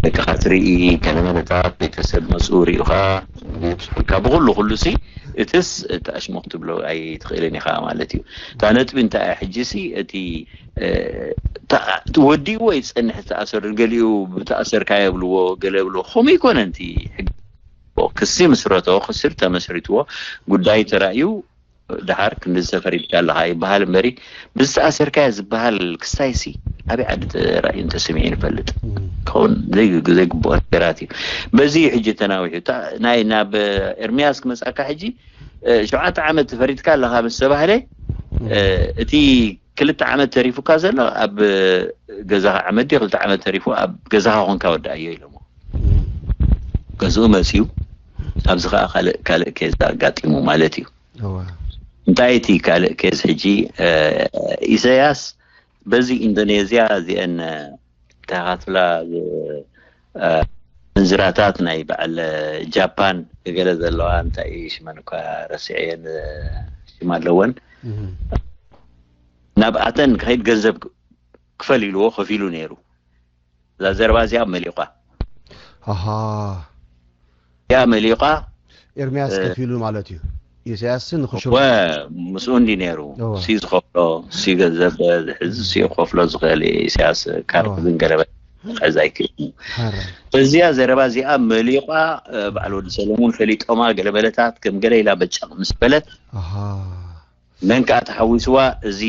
ደቅኻ ትርኢ ገለመለታት ቤተሰብ መፁ ሪኡኻ ይብፅሑልካ ብኩሉ ኩሉ ሲ እትስ እቲ ኣሽሞኽ ትብሎ ኣይትኽእልን ኢኻ ማለት እዩ እታ ነጥቢ እንታይ እያ ሕጂ ሲ እቲ ወዲእዎ ይፀንሕ ዝተኣሰሩ ገሊኡ ብተኣሰርካ የብልዎ ገለ የብልዎ ከምኡ ይኮነ ንቲ ሕጊ ክሲ ምስረቶ ክስር ተመስሪትዎ ጉዳይ ተራእዩ ደሓር ክንድዚ ተፈሪድካ ኣለኻ ይበሃል እምበሪ ብዝተኣሰርካዮ ዝበሃል ክስታይ ሲ ኣበይ ዓዲ ተራእዩን ተሰሚዑን ይፈልጥ ክኸውን ዘይግብኦ ነገራት እዩ በዚ እዩ ሕጂ ተናዊሑ ናይ ናብ ኤርሚያስ ክመፅኣካ ሕጂ ሸውዓተ ዓመት ተፈሪድካ ኣለኻ ምስ ተባህለ እቲ ክልተ ዓመት ተሪፉካ ዘሎ ኣብ ገዛኻ ዓመት ድዩ ክልተ ዓመት ተሪፉ ኣብ ገዛኻ ኮንካ ወዳኣዮ ኢሎሞ ገዝኡ መፅዩ ኣብዚ ከዓ ካልእ ካልእ ኬዝ ኣጋጢሙ ማለት እዩ እንታይ እቲ ካልእ ኬዝ ሕጂ ኢሳያስ በዚ ኢንዶኔዝያ እዚአን ተካትላ ምንዝራታት ናይ በዓል ጃፓን ገለ ዘለዋ እንታይ እዩ ሽመን እኳ ረሲዐየን ሽም ኣለወን ናብኣተን ክኸይድ ገንዘብ ክፈል ኢልዎ ከፊሉ ነይሩ እዛ ዘረባ እዚኣ መሊቋ ኣሃ ያ መሊቋ ኤርሚያስ ከፊሉ ማለት እዩ ኢሳያስ ንኽሽሩ ወ ምስኡ እንዲ ነይሩ እወ። ሲ ዝኸፍሎ ሲ ገንዘብ ዝሕዝ ሲ ክኸፍሎ ዝኽእል ኢሳያስ ካርድ እወ። ግን ገለበ ክሕዝ ኣይክእል። ሓረ እዚኣ ዘረባ እዚኣ መሊቋ እ፣ በዓል ወዲ ሰለሙን ፈሊጦማ ገለመለታት ከም ገለ ኢላ በጨቕ ምስ በለት ኣሃ መን ከዓ ተሓዊስዋ እዚ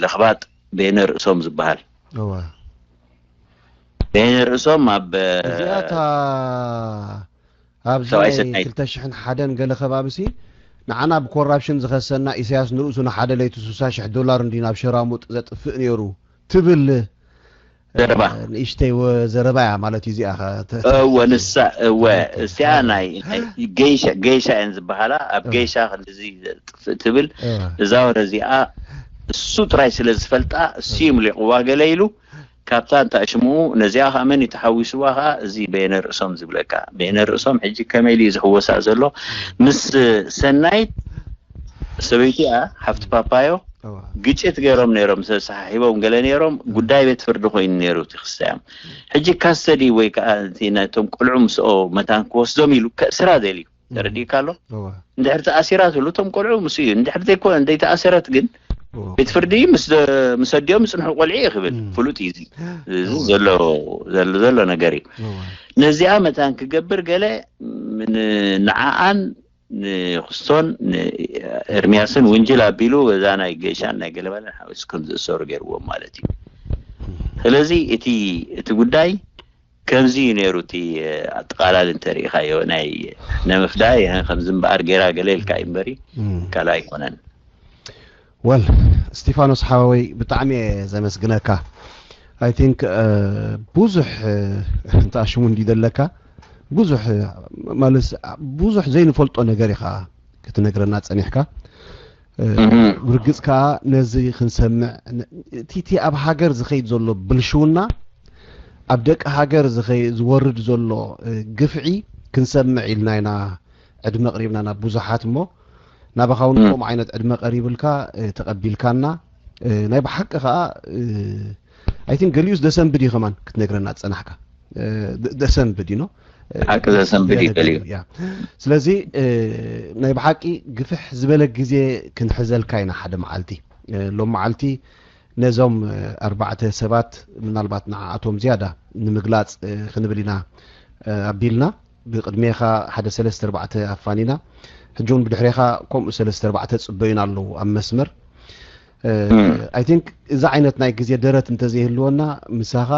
ለኽባጥ ቤነ ርእሶም ዝበሃል እወ ቤነ ርእሶም ኣብ እዚኣታ ኣብዚ ሰብኣይ ናይ ሰናይ። ክልተ ሽሕን ሓደን ገለ ከባቢ ሲ ንዓና ብኮራፕሽን ዝኸሰና ኢሳያስ ንርእሱ ንሓደ ለይቲ ስሳ ሽሕ ዶላር እንዲ ናብ ሸራሙጥ ዘጥፍእ ነይሩ ትብል ዘረባ እ፣ ንእሽተይ ወ- ዘረባ እያ ማለት እዩ እዚኣ ኸ- ተ- ተ- እወ ንሳ እወ ተ- እዚኣ ናይ ናይ ገይሻ ገይሻ እየን ዝበሃላ ኣብ እወ። ገይሻ ክንድዚ ጥፍእ ትብል እወ። እዛ ወረ እዚኣ እሱ ጥራይ ስለ ዝፈልጣ እሱ ይምሊቕዋ ገለ ኢሉ ካብታ እንታ ሽምኡ ነዚኣ ከዓ መን እዩ ተሓዊስዋ ከዓ እዚ በየነ ርእሶም ዝብለካ በየነ ርእሶም ሕጂ ከመይ ኢሉ እዩ ዝሕወሳ ዘሎ ምስ ሰናይት ሰበይቲኣ ሓፍቲ ፓፓዮ እወ። ግጭት ገይሮም ነይሮም ተሰሓሒቦም ገለ ነይሮም ጉዳይ ቤት ፍርዲ ኮይኑ ነይሩ እቲ ክስታዮም ሕጂ ካስተዲ ወይ ከዓ እቲ ናይቶም ቆልዑ ምስኦ መታን ክወስዶም ኢሉ ከእስራ ደልዩ ተረዲእካ ኣሎ እወ። እንድሕር ተኣሲራ ትብሉ እቶም ቆልዑ ምስ እዩ እንድሕር ዘይኮነ እንደይተኣሰረት ግን እወ። ቤት ፍርዲ ምስ ምስ ኣዲኦም ዝፅንሑ ቆልዒ እዩ ክብል እም። ፍሉጥ እዩ እዚ እዚ ዘሎ ዘሎ ዘሎ ነገር እዩ እወ። ነዚኣ መታን ክገብር ገለ ምን- ንዓኣን ንክስቶን ንኤርሚያስን ውንጅል ኣቢሉ በዛ ናይ ገይሻን ናይ ገለመለን ሓዊስ ከም ዝእሰሩ ገይርዎም ማለት እዩ ስለዚ እቲ እቲ ጉዳይ ከምዚ እዩ ነይሩ እቲ ኣጠቃላሊ እንተሪኢኻዮ ናይ ንምፍዳይ ከምዚ እምበኣር ገይራ ገለ ኢልካ እዩ እምበሪ እም። ካልእ ኣይኮነን ወል ስቲፋኖስ ሓወወይ ብጣዕሚ እየ ዘመስግነካ። I think ብዙሕ እንተ ሽሙ እንዲ ዘለካ ብዙሕ ማለት ብዙሕ ዘይንፈልጦ ነገር ኢኻ ክትነግረና ጸኒሕካ። ብርግጽ ከኣ ነዚ ክንሰምዕ እቲ እቲ ኣብ ሃገር ዝኸይድ ዘሎ ብልሽውና ኣብ ደቂ ሃገር ዝወርድ ዘሎ ግፍዒ ክንሰምዕ ኢልና ኢና ዕድመ ኣቕሪብና ናብ ብዙሓት እሞ ናባኻ እውን ከምኡ ዓይነት ዕድመ ቀሪብልካ ተቐቢልካና ናይ ብሓቂ ከዓ I think ገሊኡስ ደሰንብድ እዩ ከማን ክትነግረና ዝጸናሕካ ደሰንብድ እዩ ሓቂ ዘሰንብድ እዩ ገሊኡ ስለዚ ናይ ብሓቂ ግፍሕ ዝበለ ግዜ ክንሕዘልካ ኢና ሓደ መዓልቲ ሎም መዓልቲ ነዞም ኣርባዕተ ሰባት ምናልባት ንዓኣቶም ዝያዳ ንምግላፅ ክንብል ኢና ኣቢልና ብቅድሜኻ ሓደ ሰለስተ ኣርባዕተ ኣፋኒና ሕጂ እውን ብድሕሬኻ ከምኡ ሰለስተ ኣርባዕተ ፅበዩና ኣለዉ ኣብ መስመር I think እዚ ዓይነት ናይ ግዜ ደረት እንተዘይህልወና ምሳኻ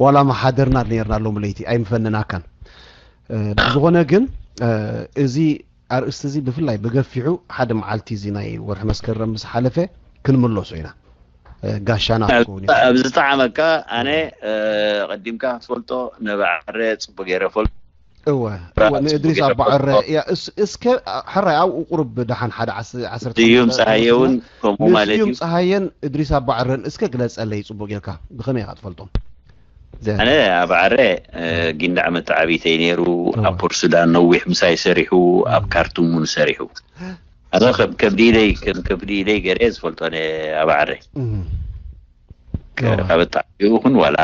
ዋላ መሓደርና ነርና ሎም ለይቲ ኣይምፈነናካን ብዝኾነ ግን እዚ ኣርእስቲ እዚ ብፍላይ ብገፊሑ ሓደ መዓልቲ እዚ ናይ ወርሒ መስከረም ምስ ሓለፈ ክንምለሶ ኢና ጋሻና ኣብ ዝጠዓመካ ኣነ ቀዲምካ ክትፈልጦ ነባዕረ ፅቡቅ ገይረ ፈልጦ እወ ንእድሪስ ኣባዕረ እስከ ሕራይ ኣብኡ ቁሩብ ደሓን ሓደ ዓሰርተ ስዩም ፀሃየ እውን ከምኡ ማለት እዩ ፀሃየን እድሪስ ኣባዕረን እስከ ግለፀለይ ፅቡቅ ጌርካ ብከመይ ኢካ ትፈልጦም ኣነ ኣብ ዓረ ጊንዳዕ መተዓቢተይ ነይሩ ኣብ ፖርት ሱዳን ነዊሕ ምሳይ ሰሪሑ ኣብ ካርቱም እውን ሰሪሑ ኣነ ከም ከብዲ ኢደይ ከም ከብዲ ኢደይ ገይረ ዝፈልጦ ኣብ ዓረ ካብ ኣጣዕቢኡ ይኹን ዋላ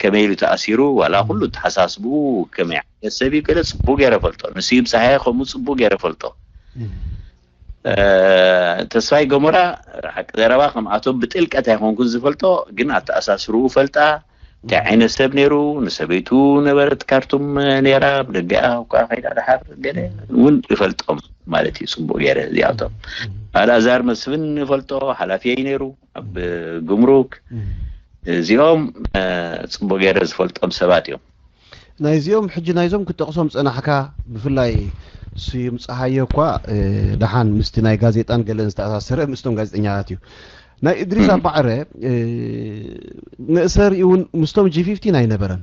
ከመይ ኢሉ ተኣሲሩ ዋላ ኩሉ ተሓሳስብኡ ከመይ ዓይነት ሰብ እዩ ገለ ፅቡቅ ገይረ ፈልጦ ንስዩም ፀሃየ ከምኡ ፅቡቅ ገይረ ፈልጦ ተስፋይ ገሞራ ሓቂ ዘረባ ከምኣቶም ብጥልቀት ኣይኮንኩን ዝፈልጦ ግን ኣተኣሳስርኡ ፈልጣ እንታይ ዓይነት ሰብ ነይሩ ንሰበይቱ ነበረት ካርቱም ነይራ ብደገኣ እኳ ከይዳ ድሓር ገለ እውን ይፈልጦም ማለት እዩ ፅቡቅ ገይረ እዚኣቶም ኣልኣዛር መስፍን ይፈልጦ ሓላፊየይ ነይሩ ኣብ ግምሩክ እዚኦም ፅቡቅ ገይረ ዝፈልጦም ሰባት እዮም ናይዚኦም ሕጂ ናይዞም ክጠቕሶም ጸናሕካ ብፍላይ ስዩም ጸሃየ እኳ ደሓን ምስቲ ናይ ጋዜጣን ገለን ዝተኣሳሰረ ምስቶም ጋዜጠኛታት እዩ ናይ እድሪስ ኣባዕረ መእሰሪ እውን ምስቶም ጂ ፊፍቲን ኣይነበረን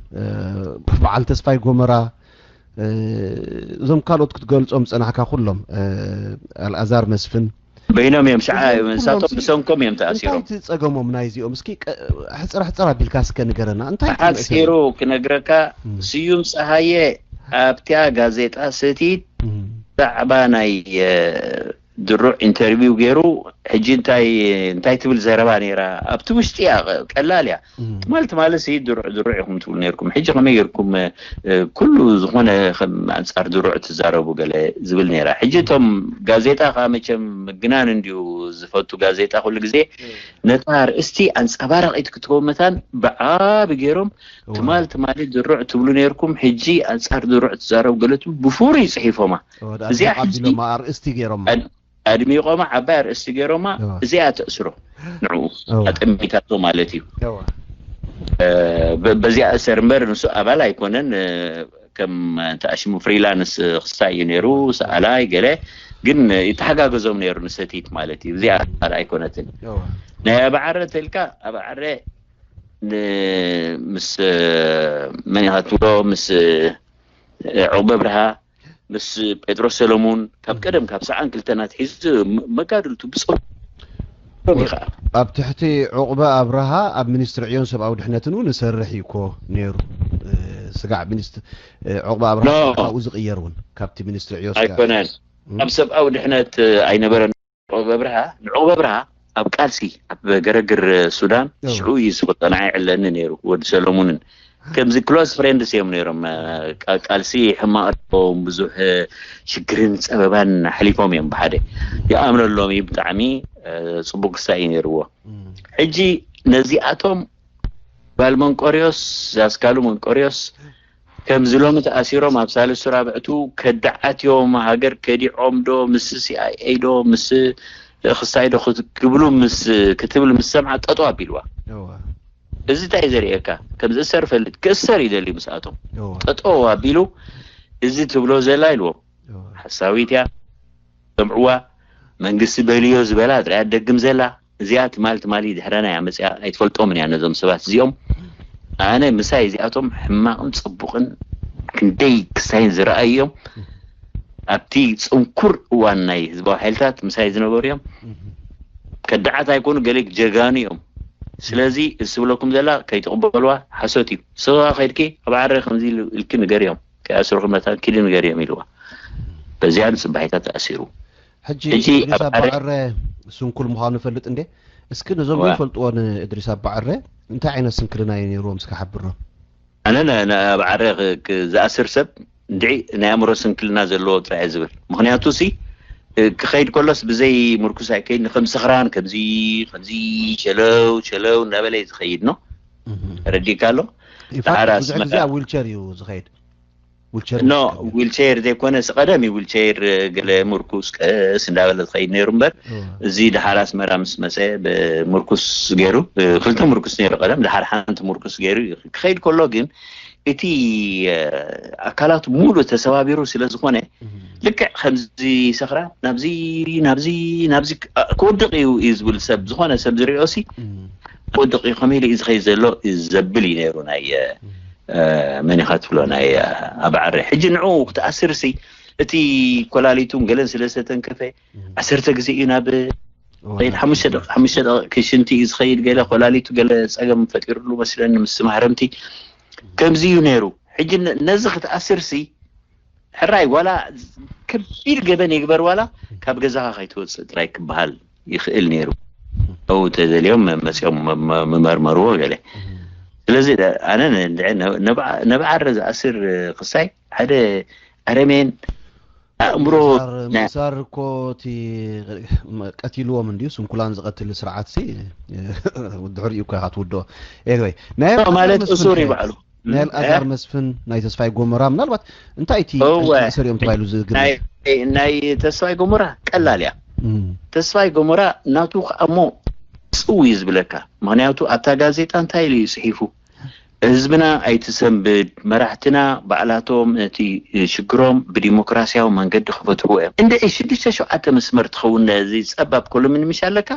በዓል ተስፋይ ጎመራ እዞም ካልኦት ክትገልጾም ጸናሕካ ኩሎም ኣልኣዛር መስፍን በይኖም እዮም ሸዓ እዮም እንሳቶም ብሰንኮም እዮም ተኣሲሮም እንታይ ጸገሞም ናይዚኦም እስኪ ሕፅር ሕፅር ኣቢልካ እስከ ንገረና እንታይ ሓፂሩ ክነግረካ ስዩም ፀሃየ ኣብቲያ ጋዜጣ ስቲት ዛዕባ ናይ ድሩዕ ኢንተርቪው ገይሩ። ሕጂ እንታይ እንታይ ትብል ዘረባ ነይራ ኣብቲ ውሽጢ እያ። ቀላል እያ። ትማል ትማል ሲ ድሩዕ ድሩዕ ኢኹም ትብሉ ነይርኩም። ሕጂ ከመይ ገይርኩም ኩሉ ዝኾነ ከም ኣንጻር ድሩዕ ትዛረቡ ገለ ዝብል ነይራ። ሕጂ እቶም ጋዜጣ ከኣ መቸም ምግናን እንድዩ ዝፈቱ። ጋዜጣ ኩሉ ግዜ ነታ ኣርእስቲ ኣንጸባራቒት ክትከውን መታን ብዓቢ ገይሮም ትማል ትማሊ ድሩዕ ትብሉ ነይርኩም፣ ሕጂ ኣንጻር ድሩዕ ትዛረቡ ገለ ትብሉ ብፍሩይ ጽሒፎማ። እዚኣ ሕጂ ኣርእስቲ ገይሮማ። ኣድሚቖማ ዓባይ ኣርእስቲ ገይሮማ። እዚኣ ተእስሮ ንዕኡ ኣጠሚታቶ ማለት እዩ። በዚኣ እሰር እምበር ንሱ ኣባል ኣይኮነን። ከም ተኣሽሙ ፍሪላንስ ክስታይ እዩ ነይሩ፣ ሰኣላይ ገለ ግን ይተሓጋገዞም ነይሩ ንሰቲት ማለት እዩ። እዚኣ ኣይኮነትን። ናይ ኣባዓረ ተልካ ኣባዓረ ምስ መን ኢኻ ትብሎ ምስ ዑቕበ ብርሃ ምስ ጴጥሮስ ሰለሙን ካብ ቀደም ካብ ሰዓን ክልተን ኣትሒዙ መጋድልቱ ብጾም ይኸኣ ኣብ ትሕቲ ዑቕበ ኣብርሃ ኣብ ሚኒስትሪ ዕዮን ሰብኣዊ ድሕነትን እውን ይሰርሕ እዩ እኮ ነይሩ። ስጋዕ ሚኒስትሪ ዑቕበ ኣብርሃ ካብኡ ዝቕየር እውን ካብቲ ሚኒስትሪ ዕዮ ኣይኮነን። ኣብ ሰብኣዊ ድሕነት ኣይነበረን። ዑቕበ ኣብርሃ ንዑቕበ ኣብርሃ ኣብ ቃልሲ ኣብ ገረግር ሱዳን ሽዑ እዩ ዝፈልጦ። ንዓይ ይዕለኒ ነይሩ ወዲ ሰለሙንን ከምዚ ክሎስ ፍሬንድስ እዮም ነይሮም። ቃልሲ ሕማቕ ኣለዎም ብዙሕ ሽግርን ፀበባን ኣሕሊፎም እዮም ብሓደ። ይኣምነሎም እዩ ብጣዕሚ ፅቡቅ ክሳይ እዩ ነይርዎ። ሕጂ ነዚኣቶም ጓል መንቆርዮስ ዛስካሉ መንቆርዮስ ከምዚ ሎሚ ተኣሲሮም ኣብ ሳልስቱ ራብዕቱ ከዳዓት እዮም ሃገር ከዲዖም ዶ ምስ ሲኣይኤ ዶ ምስ ክስታይ ዶ ክብሉ ምስ ክትብል ምስ ሰምዓ ጠጠው ኣቢልዋ። እዚ እንታይ ዘርእየካ ከም ዝእሰር ፈልጥ ክእሰር ይደሊ ምስኣቶም ጠጠው ኣቢሉ እዚ ትብሎ ዘላ ኢልዎም ሓሳዊት እያ ሰምዕዋ መንግስቲ በልዮ ዝበላ ጥራይ ኣደግም ዘላ እዚኣ ትማል ትማሊ ድሕረና እያ መፅያ ኣይትፈልጦምን እያ ነዞም ሰባት እዚኦም ኣነ ምሳይ እዚኣቶም ሕማቕን ፅቡቕን ክንደይ ክሳይን ዝረኣዩ እዮም ኣብቲ ፅንኩር እዋን ናይ ህዝባዊ ሓይልታት ምሳይ ዝነበሩ እዮም ከዳዓት ኣይኮኑ ገለ ጀጋኑ እዮም ስለዚ እዚ ትብለኩም ዘላ ከይትቕበልዋ ሓሶት እዩ ስኻ ከይድኪ ኣብ ዓረ ከምዚ ኢልኪ ንገር እዮም ከይኣስርኹ መታን ኪዲ ንገር እዮም ኢልዋ በዚኣ ንፅባሒታት ተኣሲሩ ሕጂ እድሪስ ኣባዕረ ስንኩል ምዃኑ ፈልጥ እንዴ እስኪ ነዞም ዘይፈልጥዎ ንእድሪስ ኣባዕረ እንታይ ዓይነት ስንክልና እዩ ነይርዎም እስኪ ሓብርና ኣነ ኣብ ዓረ ዝኣስር ሰብ እንድዒ ናይ ኣእምሮ ስንክልና ዘለዎ ጥራይ ዝብል ምክንያቱ ሲ ክኸይድ ከሎስ ብዘይ ምርኩስ ኣይከይድ ከም ስኽራን ከምዚ ከምዚ ሸለው ሸለው እናበለ ዝኸይድ ነው ረዲካ ኣሎ ብዙሕ ግዜ ኣብ ዊልቸር እዩ ዝኸይድ ኖ ዊልቸር ዘይኮነ ቀደም እዩ ዊልቸር ገለ ምርኩስ ቀስ እንዳበለ ዝኸይድ ነይሩ እምበር እዚ ድሓር ኣስመራ ምስ መፀ ብምርኩስ ገይሩ ክልተ ምርኩስ ነይሩ ቀደም ድሓር ሓንቲ ምርኩስ ገይሩ ክኸይድ ከሎ ግን እቲ ኣካላቱ ሙሉእ ተሰባቢሩ ስለ ዝኾነ ልክዕ ከምዚ ሰኽራ ናብዚ ናብዚ ናብዚ ክወድቕ እዩ እዩ ዝብል ሰብ ዝኾነ ሰብ ዝሪኦ ሲ ክወድቕ እዩ ከመይ ኢሉ እዩ ዝኸይድ ዘሎ ዘብል እዩ ነይሩ ናይ መን ኢኻ ትብሎ ናይ ኣባዕረ ሕጂ ንዑ ክትኣስር ሲ እቲ ኮላሊቱን ገለን ስለ ዝተንከፈ ዓሰርተ ግዜ እዩ ናብ ከይድ ሓሙሽተ ደቂቕ ሓሙሽተ ደቂቕ ክሽንቲ እዩ ዝኸይድ ገለ ኮላሊቱ ገለ ፀገም ፈጢሩሉ መስለኒ ምስ ማህረምቲ ከምዚ እዩ ነይሩ ሕጂ ነዚ ክትኣስር ሲ ሕራይ ዋላ ከቢድ ገበን ይግበር ዋላ ካብ ገዛኻ ከይትወፅእ ጥራይ ክበሃል ይኽእል ነይሩ ው ተደልዮም መፅኦም ምመርመርዎ ገለ ስለዚ ኣነ ነብዓረ ዝኣስር ክሳይ ሓደ ኣረሜን ኣእምሮ ምእሳር እኮ እቲ ቀቲልዎም እንድዩ ስንኩላን ዝቐትል ስርዓት ሲ ድሕሪኡ እኮ ኢኻ ትውድኦ ኤኒወይ ናይ ማለት እሱር ይበዓሉ ናይ ኣልኣዛር መስፍን ናይ ተስፋይ ጎመራ ምናልባት እንታይ እቲ መእሰሪኦም ተባሂሉ ዝግመት ናይ ተስፋይ ጎመራ ቀላል እያ ተስፋይ ጎመራ ናቱ ከኣሞ ፅው እዩ ዝብለካ ምክንያቱ ኣብታ ጋዜጣ እንታይ ኢሉ እዩ ፅሒፉ ህዝብና ኣይትሰንብድ መራሕትና ባዕላቶም እቲ ሽግሮም ብዲሞክራሲያዊ መንገዲ ክፈትሕዎ እዮም እንድዒ ሽዱሽተ ሸውዓተ መስመር ትኸውን እዚ ፀባብ ኮሎምኒ ምሽ ኣለካ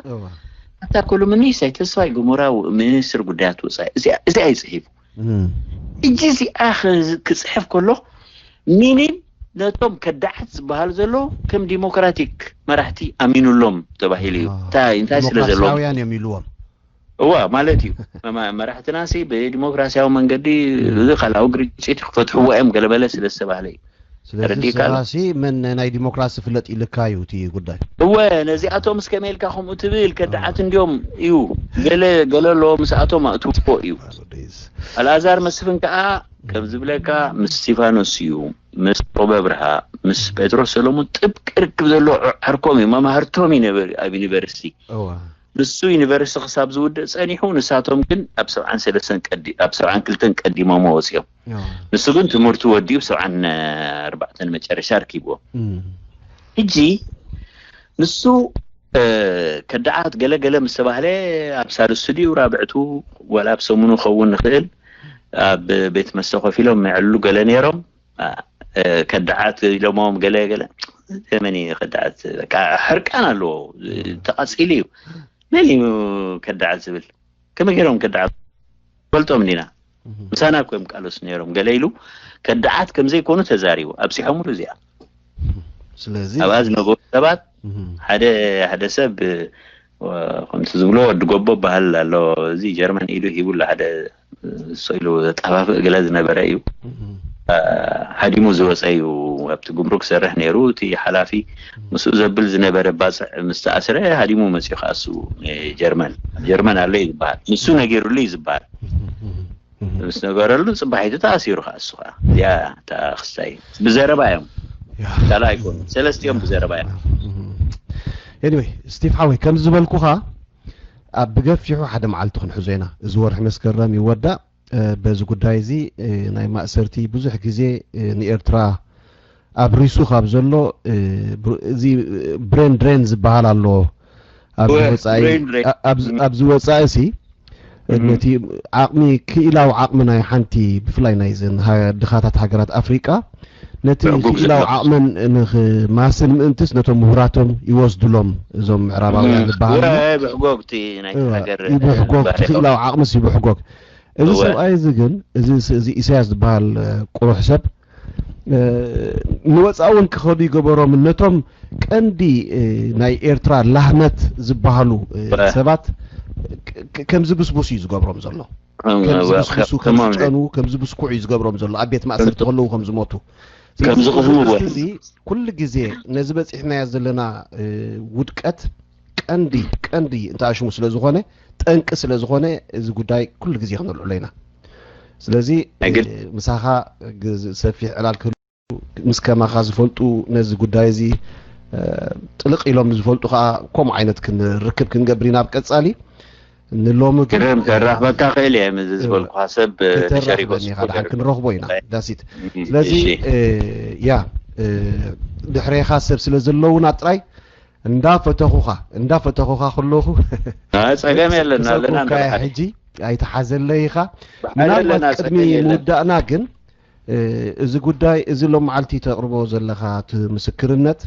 ኣብታ ኮሎምኒ ሳይ ተስፋይ ጎመራ ሚኒስትር ጉዳያት ወፃኢ እዚኣ እዩ ፅሒፉ እጂ እዚኣ ክፅሕፍ ከሎ ሚኒም ነቶም ከዳዓት ዝበሃሉ ዘለዉ ከም ዲሞክራቲክ መራሕቲ ኣሚኑሎም ተባሂሉ እዩ እንታይ ስለ ዘለዎም እዮም ኢልዎም እዋ ማለት እዩ መራሕትና ሲ ብዲሞክራሲያዊ መንገዲ እዚ ካልኣዊ ግርጭት ክፈትሕዎ እዮም ገለበለ ስለ ዝተባህለ እዩ ስለዚ ተረዲእካ ኣሎ? ንስኻሲ መን ናይ ዲሞክራሲ ፍለጥ ኢልካ እዩ እቲ ጉዳይ። እወ፣ ነዚኣቶም እስከ መይልካ ከምኡ ትብል ከዳዓት እንዲዮም እዩ። ገለ ገለ ኣሎ ምስኣቶም ኣእትዎ እዩ። ኣልኣዛር መስፍን ከዓ ከም ዝብለካ ምስ እስቲፋኖስ እዩ፣ ምስ ቆበ ብርሃ፣ ምስ ጴጥሮስ ሰሎሞን ጥብቂ ርክብ ዘለዎ ዓርኮም እዩ፣ መማህርቶም እዩ ነበር ኣብ ዩኒቨርሲቲ። እዋ ንሱ ዩኒቨርሲቲ ክሳብ ዝውድእ ጸኒሑ፣ ንሳቶም ግን ኣብ ሰብዓን ሰለስተን ቀዲ ኣብ ሰብዓን ክልተን ቀዲሞሞ ወጺኦም። እዋ ንሱ ግን ትምህርቱ ወዲኡ ሰብዓን ኣርባዕተን መጨረሻ ኣርኪብዎ። እም። ሕጂ ንሱ እ፣ ከዳዓት ገለ ገለ ምስ ተባህለ ኣብ ሳልስቱ ድዩ ራብዕቱ ዋላ ኣብ ሰሙኑ ክኸውን ንኽእል ኣብ ቤት መስተ ኮፍ ኢሎም የዕልሉ ገለ ነይሮም። እ፣ ከዳዓት ኢሎሞም ገለ ገለ መን እዩ ከዳዓት? በቃ ሕርቃን ኣለዎ። ተቓጺሉ እዩ። መን እዩ ከዳዓት ዝብል? ከመይ ገይሮም ከዳዓት ፈልጦም እንዲና? ምሳና እኮ እዮም ቃለሱ ነይሮም። ገለ ኢሉ ከዳዓት ከም ዘይኮኑ ተዛሪቡ ኣብጺሖምሉ እዚኣ ስለዚ ኣብኣ ዝነበሩ ሰባት እም። ሓደ ሓደ ሰብ እ፣ ከምቲ ዝብሎ ወዲ ጎቦ በሃል ኣሎ። እዚ ጀርመን ኢዱ ሂቡላ ሓደ እሶ ኢሉ ዘጣፋፍእ ገለ ዝነበረ እዩ። እም። እ፣ ሃዲሙ ዝወፀ እዩ። ኣብቲ ጉምሩክ ሰርሕ ነይሩ እቲ ሓላፊ። ምስኡ ዘብል ዝነበረ ባፅዕ ምስ ተኣስረ ሃዲሙ መፅኡ ከኣሱ ጀርመን ጀርመን ኣሎ እዩ ዝበሃል። ንሱ ነጊሩሉ እዩ ዝበሃል። እም። እም። ምስ ነበረሉ ፅባሒቱ ተኣሲሩ ከኣሱ ከዓ እዚኣ እታ ክስታይ ብዘረባ እዮም። ያ። ካልእ ኣይኮኑ ሰለስቲኦም ብዘረባ እዮም። ኤኒወይ ስቲቭ ሓወይ ከም ዝበልኩኻ ኣብ ብገፊሑ ሓደ መዓልቲ ክንሕዞ ኢና። እዚ ወርሒ መስከረም ይወዳእ። እ፣ በዚ ጉዳይ እዚ እ፣ ናይ ማእሰርቲ ብዙሕ ግዜ እ፣ ንኤርትራ ኣብሪሱ ካብ ዘሎ እ፣ ብር- እዚ ብሬን ድሬን ዝበሃል ኣሎ ኣብዚ ወ- ወፃኢ ብሬን ድሬን። ኣ- ኣብዚ- እም። ኣብዚ ወፃኢ ሲ እም። ነቲ ዓቕሚ ክኢላዊ ዓቕሚ ናይ ሓንቲ ብፍላይ ናይ ዘን ሃ- ድኻታት ሃገራት ኣፍሪቃ ነቲ ብዕጉብ ክኢላዊ ዝብሎ። ዓቕመን ንክማስል ምእንትስ ነቶም ምሁራቶም ይወስድሎም እዞም ምዕራባውያን እም። ዝበሃሉ ወ- ብዕጎብ እቲ ናይ እዋ፣ ሃገር ይብሕጎግ ባህሪ እቲ ክኢላዊ ዓቕምስ ይብሕጎግ እዚ እወ። ሰብኣይ እዚ ግን እዚ እዚ ኢሳያስ ዝበሃል እ፣ ቁሩሕ ሰብ እ፣ ንወፃኢ እውን ክኸዱ ይገበሮም ነቶም ቀንዲ እ፣ ናይ ኤርትራ ላህመት ዝበሃሉ እ፣ እወ። ሰባት ክ- ክ- ከም ዝብስቡስ እዩ ዝገብሮም ዘሎ ከም- ከም እወ፣ ዝብስብሱ ከም ከማን ዝጨኑ ከም ዝብስኩዑ እዩ ዝገብሮም ዘሎ ኣብ ቤት ማእሰርቲ ከለዉ ከም ዝሞቱ ከም ዝቕሙ እወ። እዚ ኩሉ ግዜ ነዚ በፂሕናዮ ዘለና እ፣ ውድቀት ቀንዲ ቀንዲ እንተኣሽሙ ስለ ዝኾነ ጠንቂ ስለ ዝኾነ እዚ ጉዳይ ኩሉ ግዜ ክነልዕሎ ኢና። ስለዚ ናይ ግድ- እ፣ ምሳኻ ግ- ሰፊሕ ዕላል ክህሉ ምስ ከማኻ ዝፈልጡ ነዚ ጉዳይ እዚ እ፣ ጥልቕ ኢሎም ዝፈልጡ ከዓ ከምኡ ዓይነት ክንርክብ ክንገብር ኢና ኣብ ቀፃሊ። ንሎሚ ግን ግርም ከራኽበካ ክእል እየ ምስ ዝበልኩኻ ሰብ እ፣ ተሸሪጎ ከተራኽበኒ ኢኻ ደሓን ክንረኽቦ ኢና ዳሲት። እም፣ ስለዚ እሺ። እ፣ ያ እ፣ ድሕሬኻ ሰብ ስለ ዘለውና ጥራይ እንዳፈተኹኻ እንዳፈተኹኻ ከለኹ አ፣ ጸገም የለን ኣለና ክሰብኩካ እየ ንረኻብ። ሕጂ ኣይተሓዘለይ ኢኻ። ብሓይሊ ምናልባት ኣለና ቅድሚ ጸገም የለን። ምውዳእና ግን እ፣ እዚ ጉዳይ እዚ ሎም መዓልቲ ተቕርቦ ዘለኻ እቲ ምስክርነት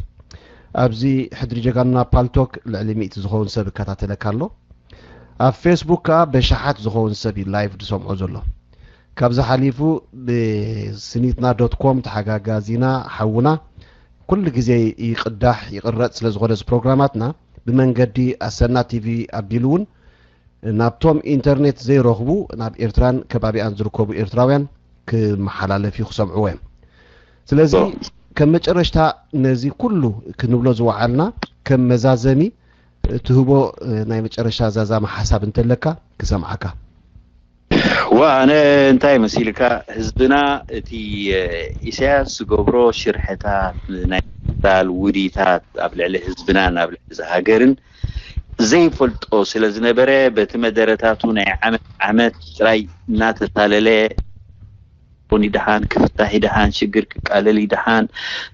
ኣብዚ ሕድሪ ጀጋኑና ፓልቶክ ልዕሊ ሚእቲ ዝኸውን ሰብ ይከታተለካ ኣሎ። ኣብ ፌስቡክ ከዓ በሽሓት ዝኸውን ሰብ እዩ ላይቭ ዝሰምዖ ዘሎ። ካብዚ ሓሊፉ ብስኒትና ዶት ኮም ተሓጋጋዚና ሓውና ኩሉ ግዜ ይቕዳሕ ይቕረጽ ስለ ዝኾነ እዚ ፕሮግራማትና ብመንገዲ ኣሰና ቲቪ ኣቢሉ እውን ናብቶም ኢንተርኔት ዘይረኽቡ ናብ ኤርትራን ከባቢኣን ዝርከቡ ኤርትራውያን ክመሓላለፍ እዩ ክሰምዕዎ እዮም። ስለዚ ከም መጨረሽታ ነዚ ኩሉ ክንብሎ ዝወዓልና ከም መዛዘሚ ትህቦ ናይ መጨረሻ ዛዛሚ ሓሳብ እንተለካ ክሰምዓካ። ዋ ኣነ እንታይ መሲልካ ህዝብና እቲ ኢሳያስ ዝገብሮ ሽርሕታት ናይ ምዳል ውዲታት ኣብ ልዕሊ ህዝብናን ኣብ ልዕሊ እዚ ሃገርን ዘይፈልጦ ስለ ዝነበረ በቲ መደረታቱ ናይ ዓመት ዓመት ጥራይ እናተታለለ ይደሓን ክፍታሕ ይደሓን ሽግር ክቃለል ይደሓን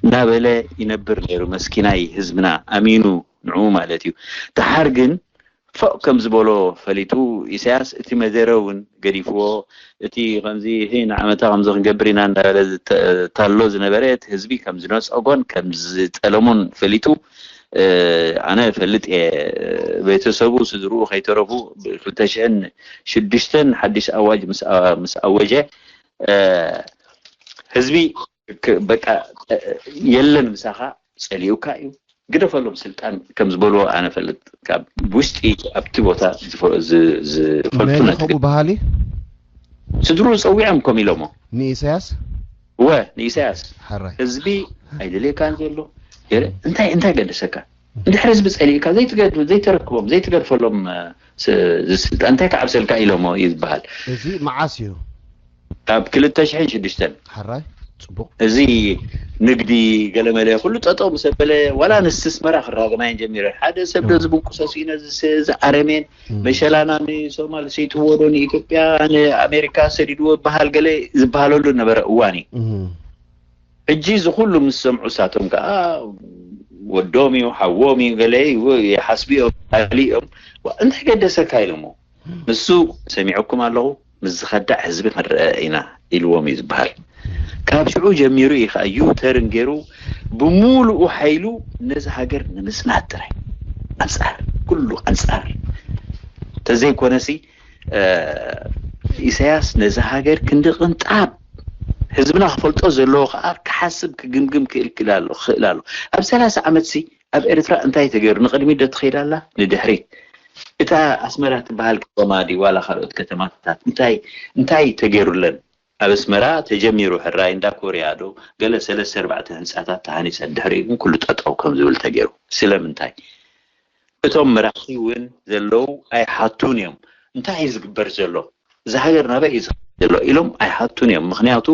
እናበለ ይነብር ነይሩ መስኪናይ ህዝብና ኣሚኑ ንዑ ማለት እዩ። ደሓር ግን ፎእ ከም ዝበሎ ፈሊጡ ኢሳያስ እቲ መደረ እውን ገዲፍዎ እቲ ከምዚ ንዓመታ ከምዚ ክንገብር ኢና እንዳበለ ዝተሎ ዝነበረ እቲ ህዝቢ ከም ዝነፀጎን ከም ዝጠለሞን ፈሊጡ ኣነ ፈልጥ እየ። ቤተሰቡ ስድርኡ ከይተረፉ ብ ክልተ ሽሕን ሽዱሽተን ሓድሽ ኣዋጅ ምስ ኣወጀ ህዝቢ በቃ የለን ምሳኻ ፀሊኡካ እዩ ግደፈሎም ስልጣን ከም ዝበልዎ ኣነ ፈልጥ ካብ ውሽጢ ኣብቲ ቦታ ዝፈልጡ ነቲ ከምኡ ባህሊ ስድሩ ፀዊዖም ከም ኢሎሞ ንኢሳያስ እወ ንኢሳያስ። ሕራይ ህዝቢ ኣይደልየካን ዘሎ ገለ እንታይ እንታይ ገደሰካ? እንድሕሪ ህዝቢ ጸሊእካ ዘይትገድ ዘይተረክቦም ዘይትገድፈሎም ስልጣን እንታይ ክዓብሰልካ ኢሎሞ እዩ ዝበሃል። እዚ መዓስ እዩ? ካብ ክልተ ሽሕን ሽዱሽተን ሕራይ ጽቡቕ እዚ ንግዲ ገለመለ ኩሉ ጠጠው ምስ ኣበለ ዋላ ንስ ኣስመራ ክራገማየን ጀሚረን። ሓደ ሰብ ዶ ዝብንቁሰ ስኢነ እዚ ኣረሜን መሸላና ንሶማል ሰይጥዎ ዶ ንኢትዮጵያ ንኣሜሪካ ሰዲድዎ በሃል ገለ ዝበሃለሉ ነበረ እዋን እዩ። ሕጂ እዚ ኩሉ ምስ ሰምዑ እሳቶም ከዓ ወዶም እዩ ሓዎም እዩ ገለ ይሓስቡ እዮም ካሊኦም እንታይ ገደሰካ ኢሎሞ። ንሱ ሰሚዐኩም ኣለኹ ምስ ዝኸዳዕ ህዝቢ ክንረአ ኢና ኢልዎም እዩ ዝበሃል። ካብ ሽዑ ጀሚሩ እዩ ከዓ ዩተርን ገይሩ ብምሉኡ ሓይሉ ነዚ ሃገር ንምጽናት ጥራይ ኣንጻር ኩሉ ኣንጻር ተዘይኮነሲ ኢሳያስ ነዚ ሃገር ክንዲ ቅንጣብ ህዝብና ክፈልጦ ዘለዎ ከዓ ክሓስብ ክግምግም ክእል ክእል ኣሎ ክእል ኣሎ። ኣብ ሰላሳ ዓመት ሲ ኣብ ኤርትራ እንታይ ተገይሩ ንቅድሚት ዶ ትኸይድ ኣላ ንድሕሪት? እታ ኣስመራ ትበሃል ከተማ ድዩ ዋላ ካልኦት ከተማታት እንታይ እንታይ ተገይሩለን? ኣብ ኣስመራ ተጀሚሩ ሕራይ እንዳ ኮርያ ዶ ገለ ሰለስተ ኣርባዕተ ህንፃታት ተሃኒፀ ድሕሪኡ ግን ኩሉ ጠጠው ከም ዝብል ተገይሩ ስለምንታይ? እቶም መራሕቲ እውን ዘለዉ ኣይሓቱን እዮም እንታይ እዩ ዝግበር ዘሎ? እዚ ሃገር ናበይ እዩ ዝኸይድ ዘሎ ኢሎም ኣይሓቱን እዮም። ምክንያቱ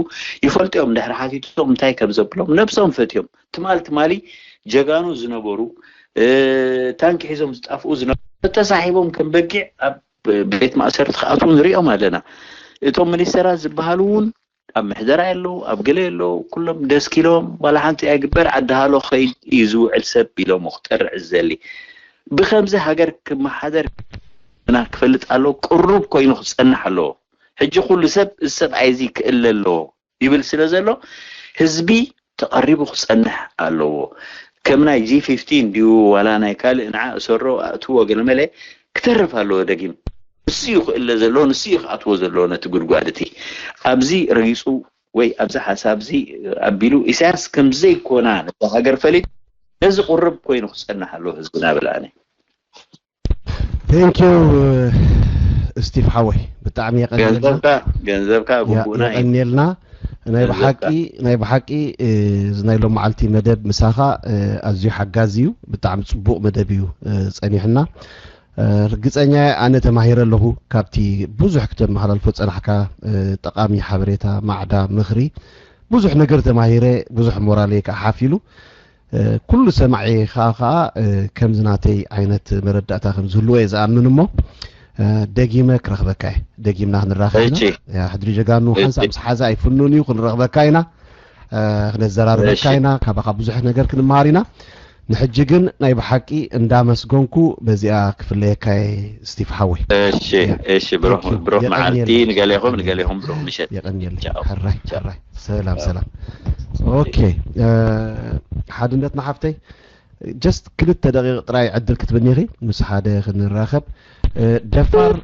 ይፈልጡ እዮም ድሕሪ ሓቲቶም እንታይ ከም ዘብሎም ነብሶም ፈትዮም ትማል ትማሊ ጀጋኑ ዝነበሩ ታንኪ ሒዞም ዝጣፍኡ ዝነበሩ ተተሳሒቦም ከም በጊዕ ኣብ ቤት ማእሰርቲ ክኣትዉ ንሪኦም ኣለና። እቶም ሚኒስተራት ዝበሃሉ እውን ኣብ ምሕደራ የለዉ ኣብ ገለ የለዉ ኩሎም ደስኪሎም ዋላ ሓንቲ ኣይግበር ዓዲ ሃሎ ክኸይድ እዩ ዝውዕል ሰብ ኢሎሞ ክጠርዕ ዝደሊ ብከምዚ ሃገር ክመሓደር ና ክፈልጥ ኣለዎ ቅሩብ ኮይኑ ክፀንሕ ኣለዎ ሕጂ ኩሉ ሰብ እዚ ሰብኣይ እዚ ክእለ ኣለዎ ይብል ስለ ዘሎ ህዝቢ ተቐሪቡ ክፀንሕ ኣለዎ ከም ናይ ጂ ፊፍቲን ድዩ ዋላ ናይ ካልእ ንዓ እሰሮ ኣእትዎ ገለመለ ክተርፍ ኣለዎ ደጊም ንሱ እዩ ክእለ ዘለዎ ንሱ እዩ ክኣትዎ ዘለዎ ነቲ ጉድጓድ እቲ ኣብዚ ረጊፁ ወይ ኣብዚ ሓሳብ እዚ ኣቢሉ ኢሳያስ ከም ዘይኮና ነዛ ሃገር ፈሊጡ ነዚ ቁርብ ኮይኑ ክፀንሕ ኣለዎ ህዝብና ብለኣነ Thank you ስቲቭ ሓወይ ብጣዕሚ የቀንየልና ገንዘብካ ግቡእና እዩ የቀንየልና ናይ ብሓቂ ናይ ብሓቂ እዚ ናይ ሎም መዓልቲ መደብ ምሳኻ ኣዝዩ ሓጋዚ እዩ ብጣዕሚ ፅቡቅ መደብ እዩ ፀኒሕና ርግፀኛ ኣነ ተማሂረ ኣለኹ ካብቲ ብዙሕ ክተመሓላልፎ ፀናሕካ ጠቃሚ ሓበሬታ ማዕዳ ምኽሪ ብዙሕ ነገር ተማሂረ ብዙሕ ሞራለይ ከዓ ሓፍ ኢሉ ኩሉ ሰማዒ ከዓ ከዓ ከምዚ ናተይ ዓይነት መረዳእታ ከም ዝህልዎ እየ ዝኣምን እሞ ደጊመ ክረኽበካ እየ ደጊምና ክንራኸብ ኢና ሕድሪ ጀጋኑ ሓንሳእ ምስ ሓዛ ኣይፍኑን እዩ ክንረኽበካ ኢና ክነዘራርበካ ኢና ካባኻ ብዙሕ ነገር ክንመሃር ኢና ንሕጂ ግን ናይ ብሓቂ እንዳመስገንኩ በዚኣ ክፍለየካ እየ ስቲፍ ሓወይ እሺ እሺ ብሩክ ብሩክ መዓልቲ ንገሌኹም ንገሌኹም ብሩክ ምሸት የቀንየል ሕራይ ሕራይ ሰላም ሰላም ኦኬ ሓድነት ንሓፍተይ just ክልተ ደቂቕ ጥራይ ዕድል ክትብኒ ኢኺ ምስ ሓደ ክንራኸብ ደፋር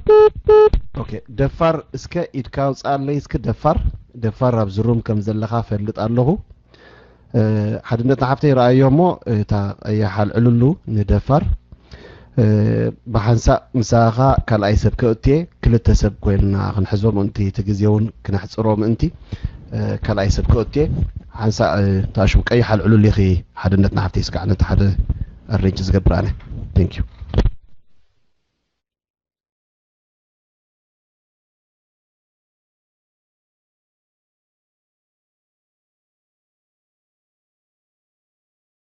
ኦኬ ደፋር እስከ ኢድካ ውፅኣለይ እስኪ ደፋር ደፋር ኣብ ዝሩም ከም ዘለኻ ፈልጥ ኣለኹ ሓድነት ንሓፍተይ ረኣዮ እሞ እታ ቀያሕ ኣልዕልሉ ንደፋር ብሓንሳእ ምሳኻ ካልኣይ ሰብ ከእትየ ክልተ ሰብ ኮይንና ክንሕዞ ምእንቲ እቲ ግዜ እውን ክነሕፅሮ ምእንቲ ካልኣይ ሰብ ከእትየ ሓንሳእ ታሽም ቀይሕ ኣልዕሉል ኢኺ ሓድነት ንሓፍተይ ስጋዕ ነቲ ሓደ ኣሬንጅ ዝገብር ኣነ thank you